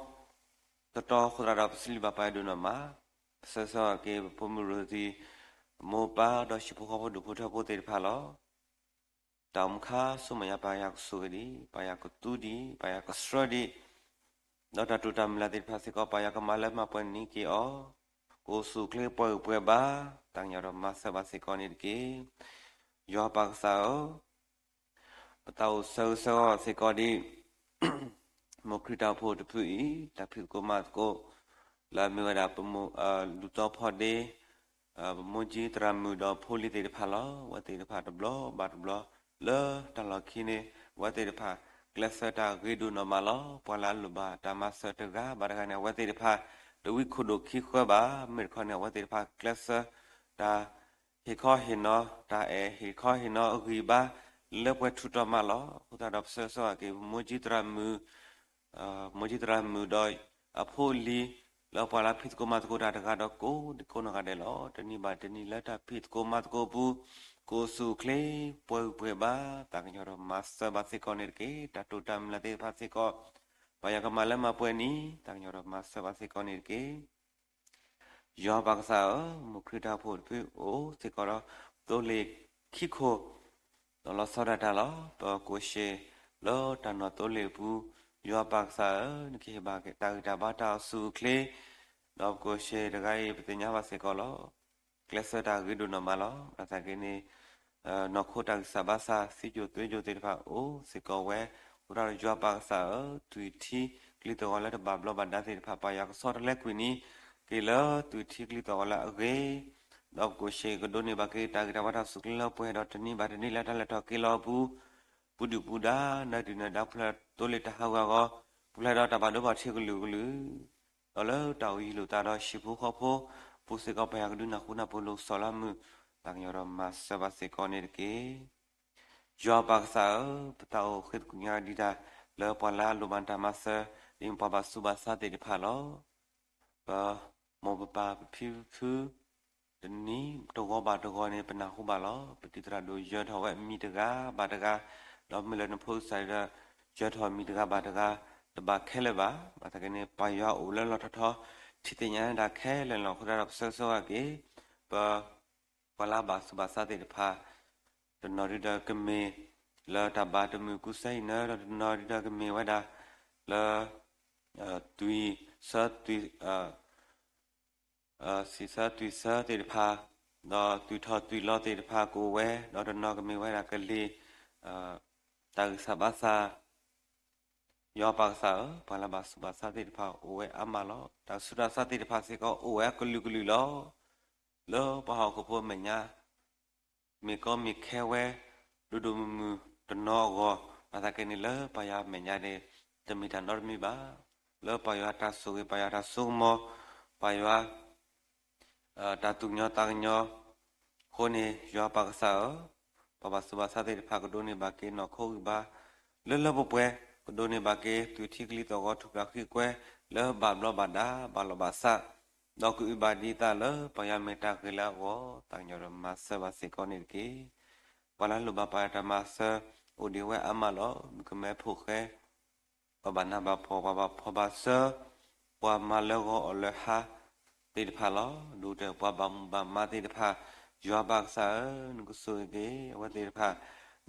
တတီၤအဃိသတးဒီး ပစံးဘျုးဘၣ်ပၢ်ယွၤဒိၣ်နီၢ်မး, ပဆၢဂ့ၤဆၢဝါက့ၤ ပဖိမုၣ်ရိၣ်စံၣ် အမိၢ်အပၢ် ဒီးဟံၣ်ဖိဃီဖိဒူၣ်ဖိထၢဖိသ့ၣ်တဖၣ်လီၤ. တၢ်အိၣ်မူခါဆူမဲာ်ညါ ပၢ်ယွၤကဆိၣ်ဂ့ၤဒံး, ပၢ်ယွၤကသူဒံး, ပၢ်ယွၤကဆှၢဒံး, ဒီးတၢ်တိာ်တၢ်မုၢ်လၢ်သ့ၣ်တဖၣ်စ့ၢ်ကီး ပၢ်ယွၤကမၤလၢမၤပှဲၤန့ၢ်က့ၤအီၤ, ကအိၣ်ဆူၣ်အိၣ်ချ့ပှဲၤဂံၢ်ပှဲၤဘါ, သးကညီၤဒီးမၤစၢၤဘၣ်စ့ၢ်ကီးန့ၣ်တက့ၢ်. ယွၤပၢ်ကစၢ်ဧၢ, ပတၢ်အိၣ်ဆၢဂ့ၤဆၢဝါစ့ၢ်ကီးဒံး မိၢ်ခရံာ်တၢ်အိၣ်ဖှိၣ်တဖုအံၤ တၢ်ဖံးသကိးမၤသကိး လၢအမ့ၢ်ဝဲဒၣ်ပမိၢ် လူၤသီဖီဒ့ ပမိၢ်ကၠံသရၣ်မုၣ်ဒီးဖိလံၤသ့ၣ်တဖၣ်လီၤ. အဝဲသ့ၣ်တဖၣ်တဘျီဘၣ်တဘျီ လၢတၢ်လီၢ်ခံန့ၣ် အဝဲသ့ၣ်တဖၣ် ကျဲးစၢးတၢ်ဂ့ၤဒိၣ်နီၢ်မးလီၤ. ပှၤလၢအလိၣ်ဘၣ်တၢ်မၤစၢၤတဂၤဘၣ်တဂၤန့ၣ် အဝဲသ့ၣ်တဖၣ် တဝံခိၣ်ဒိၣ်ခံဃၢဘၣ်. မ့ၢ်တခီန့ၣ် အဝဲသ့ၣ်တဖၣ်ကျဲးစၢးတၢ်ဟ့ၣ်ခီဟ့ၣ်နီၤ တၢ်အဲၣ်ဟ့ၣ်ခီဟ့ၣ်နီၤအဂံၢ်ဘါ လၢပှဲၤထူးတီၤမးလီၤ. အဃိသတးဒီး ပဆၢဂ့ၤဆၢဝါက့ၤ မိၢ်ကၠံသရၣ်မုၣ် မိၢ်ကၠံသရၣ်မုၣ်ဒီးအဖိအလံၤ လၢပှၤလၢဖံးသကိးမၤသကိးတၢ်တဂၤဒီးကိးဒံကိးနီၢ်ဂၤဒဲးလီၤ. တနံၤဘၣ်တနံၤလၢတၢ်ဖံးသကိးမၤသကိးအပူၤ ကအိၣ်ဆူၣ်အိၣ်ချ့ ပှဲၤဂံၢ်ပှဲၤဘါ သးကညီၤဒီးမၤစၢၤဘၣ်စ့ၢ်ကီးန့ၣ်တက့ၢ်. တၢ်တိာ်တၢ်မုၢ်လၢ်သ့ၣ်တဖၣ်စ့ၢ်ကီး ပၢ်ယွၤကမၤလၢမၤပှဲၤန့ၣ် သးကညီၤဒီးမၤစၢၤဘၣ်စ့ၢ်ကီးန့ၣ်တက့ၢ်. ယွၤပၢ်ကစၢ်ဧၢ, မိၢ်ခရံာ်တၢ်အိၣ်ဖှိၣ်တဖုအိၣ်စ့ၢ်ကီးဒီး သိလ့ၣ်ခံခိၣ် ဒီးလီၤဆီဒၣ်တၢ်လီၤ. ပကိးဆ့လၢတၢ်နီၢ်သိလ့ၣ်အပူၤ, ယွၤပၢ်ကစၢ်ဧၢ, နကဟ့ၣ်ဘၣ်တၢ်ဂံၢ်တၢ်ဘါတၢ်အိၣ်ဆူၣ်အိၣ်ချ့, ဒီးပကိးဆ့တဂၤအံၤ ပသ့ၣ်ညါဘၣ်စ့ၢ်ကီးလီၤ. ကျဲးစၢးတၢ်ဂ့ၤဒိၣ်နီၢ်မးလီၤ. ဘၣ်ဆၣ်က့န့ၣ် နီၢ်ခိတၢ်ဂံၢ်စၢ်ဘါစၢ် စံးစိၤတဲစိၤသ့ၣ်တဖၣ်အိၣ်စ့ၢ်ကီးဝဲ, အဃိသတးဒီးယွၤပၢ်ကစၢ်ဧၢ, သွံၣ်ထံကလံၤသဂီၤလၢတဘၣ်ဘျီးဘၣ်ဒါသ့ၣ်တဖၣ် ပၢ်ယွၤကဆီတလဲကွံာ်န့ၣ်က့ၤလၢသွံၣ်ထံကလံၤသဂီၤလၢအဂ့ၤ, ဒီးပကိးဆ့ကဒိးန့ၢ်ဘၣ်က့ၤတၢ်ဂံၢ်တၢ်ဘါတၢ်အိၣ်ဆူၣ်အိၣ်ချ့လၢပှဲၤဒီးတနံၤဘၣ်တနံၤလၢတၢ်လဲၤထီၣ်က့ၤလီၤအပူၤ, ပူၤဒုၣ်ပူၤဒါ နၢၤဒုၣ်နၢၤဒါ ပူၤဖျဲးသိလ့ၣ်တၢ်ဟးဂူာ်ဟးဂီၤ, ပူၤဖျဲးဒီးတၢ်ဘၣ်ဒိဘၣ်ထံးကလုာ်ကလုာ် ဒီးလၢတၢ်အိၣ်ယံၤလိာ်သးဒီးဟံၣ်ဖိဃီဖိအပူၤစ့ၢ်ကီး ပၢ်ယွၤကဒုးနၢ်ဟူနၢ်ပၢၢ်လိာ်ကစီၣ်လၢမုာ်, သးကညီၤဒီးမၤစၢၤဘၣ်စ့ၢ်ကီးန့ၣ်တက့ၢ်. ယွၤပၢ်ကစၢ်ဧၢ, ပတၢ်အိၣ်ဃ့သကွံာ်ညါဒံးတၢ် လၢပှၤလၢအလိၣ်ဘၣ်တၢ်မၤစၢၤ ဒ်ပှၤဘၣ်ဆူးဘၣ်ဆါသ့ၣ်တဖၣ်လီၤ. ပမိၢ်ပပၢ်ပဖံပဖု တနံၤတဂီၤဘၣ်တဂီၤန့ၣ် ပနၢ်ဟူဘၣ်လီၤ. ပတံၤသရၣ်ဒိၣ်ယၢၤထီၣ်ဝဲအမံၤတဂၤဘၣ်တဂၤ, ဒီးမ့ၢ်လၢနဖိကစၢ်ဒီး ယၢၤထီၣ်မံၤတဂၤဘၣ်တဂၤ တဘၣ်ခဲလၢာ်ဘၣ်. ဘၣ်ဆၣ်က့န့ၣ် ပၢ်ယွၤအိၣ်လၢလီၢ်ထီၣ်ထီ ထံၣ်သ့ၣ်ညါဒၣ်ခဲလၢာ်လီၤ. အဃိသတးဒီးပဆၢဂ့ၤဆၢဝါက့ၤ ပ ပှၤလၢအဘၣ်ဆူးဘၣ်ဆါသ့ၣ်တဖၣ်, တနီၤဒုဒီးကမ့ၢ် လၢတၢ်ဘါတမုာ်ကူစဲအံၤန့ၣ်, ဒီးတနီၤဒုဒီးကမ့ၢ်ဝဲဒၣ် လၢ သွံၣ်ဆၢသွံၣ် စံးဆၢသွံၣ်ဆၢသ့ၣ်တဖၣ်, ဒီးသွံၣ်ထီၣ်သွံၣ်လီၤသ့ၣ်တဖၣ်ကအိၣ်ဝဲ, ဒီးတနီၤကမ့ၢ်ဝဲဒၣ်ကလံၤ တၢ်ဂံၢ်စၢ်ဘါစၢ်, ယွၤပၢ်ကစၢ်ဧၢ, ပှၤလၢဘၣ်ဆူးဘၣ်ဆါသ့ၣ်တဖၣ်အိၣ်ဝဲအါမးလီၤ. တၢ်ဆူးတၢ်ဆါသ့ၣ်တဖၣ်စ့ၢ်ကီးအိၣ်ဝဲအကလုာ်ကလုာ်လီၤ. လၢပှၤဟီၣ်ခိၣ်ဖိအမဲာ်ညါ မ့ၢ်ကီမ့ၢ်ခဲဝဲ ဒိၣ်ဒိၣ်မုၢ်မုၢ်တနီၤအဂီၢ်, ဘၣ်ဆၣ်က့န့ၣ်လၢပၢ်ယွၤအမဲာ်ညါန့ၣ် တမ့ၢ်တၢ်နီတမံၤဘၣ်. လၢပၢ်ယွၤတၢ်ဆိၣ်ဂ့ၤ ပၢ်ယွၤတၢ်စိကမီၤ, ပၢ်ယွၤ တၢ်သူၣ်ကညီၤသးကညီၤ အဃိန့ၣ် ယွၤပၢ်ကစၢ်ဧၢ, ပှၤဘၣ်ဆူးဘၣ်ဆါသ့ၣ်တဖၣ်ကဒိးန့ၢ်ဘၣ်က့ၤနီၢ်ခိဂံၢ်ဘါ လၢလၢပှဲၤပှဲၤ, ကဒိးန့ၢ်ဘၣ်က့ၤသွံၣ်ထံကလံၤသဂီၤထူၣ်ဖျဲးဃံကွဲ လၢဘၣ်ဘျီးဘၣ်ဒါဘၣ်လီၤဘၣ်စး, ဒီးကအုၣ်ဘၣ်ဒံးအသးလၢပၢ်ယွၤမ့ၢ်တၢ်ဂ့ၤလၢအဂီၢ်, သးကညီၤဒီးမၤစၢၤဘၣ်စ့ၢ်ကီးန့ၣ်တက့ၢ်. ပှၤလၢအလိၣ်ဘၣ်ပၢ်ယွၤတၢ်မၤစၢၤ အိၣ်ဒံးဝဲအါမးလီၤ. မုၣ်ကမဲဖိဃဲ ပှၤဘၣ်နးဘၣ်ဖှီၣ် ပှၤဘၣ်ဖှီၣ်ဘၣ်စၢၤ, ပှၤမၤလၢဂီၤအီၣ်လၢဟါသ့ၣ်တဖၣ်လီၤ. ဒိၣ်ကတၢၢ်ပှၤဘၣ်မူဘၣ်မါသ့ၣ်တဖၣ်, ယွၤပၢ်ကစၢ်ဧၢ, နကဆိၣ်ဂ့ၤက့ၤအဝဲသ့ၣ်တဖၣ်,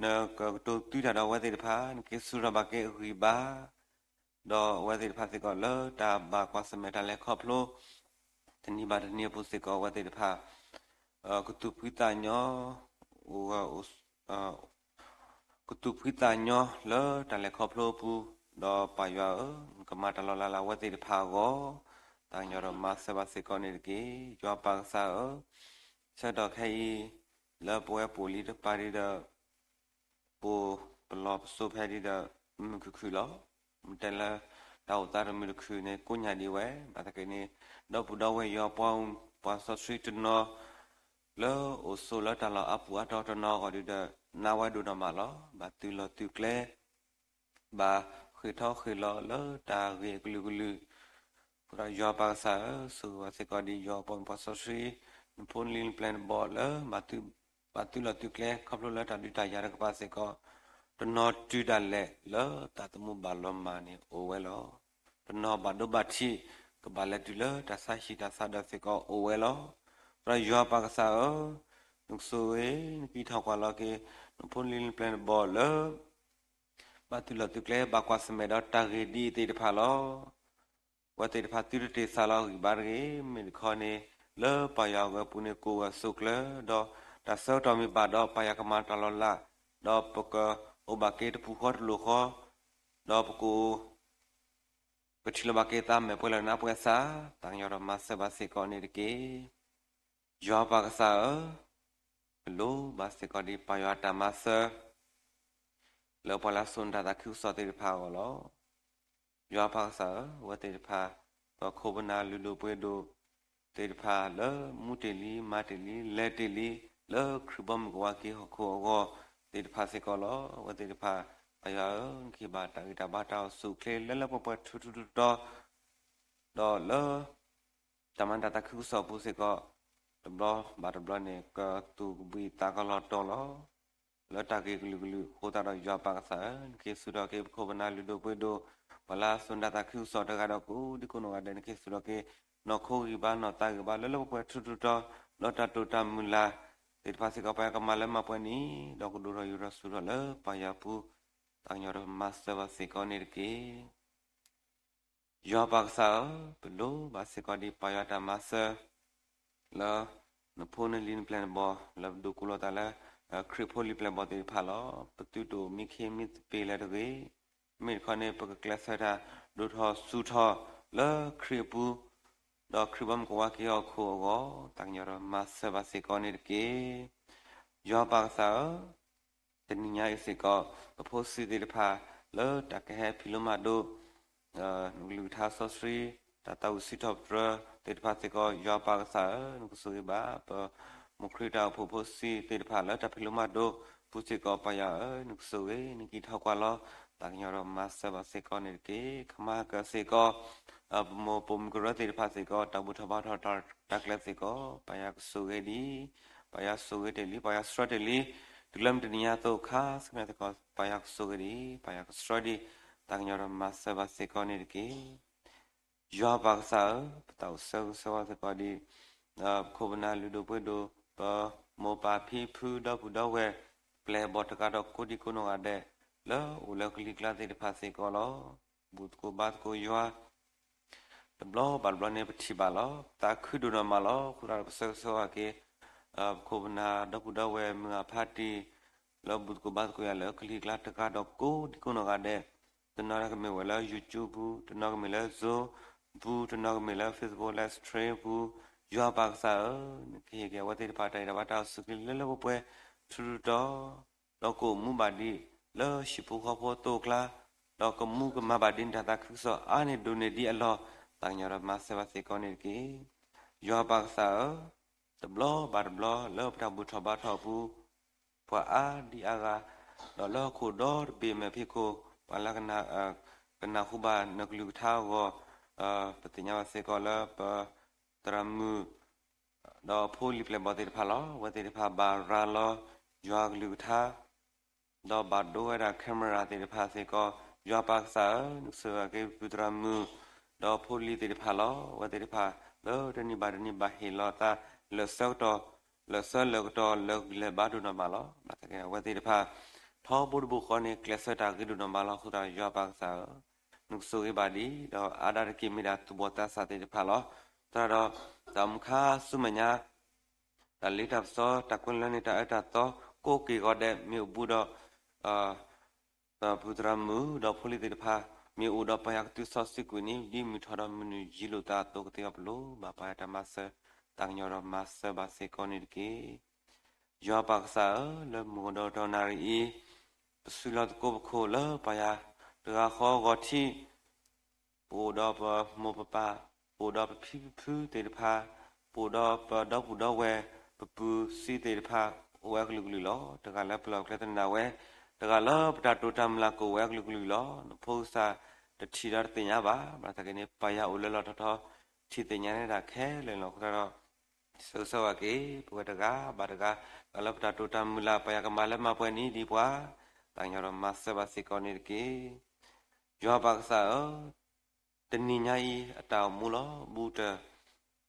နကကတိၤသုတၢ်ဒီးအဝဲသ့ၣ်တဖၣ်, နက့ၤဆူၣ်ထီၣ်ဘၣ်က့ၤအဂံၢ်ဘါ ဒီးအဝဲသ့ၣ်တဖၣ်စ့ၢ်ကီးလၢတၢ်ဘၣ်ကွၢ်ဆၢၣ်မဲာ်တၢ်လဲၤခီဖျိ တနံၤဘၣ်တနံၤအပူၤစ့ၢ်ကီး အဝဲသ့ၣ်တဖၣ် ကသူၣ်ဖှံသးညီ ကသူၣ်ဖှံသးညီလၢတၢ်လဲၤခီဖျိအပူၤ, ဒီးပၢ်ယွၤဧၢ, နကမၤတၢ်လီၤလးလၢအဝဲသ့ၣ်တဖၣ်အဂီၢ်, သးကညီၤဒီးမၤစၢၤဘၣ်စ့ၢ်ကီးန့ၣ်တက့ၢ်. ယွၤပၢ်ကစၢ်ဧၢ, ဆၢကတီၢ်ခဲအံၤ လၢပဝဲပအိၣ်လံတကပၤဒ်ဒီး ပအိၣ်ပလီၢ်ပစိၤဖဲဒ်ဒီး မုာ်ခုၣ်ခုၣ်လီၤ. မ့ၢ်တဲလၢ တၢ်အိၣ်သးတမုာ်တခုၣ်န့ၣ် ကိညၢ်ဒံးဝဲ, ဘၣ်သက့န့ၣ် ဒီပုၢ်ဒီဝဲၢ်ယွၤပှၤ ပှၤစီဆှံတနီၤ လၢအိၣ်ဆိးလၢတၢ်လီၢ်အါပူၤအါတီၤတနီၤအဂီၢ်ဒ်ဒီး နါဝဲဒိၣ်နီၢ်မးလီၤ. ဘၣ်သုးလီၢ်သုးကျဲ ဘၣ်ဃ့ၢ်ထီၣ်ဃ့ၢ်လီၤလၢတၢ်ဂ့ၢ်အကလုာ်ကလုာ်, အဃိဒီးယွၤပၢ်ကစၢ်ဧၢ, ဆိၣ်ဂ့ၤဘၣ်စ့ၢ်ကီးဒ်ယွၤပှၤမုၣ်ပှၤစီဆှံ နဖိနလံၤနပျဲၢ်နဘီၣ်လၢ ဘၣ်သုးလီၢ်သုးကျဲ ခီဖျိလၢတၢ်ဒုးတၢ်ယၤတကပၤစ့ၢ်ကီး, တနီၤတုၤဒၣ်လဲာ်လၢတၢ်သမူဘၣ်လီၤမၢ်န့ၣ်အိၣ်ဝဲလီၤ. တနီၤဘၣ်ဒိဘၣ်ထံး ကဘၣ်လဲၤတုၤလၢတၢ်ဆါဟံၣ်တၢ်ဆါဒၢးစ့ၢ်ကီးအိၣ်ဝဲလီၤ. အဃိဒီးယွၤပၢ်ကစၢ်ဧၢ, နကဆိၣ်ဂ့ၤ နကဟံးထီၣ်ကွၢ်လီၤက့ၤ နဖိနလံၤနပျဲၢ်နဘီၣ်လၢ ဘၣ်သုးလီၢ်သုးကျဲ ဘၣ်ကွၢ်ဆၢၣ်မဲာ်ဒီးတၢ်ဂ့ၢ်ဒ်အံၤသ့ၣ်တဖၣ်လီၤ. အဝဲသ့ၣ်တဖၣ်သုတတ့ၢ်ဆါလီၤအဂံၢ်ဘါတဂ့ၤ, မ့ၢ်တခီန့ၣ် လၢပၢ်ယွၤအဂီၢ်အပူၤန့ၣ် ကအိၣ်ဂၢၢ်ဆိးကျၢၤ, ဒီးတၢ်ဆၢကတီၢ်မ့ၢ်ဘၣ်ဒီး ပၢ်ယွၤကမၤတၢ်လီၤလး, ဒီးပကအိၣ်ဘၣ်က့ၤတပူၤဃီတလိၤဃီ, ဒီးပကအိၣ် ကထံၣ်လိာ်ဘၣ်က့ၤသးမဲာ်ပှဲၤလၢနါပှဲၤစး, သးကညီၤဒီးမၤစၢၤဘၣ်စ့ၢ်ကီးန့ၣ်တက့ၢ်. ယွၤပၢ်ကစၢ်ဧၢ, ပလိၣ်ဘၣ်စ့ၢ်ကီးဒ်ပၢ်ယွၤတၢ်မၤစၢၤ လၢပှၤလၢအစိာ်နတၢ်သးခုကစီၣ်သ့ၣ်တဖၣ်အဂီၢ်လီၤ. ယွၤပၢ်ကစၢ်ဧၢ, အဝဲသ့ၣ်တဖၣ် ပခိၣ်ပနၢ်လုၢ်ဒိၣ်ပှ့ၤဒိၣ်သ့ၣ်တဖၣ်လၢမူတ့ၢ်လံ မၤတ့ၢ်လံ လဲၤတ့ၢ်လံ လၢခရံာ်ဘီမုၢ်ကဝါက့ၤဟီၣ်ခိၣ်အဂီၢ်သ့ၣ်တဖၣ်စ့ၢ်ကီးလီၤ. အဝဲသ့ၣ်တဖၣ် ပၢ်ယွၤဧၢ, နကဟ့ၣ်ဘၣ်တၢ်ဂံၢ်တၢ်ဘါတၢ်အိၣ်ဆူၣ်အိၣ်ချ့လၢလၢပှဲၤပှဲၤထူထူတီတီ ဒီးလၢ တၢ်မၤနတၢ်သးခုကစီၣ်အပူၤစ့ၢ်ကီး တဘျီဘၣ်တဘျီန့ၣ် ကသူၣ်ကဘှံးသးကလီၤတီၤလီၤ. လၢတၢ်ဂ့ၢ်ကလုာ်ကလုာ်အဃိသတးဒီး ယွၤပၢ်ကစၢ်ဧၢ, နကဟ့ၣ်ဆူၣ်ထီၣ်က့ၤပခိၣ်ပနၢ်လုၢ်ဒိၣ်ပှ့ၤဒိၣ် ပှၤလၢအစိာ်နတၢ်သးခုကစီၣ်တဂၤဒီးကိးဒံကိးနီၢ်ဂၤဒဲး, နကဟ့ၣ်ဆူၣ်ထီၣ်က့ၤ နီၢ်ခိဂံၢ်ဘါနီၢ်သးဂံၢ်ဘါ လၢလၢပှဲၤပှဲၤထူထူတီတီ လၢတၢ်တိာ်တၢ်မုၢ်လၢ်သ့ၣ်တဖၣ်စ့ၢ်ကီး ပၢ်ယွၤကမၤလၢမၤပှဲၤန့ၣ် ဒီးကဒိၣ်ထီၣ်ယိာ်ထီၣ်ဆူၣ်ထီၣ်လၢပၢ်ယွၤအပူၤ သးကညီၤဒီးမၤစၢၤဘၣ်စ့ၢ်ကီးန့ၣ်တက့ၢ်. ယွၤပၢ်ကစၢ်ဧၢ, ပလိၣ်ဘၣ်စ့ၢ်ကီးဒ်ပၢ်ယွၤတၢ်မၤစၢၤ လၢနဖိနလံၤနပျဲၢ်နဘီၣ် လၢပဒိးကူလီၤသးလၢ ခရံာ်ဖိလံၤပျဲၢ်ဘီၣ်သ့ၣ်တဖၣ်လီၤ. ပသုတအိၣ်မံခ့မံသပ့ၤလၢၤတဂ့ၤ. မ့ၢ်တခီန့ၣ် ပကကျဲးစၢးတၢ်ဒိၣ်ထီၣ်ဆူၣ်ထီၣ်လၢခရံာ်အပူၤ ဒီးခရံာ်ဘီမုၢ်ကဝါက့ၤဟီၣ်ခိၣ်အဂီၢ် သးကညီၤဒီးမၤစၢၤဘၣ်စ့ၢ်ကီးန့ၣ်တက့ၢ်. ယွၤပၢ်ကစၢ်ဧၢ, တနံၤညါအံၤစ့ၢ်ကီး ပဖိဆံးသ့ၣ်တဖၣ် လၢတၢ်ကဟဲဖံးလိမၤဒိး နကလုၢ်ကထါစီဆှံ တၢ်သးဝံၣ်စံးထီၣ်ပတြၢၤသ့ၣ်တဖၣ်စ့ၢ်ကီး ယွၤပၢ်ကစၢ်ဧၢ, နကဆိၣ်ဂ့ၤဘၣ် ပမိၢ်ခရံာ်တၢ်အိၣ်ဖှိၣ်ဖိဆံးသ့ၣ်တဖၣ်လၢတၢ်ဖံးလိမၤဒိးပူၤစ့ၢ်ကီး ပၢ်ယွၤဧၢ, နကဆိၣ်ဂ့ၤ နကထီၣ်ကွၢ်လီၤ သးကညီၤဒီးမၤစၢၤဘၣ်စ့ၢ်ကီးန့ၣ်တက့ၢ်. ခမါကစ့ၢ်ကီး ပမိၢ်ပိာ်မုၣ်ကရၢသ့ၣ်တဖၣ်စ့ၢ်ကီး တၢ်ဘူၣ်ထီၣ်ဘါထီၣ်တၢ်ကျဲစ့ၢ်ကီး ပၢ်ယွၤကဆိၣ်ဂ့ၤဒံး, ပၢ်ယွၤဆိၣ်ဂ့ၤတ့ၢ်လံ, ပၢ်ယွၤဆှၢတ့ၢ်လံ, တုၤလၢမုၢ်တနံၤညါအသိးခါဆူမဲာ်သကိး ပၢ်ယွၤကဆိၣ်ဂ့ၤဒံး, ပၢ်ယွၤကဆှၢဒံး, သးကညီၤဒီးမၤစၢၤဘၣ်စ့ၢ်ကီးန့ၣ်တက့ၢ်. ယွၤပၢ်ကစၢ်ဧၢ, ပသးအိၣ်ဆၢဂ့ၤဆၢဝါစ့ၢ်ကီးဒံး ပခိၣ်ပနၢ်လုၢ်ဒိၣ်ပှ့ၤဒိၣ် ပမိၢ်ပၢ်ဖံဖုဒီပုၢ်ဒီဝဲၢ် ပျဲၢ်ဘီၣ်တဂၤဒီးကိးဒံကိးနီၢ်ဂၤဒဲး လၢအိၣ်လၢကလံၤကျါသ့ၣ်တဖၣ်စ့ၢ်ကီးလီၤ. ဘူၣ်သကိးဘါသကိးယွၤ တဘျီဘၣ်တဘျီန့ၣ် ပထံၣ်ဘၣ်လီၤ. ပသးခုဒိၣ်နီၢ်မးလီၤ. အဃိသတးဒီး ပဆၢဂ့ၤဆၢဝါက့ၤ ပခိၣ်ပနၢ်ဒီပုၢ်ဒီဝဲၢ်မုၢ်ဂၢ်ဖးတံၢ် လၢဘူၣ်သကိးဘါသကိးယွၤလၢကလံၤကျါတဂၤဒီးကိးဒံကိးနီၢ်ဂၤဒဲး, တနီၤကမ့ၢ်ဝဲလၢ YouTube ပူၤ, တနီၤကမ့ၢ်လၢ Zoom ပူၤ, တနီၤကမ့ၢ်လၢ Facebook Live Stream ပူၤ, ယွၤပၢ်ကစၢ်ဧၢ, နကဟ့ၣ်က့ၤအဝဲသ့ၣ်တဖၣ်တၢ်ဂံၢ်တၢ်ဘါတၢ်အိၣ်ဆူၣ်ချ့လၢလၢပှဲၤပှဲၤ ထူထူတီၤ ဒီးကအိၣ်မူဘၣ်ဒံးလၢဟံၣ်ဖိဃီဖိအသိးအကျါ, ဒီးကမူကမၣ်ဘၣ်ဒံးနတၢ်သးခုကစီၣ်အါန့ၢ်ဒိၣ်န့ၢ်ဒံးအလီၢ်, သးကညီၤဒီးမၤစၢၤဘၣ်စ့ၢ်ကီးန့ၣ်တက့ၢ်. ယွၤပၢ်ကစၢ်ဧၢ, တဘျီဘၣ်တဘျီလၢပတၢ်ဘူၣ်ထီၣ်ဘါထီၣ်အပူၤ, ပှၤအါဒံအါဂၤ, ဒီးလၢဟီၣ်ခိၣ်ဒီတဘ့ၣ်မဲာ်ဖံးခိၣ်, ပှၤလၢ ကနၢ်ဟူဘၣ်နကလုၢ်ကထါအဂီၢ်, ပသ့ၣ်ညါဘၣ်စ့ၢ်ကီးလၢပ သရၣ်မုၣ် ဒီးဖိလံၤပျဲၢ်ဘီၣ်သ့ၣ်တဖၣ်လီၤ. အဝဲသ့ၣ်တဖၣ်ဘၣ်ရၤလီၤယွၤကလုၢ်ကထါ, ဒီးဘၣ်ဒိဝဲဒၣ် camera သ့ၣ်တဖၣ်စ့ၢ်ကီး, ယွၤပၢ်ကစၢ်ဧၢ, နကဆိၣ်ဂ့ၤက့ၤပပုၢ်သရၣ်မုၣ်, ဒီးဖိလံၤသ့ၣ်တဖၣ်လီၤ. အဝဲသ့ၣ်တဖၣ် လၢတနံၣ်ဘၣ်တနံၣ်ဘၣ်ဟ့ၣ်လီၤသး လၢာ်ဆၢကတီၢ်, လၢာ်ဆၢလၢာ်ကတီၢ် လၢာ်ဂံၢ်လၢာ်ဘါဒိၣ်နီၢ်မးလီၤ. ဘၣ်ဆၣ်က့န့ၣ် အဝဲသ့ၣ်တဖၣ် ထီဘိတဘိဃီန့ၣ် ကျဲးစၢးတၢ်ဂ့ၤဒိၣ်နီၢ်မးလီၤ. အဃိသတးဒီးယွၤပၢ်ကစၢ်ဧၢ, နကဆိၣ်ဂ့ၤဘၣ်ဒံး, ဒီးအါဒၣ်တက့ၢ်မ့ၢ်ဒၣ်သူၣ်ဘီၣ်သးစၢ်သ့ၣ်တဖၣ်လီၤ. သတးဒီး တၢ်အိၣ်မူခါဆူမဲာ်ညါ တၢ်လ့တၢ်ပစီ တၢ်ကွဲးလၢန့ၢ်တၢ်အၢတၢ်သီ ကိးက့ၤဂီၤဒဲး မ့ၢ်အိၣ်ဘူးဒီး ပပုၢ်သရၣ်မုၣ် ဒီးဖိလံၤသ့ၣ်တဖၣ် မ့ၢ်အိၣ်ဒီးပၢ်ယွၤကတုၤစီဆှံကွံာ်န့ၣ် ဒ်မုၢ်ထီၣ်ဒီးမုၢ်နုာ်ယံၤလိာ်သးအသိးကသ့အီၤ ပလိၣ်ဘၣ်ပၢ်ယွၤတၢ်မၤစၢၤ သးကညီၤဒီးမၤစၢၤဘၣ်စ့ၢ်ကီးန့ၣ်တက့ၢ်. ယွၤပၢ်ကစၢ်ဧၢ, လၢမုၢ်ကဒီးတီနၣ်ရံၣ်အံၤ ပစုလီၤသကိးပခိၣ်လၢပၢ်ယွၤတဂၤဃီအဂီၢ်ထံး ပအိၣ်ဒီးပမိၢ်ပပၢ်, ပအိၣ်ဒီးပဖံပဖုသ့ၣ်တဖၣ်, ပအိၣ်ဒီးပဒီပုၢ်ဒီဝဲၢ်, ပပုၢ်ဆံးသ့ၣ်တဖၣ် အိၣ်ဝဲအကလုာ်ကလုာ်လီၤ. တဂၤလၢပလီၢ်ကျဲသနၢၣ်ဝဲ, တဂၤလၢပတၢ်တိာ်တၢ်မုၢ်လၢ်ကအိၣ်ဝဲအကလုာ်ကလုာ်လီၤ. နဖိကစၢ်တထံၣ်ဒီးတသ့ၣ်ညါဘၣ်. ဘၣ်ဆၣ်က့န့ၣ် ပၢ်ယွၤအိၣ်လၢလီၢ်ထီၣ်ထီ ထံၣ်သ့ၣ်ညါန့ၢ်ဒၣ်ခဲလၢာ်လီၤ. အဃိသတးဒီး ဆၢဂ့ၤဆၢဝါက့ၤ ပဝဲတဂၤဘၣ်တဂၤ, တဂၤလၢပတၢ်တိာ်တၢ်မုၢ်လၢ် ပၢ်ယွၤကမၤလၢမၤပှဲၤန့ၢ်ဒံးပှၤ, သးကညီၤဒီးမၤစၢၤဘၣ်စ့ၢ်ကီးန့ၣ်တက့ၢ်. ယွၤပၢ်ကစၢ်ဧၢ, တနံၤညါအံၤအတၢ်အိၣ်မူလီၤ. ဘူးတၢၢ်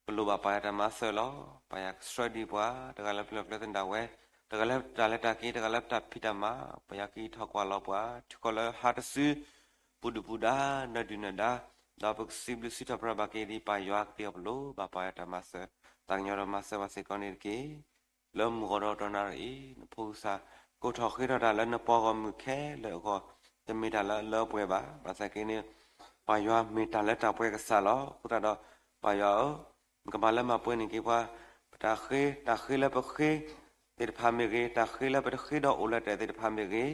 ပလိၣ်ဘၣ်ပၢ်ယွၤတၢ်မၤစၢၤလီၤ. ပၢ်ယွၤကဆှၢဒံးပှၤ, တဂၤလၢပလီၢ်ကျဲသနၢၣ်ဝဲ, တဂၤလၢပတၢ်လဲၤတၢ်က့ၤ, တဂၤလၢပတၢ်ဖံးတၢ်မၤ, ပၢ်ယွၤကဟံးထီၣ်ကွၢ်လီၤပှၤ, ထံကီၢ်လၢဟးတစု ပူၤဒုၣ်ပူၤဒါ နၢၤဒုၣ်နၢၤဒါ, ဒီးပကစံးဘျုးစံးထီၣ်ပတြၢၤဘၣ်က့ၤဒံးပၢ်ယွၤကသ့အီၤ ပလိၣ်ဘၣ်ပၢ်ယွၤတၢ်မၤစၢၤ, သးကညီၤဒီးမၤစၢၤဘၣ်စ့ၢ်ကီးန့ၣ်တက့ၢ်. လၢမုၢ်ကဒီးတီနၣ်ရံၣ်အံၤ နဖိကစၢ် ကိးထီၣ်ဃ့ထီၣ်တၢ်လၢနပှၤဂီၢ်မုၢ်ခဲလၢာ်အဂီၢ်, တမ့ၢ်တၢ်လၢအလၢအပှဲၤဘၣ်. ဘၣ်ဆၣ်က့န့ၣ် ပၢ်ယွၤမ့ၢ်တၢ်လၢတၢ်ပှဲၤကစၢ်လီၤ. အဃိသတးဒီး ပၢ်ယွၤဧၢ, နကမၤလၢမၤပှဲၤန့ၢ်က့ၤပှၤ, ပတၢ်ဃ့, တၢ်ဃ့လၢပဃ့သ့ၣ်တဖၣ်မ့ၢ်ဂ့ၤ, တၢ်ဃ့လၢပတဃ့ဒီးအိၣ်လၢၤတၢ်သ့ၣ်တဖၣ်မ့ၢ်ဂ့ၤ,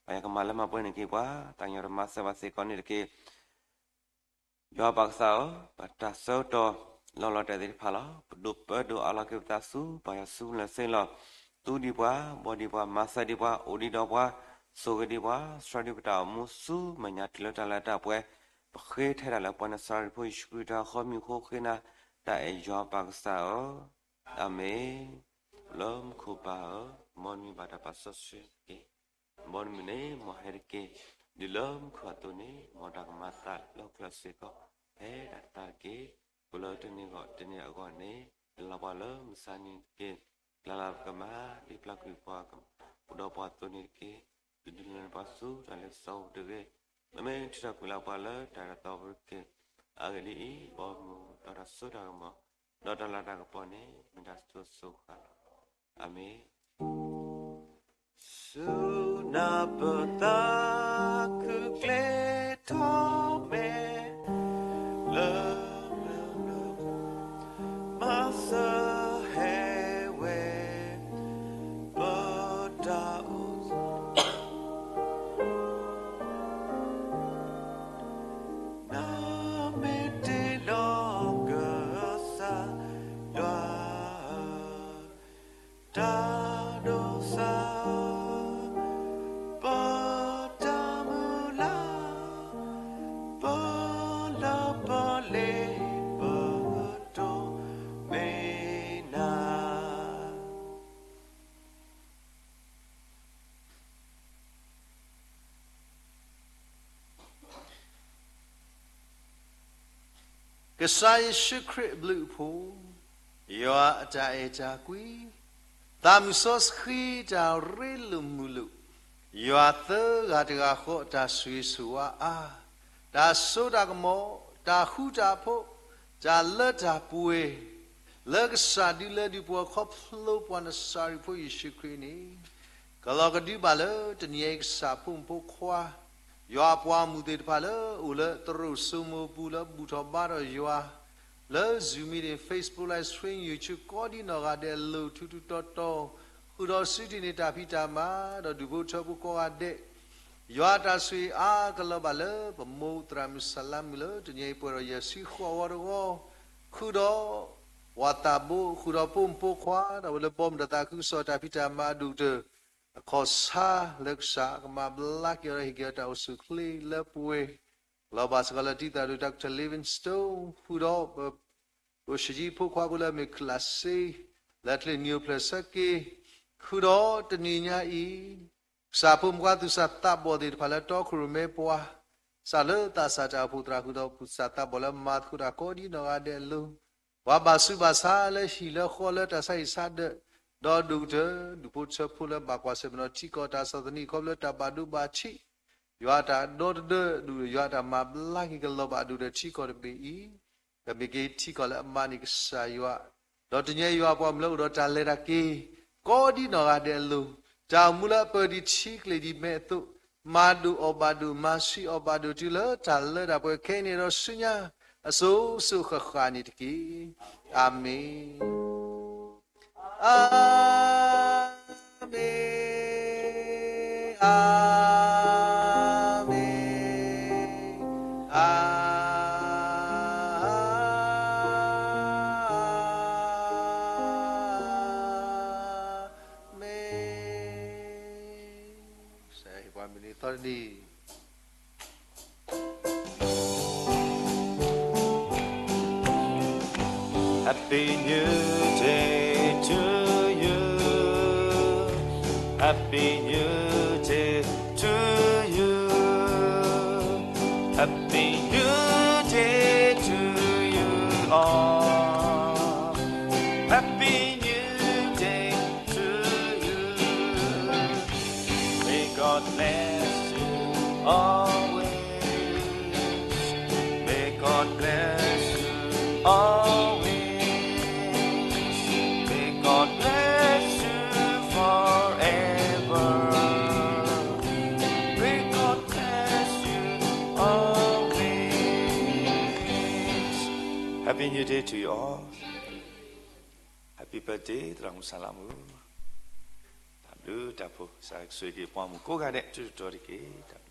ပ ပှၤယွၤကမၤလၢမၤပှဲၤန့ၢ်က့ၤပှၤ, သးကညီၤတမၤစၢၤဘၣ်စ့ၢ်ကီးန့ၣ်တက့ၢ်. ယွၤပၢ်ကစၢ်ဧၢ, ပတၢ်ဆၢကတီၢ်လီၤလီၤတဲာ်သ့ၣ်တဖၣ်လီၤ. ပဒိးပၢဒိးအးလီၤက့ၤပသးဆူပှၤယွၤစုပူၤလၢ်စ့ၢ်ကီးလီၤ. သူဒံးပှၤ, ဘှီဒံးပှၤ, မၤစၢၤဒံးပှၤ, အိၣ်ဒံးဒီးပှၤ, ဆိၣ်ဂ့ၤဒံးပှၤ, ဆှၢဒံးပတၢ်အိၣ်မူဆူမဲာ်ညါတုၤလၢတၢ်လၢတၢ်ပှဲၤ, ပဃ့ထဲဒၣ်လၢပှၤနၤစၤရ့းဖိယ့ၣ်ၡူးခရံာ်တၢ်ဃီမံၤအဃိ ဃ့နၤတၢ်အဲၣ်ယွၤပၢ်ကစၢ်ဧၢ, အၤမ့ၣ်. လၢမူခိၣ်ပၢ်ဧၢ, မ်နမံၤဘၣ်တၢ်ပာ်စီဆှံတက့ၢ်. မ်နမုၢ်နံၤန့ၣ်မ်ဟဲတက့ၢ်. ဒ်လၢမူခိၣ်အသိးန့ၣ် မ်တၢ်ကမၤအသးလၢဟီၣ်ခိၣ်ချၢစ့ၢ်ကီး ဖဲဒၣ်တက့ၢ်. ပလၢတန့ၢ်ဂီၢ်တန့ၢ်အဂီၢ်န့ၣ် ဟ့ၣ်လီၤပှၤလၢမုၢ်ဆါနံၤတက့ၢ်. ပျၢ်လီၤပကမၤဒ်ပျၢ်ကွံာ်ပှၤကအိၣ်ဒီးပှၤအသိးန့ၣ်တက့ၢ်. ဒုးဒုးလၢ်လၢ်ပှၤဆူတၢ်လၢကစီၤပူၤတဂ့ၤ. မ့မ့ၢ်ထုးထီၣ်ကွံာ်လၢပှၤလၢတၢ်တတီပူၤတက့ၢ်. အဂ့ၢ်ဒ်အံၤ, ဘီမုၢ်ဒီးတၢ်စိတၢ်ကမီၤ ဒီးတၢ်လၤတၢ်ကပီၤန့ၣ် မ့ၢ်တၢ်စိစိဃၣ်လီၤ. အၤမ့ၣ်. ဆူနၢ်ပၢၢ်သးခုကျဲထီၣ်မဲာ် လၢ မၤစၢၤဟဲဝဲ ပတၢ်အိၣ် နမ့ၢ်တ့လီၤကစၢ်ယွၤဧၢ, တၢ်ဒိးစၢ် ပတၢ်မုၢ်လၢ် ပလၢပလ့ပတိၢ်မ့ၢ်နၤ. ကစၢ်ယ့ၣ်ၡူးခရံာ်အဘျုးအဖှိၣ်, ယွၤအတၢ်အဲၣ်တၢ်ကွံ, သးမုၢ်စီဆှံတၢ်ရ့လိာ်မုာ်လိာ်, ယွၤသၢဂၤတဂၤဃီအတၢ်ဆိၣ်ဂ့ၤဆိၣ်ဝါအါ, တၢ်စိတၢ်ကမီၤ, တၢ်ဃူတၢ်ဖိး, တၢ်လၢတၢ်ပှဲၤ, လၢကစၢ်ဒုလၢဒုးပှၤခီဖျိပှၤနၤစၤရ့းဖိယ့ၣ်ၡူးခရံာ်န့ၣ် ကလီၤကဒုဘၣ်လၢတနံၤအံၤ ကစၢ်ဖိမုၣ်ဖိခွါ, ယွၤအပှၤမုၢ်သ့ၣ်တဖၣ်လၢအိၣ်လၢသရိာ်စိမိၤပူၤလၢဘူၣ်ထီၣ်ဘါထီၣ်ယွၤ, လၢ Zoom meeting, Facebook live stream, YouTube ကိးဒံနီၢ်ဂၤဒဲးအလိၤ ထူးထူးတီၤတီၤ, ဃုာ်ဒီးစုတ့ၢ်န့ၢ်တၢ်ဖံးတၢ်မၤ, ဒီးဒူၣ်ဖိထၢဖိကိးဂၤဒဲး, ယွၤအတၢ်ဆိၣ်ဂ့ၤအါကလီၤဘၣ်လၢပမိၢ်သရၣ်မုၣ်စလါမုၣ်လၢတနံၤအံၤပှဲၤဒီးယဲၢ်ဆံဃိးဝီတဂီၤ, ဃုာ်ဒီး ပှၤသးဘိ, ဃုာ်ဒီးပိာ်မုၣ်ပိာ်ခွါ, ဒီးဝဲလၢဘီမုၢ်ဒီးသးခုကစီၣ်တၢ်ဖံးတၢ်မၤအဒိၣ်ကတၢၢ်, အခီၣ်ဆါလၢကစၢ်ကမၤဘျါက့ၤအီၤဒီးဟ့ၣ်က့ၤအီၤတၢ်အိၣ်ဆူၣ်အိၣ်ချ့လၢပှဲၤ, လီၤဘၣ်စ့ၢ်ကီးလၢတံၢ်သးဒိၣ် Doctor Livingstone, ဃုာ်ဒီး ပ ပၢ်ဆံးကၠံဖိခွါဖိလၢအမ့ၢ် ကလးစ့, လၢအချ့နံၤအိၣ်ဖျဲၣ်ဆၢက့ၤ, ဃုာ်ဒီးတနံၤညါအံၤ, ကစၢ်ဖိမုၣ်ဖိခွါသူၣ်စၢ်သးဘီၣ်သ့ၣ်တဖၣ်လၢတီခိၣ်ရိၣ်မဲပှၤ, စးလၢသးစၢ်တၢ်အိၣ်ဖှိၣ်သရၣ်ဃုာ်ဒီးသူၣ်စၢ်သးဘီၣ်လၢမၤသကိးတၢ်ကိးဒံနီၢ်ဂၤဒဲးအလိၤ, ပှၤဘၣ်ဆူးဘၣ်ဆါလၢဟံၣ်လၢဃီလၢတၢ်ဆါဟံၣ်ဆါဒၢး, ဒီးဒိၣ်ကတၢၢ် ဒူၣ်ဖိထၢဖိလၢဘၣ်ကွၢ်ဆၢၣ်မဲာ်ဒီးထံကီၢ်တၢ်ဆီၣ်သနံးခီဖျိလၢတၢ်ဘၣ်ဒိဘၣ်ထံး, ယွၤအတၢ်ဒီတဒၢဒူၣ် ယွၤအတၢ်မၤဘျါက့ၤကလီၤဘၣ်ဒိၣ်ဒီးထံကီၢ်တဘ့ၣ်အံၤ, ကမ့ၢ်က့ၤထံကီၢ်လၢအမၤန့ၢ်ကစၢ်ယွၤ, ဒီးတနံၤအံၤယွၤအပှၤမုၣ်လၢအိၣ်ဒီးတၢ်လဲၤတၢ်က့ၤ, ကိးဒံနီၢ်ဂၤဒဲးအလိၤ, တၢ်အိၣ်မူလၢအပၢၤဒံးထံကျဲၤဒံးမဲအသိး, မၤဒိၣ်အီၣ်ဘၣ်ဒိၣ် မၤဆံးအီၣ်ဘၣ်ဒိၣ်တုၤလၢတၢ်လၢတၢ်ပှဲၤခဲအံၤန့ၣ်ဒီးဆူညါ, အစိၤစိၤဃၣ်ဃၣ်န့ၣ်တက့ၢ်. အၤမ့ၣ်. အၤမ့ၣ်, အၤမ့ၣ်, အၤမ့ၣ်. ကစၢ်ယွၤဟ့ၣ်ပှၤမုၢ်နံၤသီတနံၤ Happy New Day to you. Happy New Day to you. Happy New Day to you all. Happy New Day to you. May God bless you always. May God bless you always. May God bless you forever. May God bless you always. Happy New Day to you all. Happy birthday သရၣ်မုၣ်စလးမုၣ်. တၢ်ဘျုး တၢ်ဖိစၢ်ဆိၣ်ဂ့ၤက့ၤပှၤမုၣ်ကိးဂၤဒဲး ဆူတတီၤတက့ၢ်.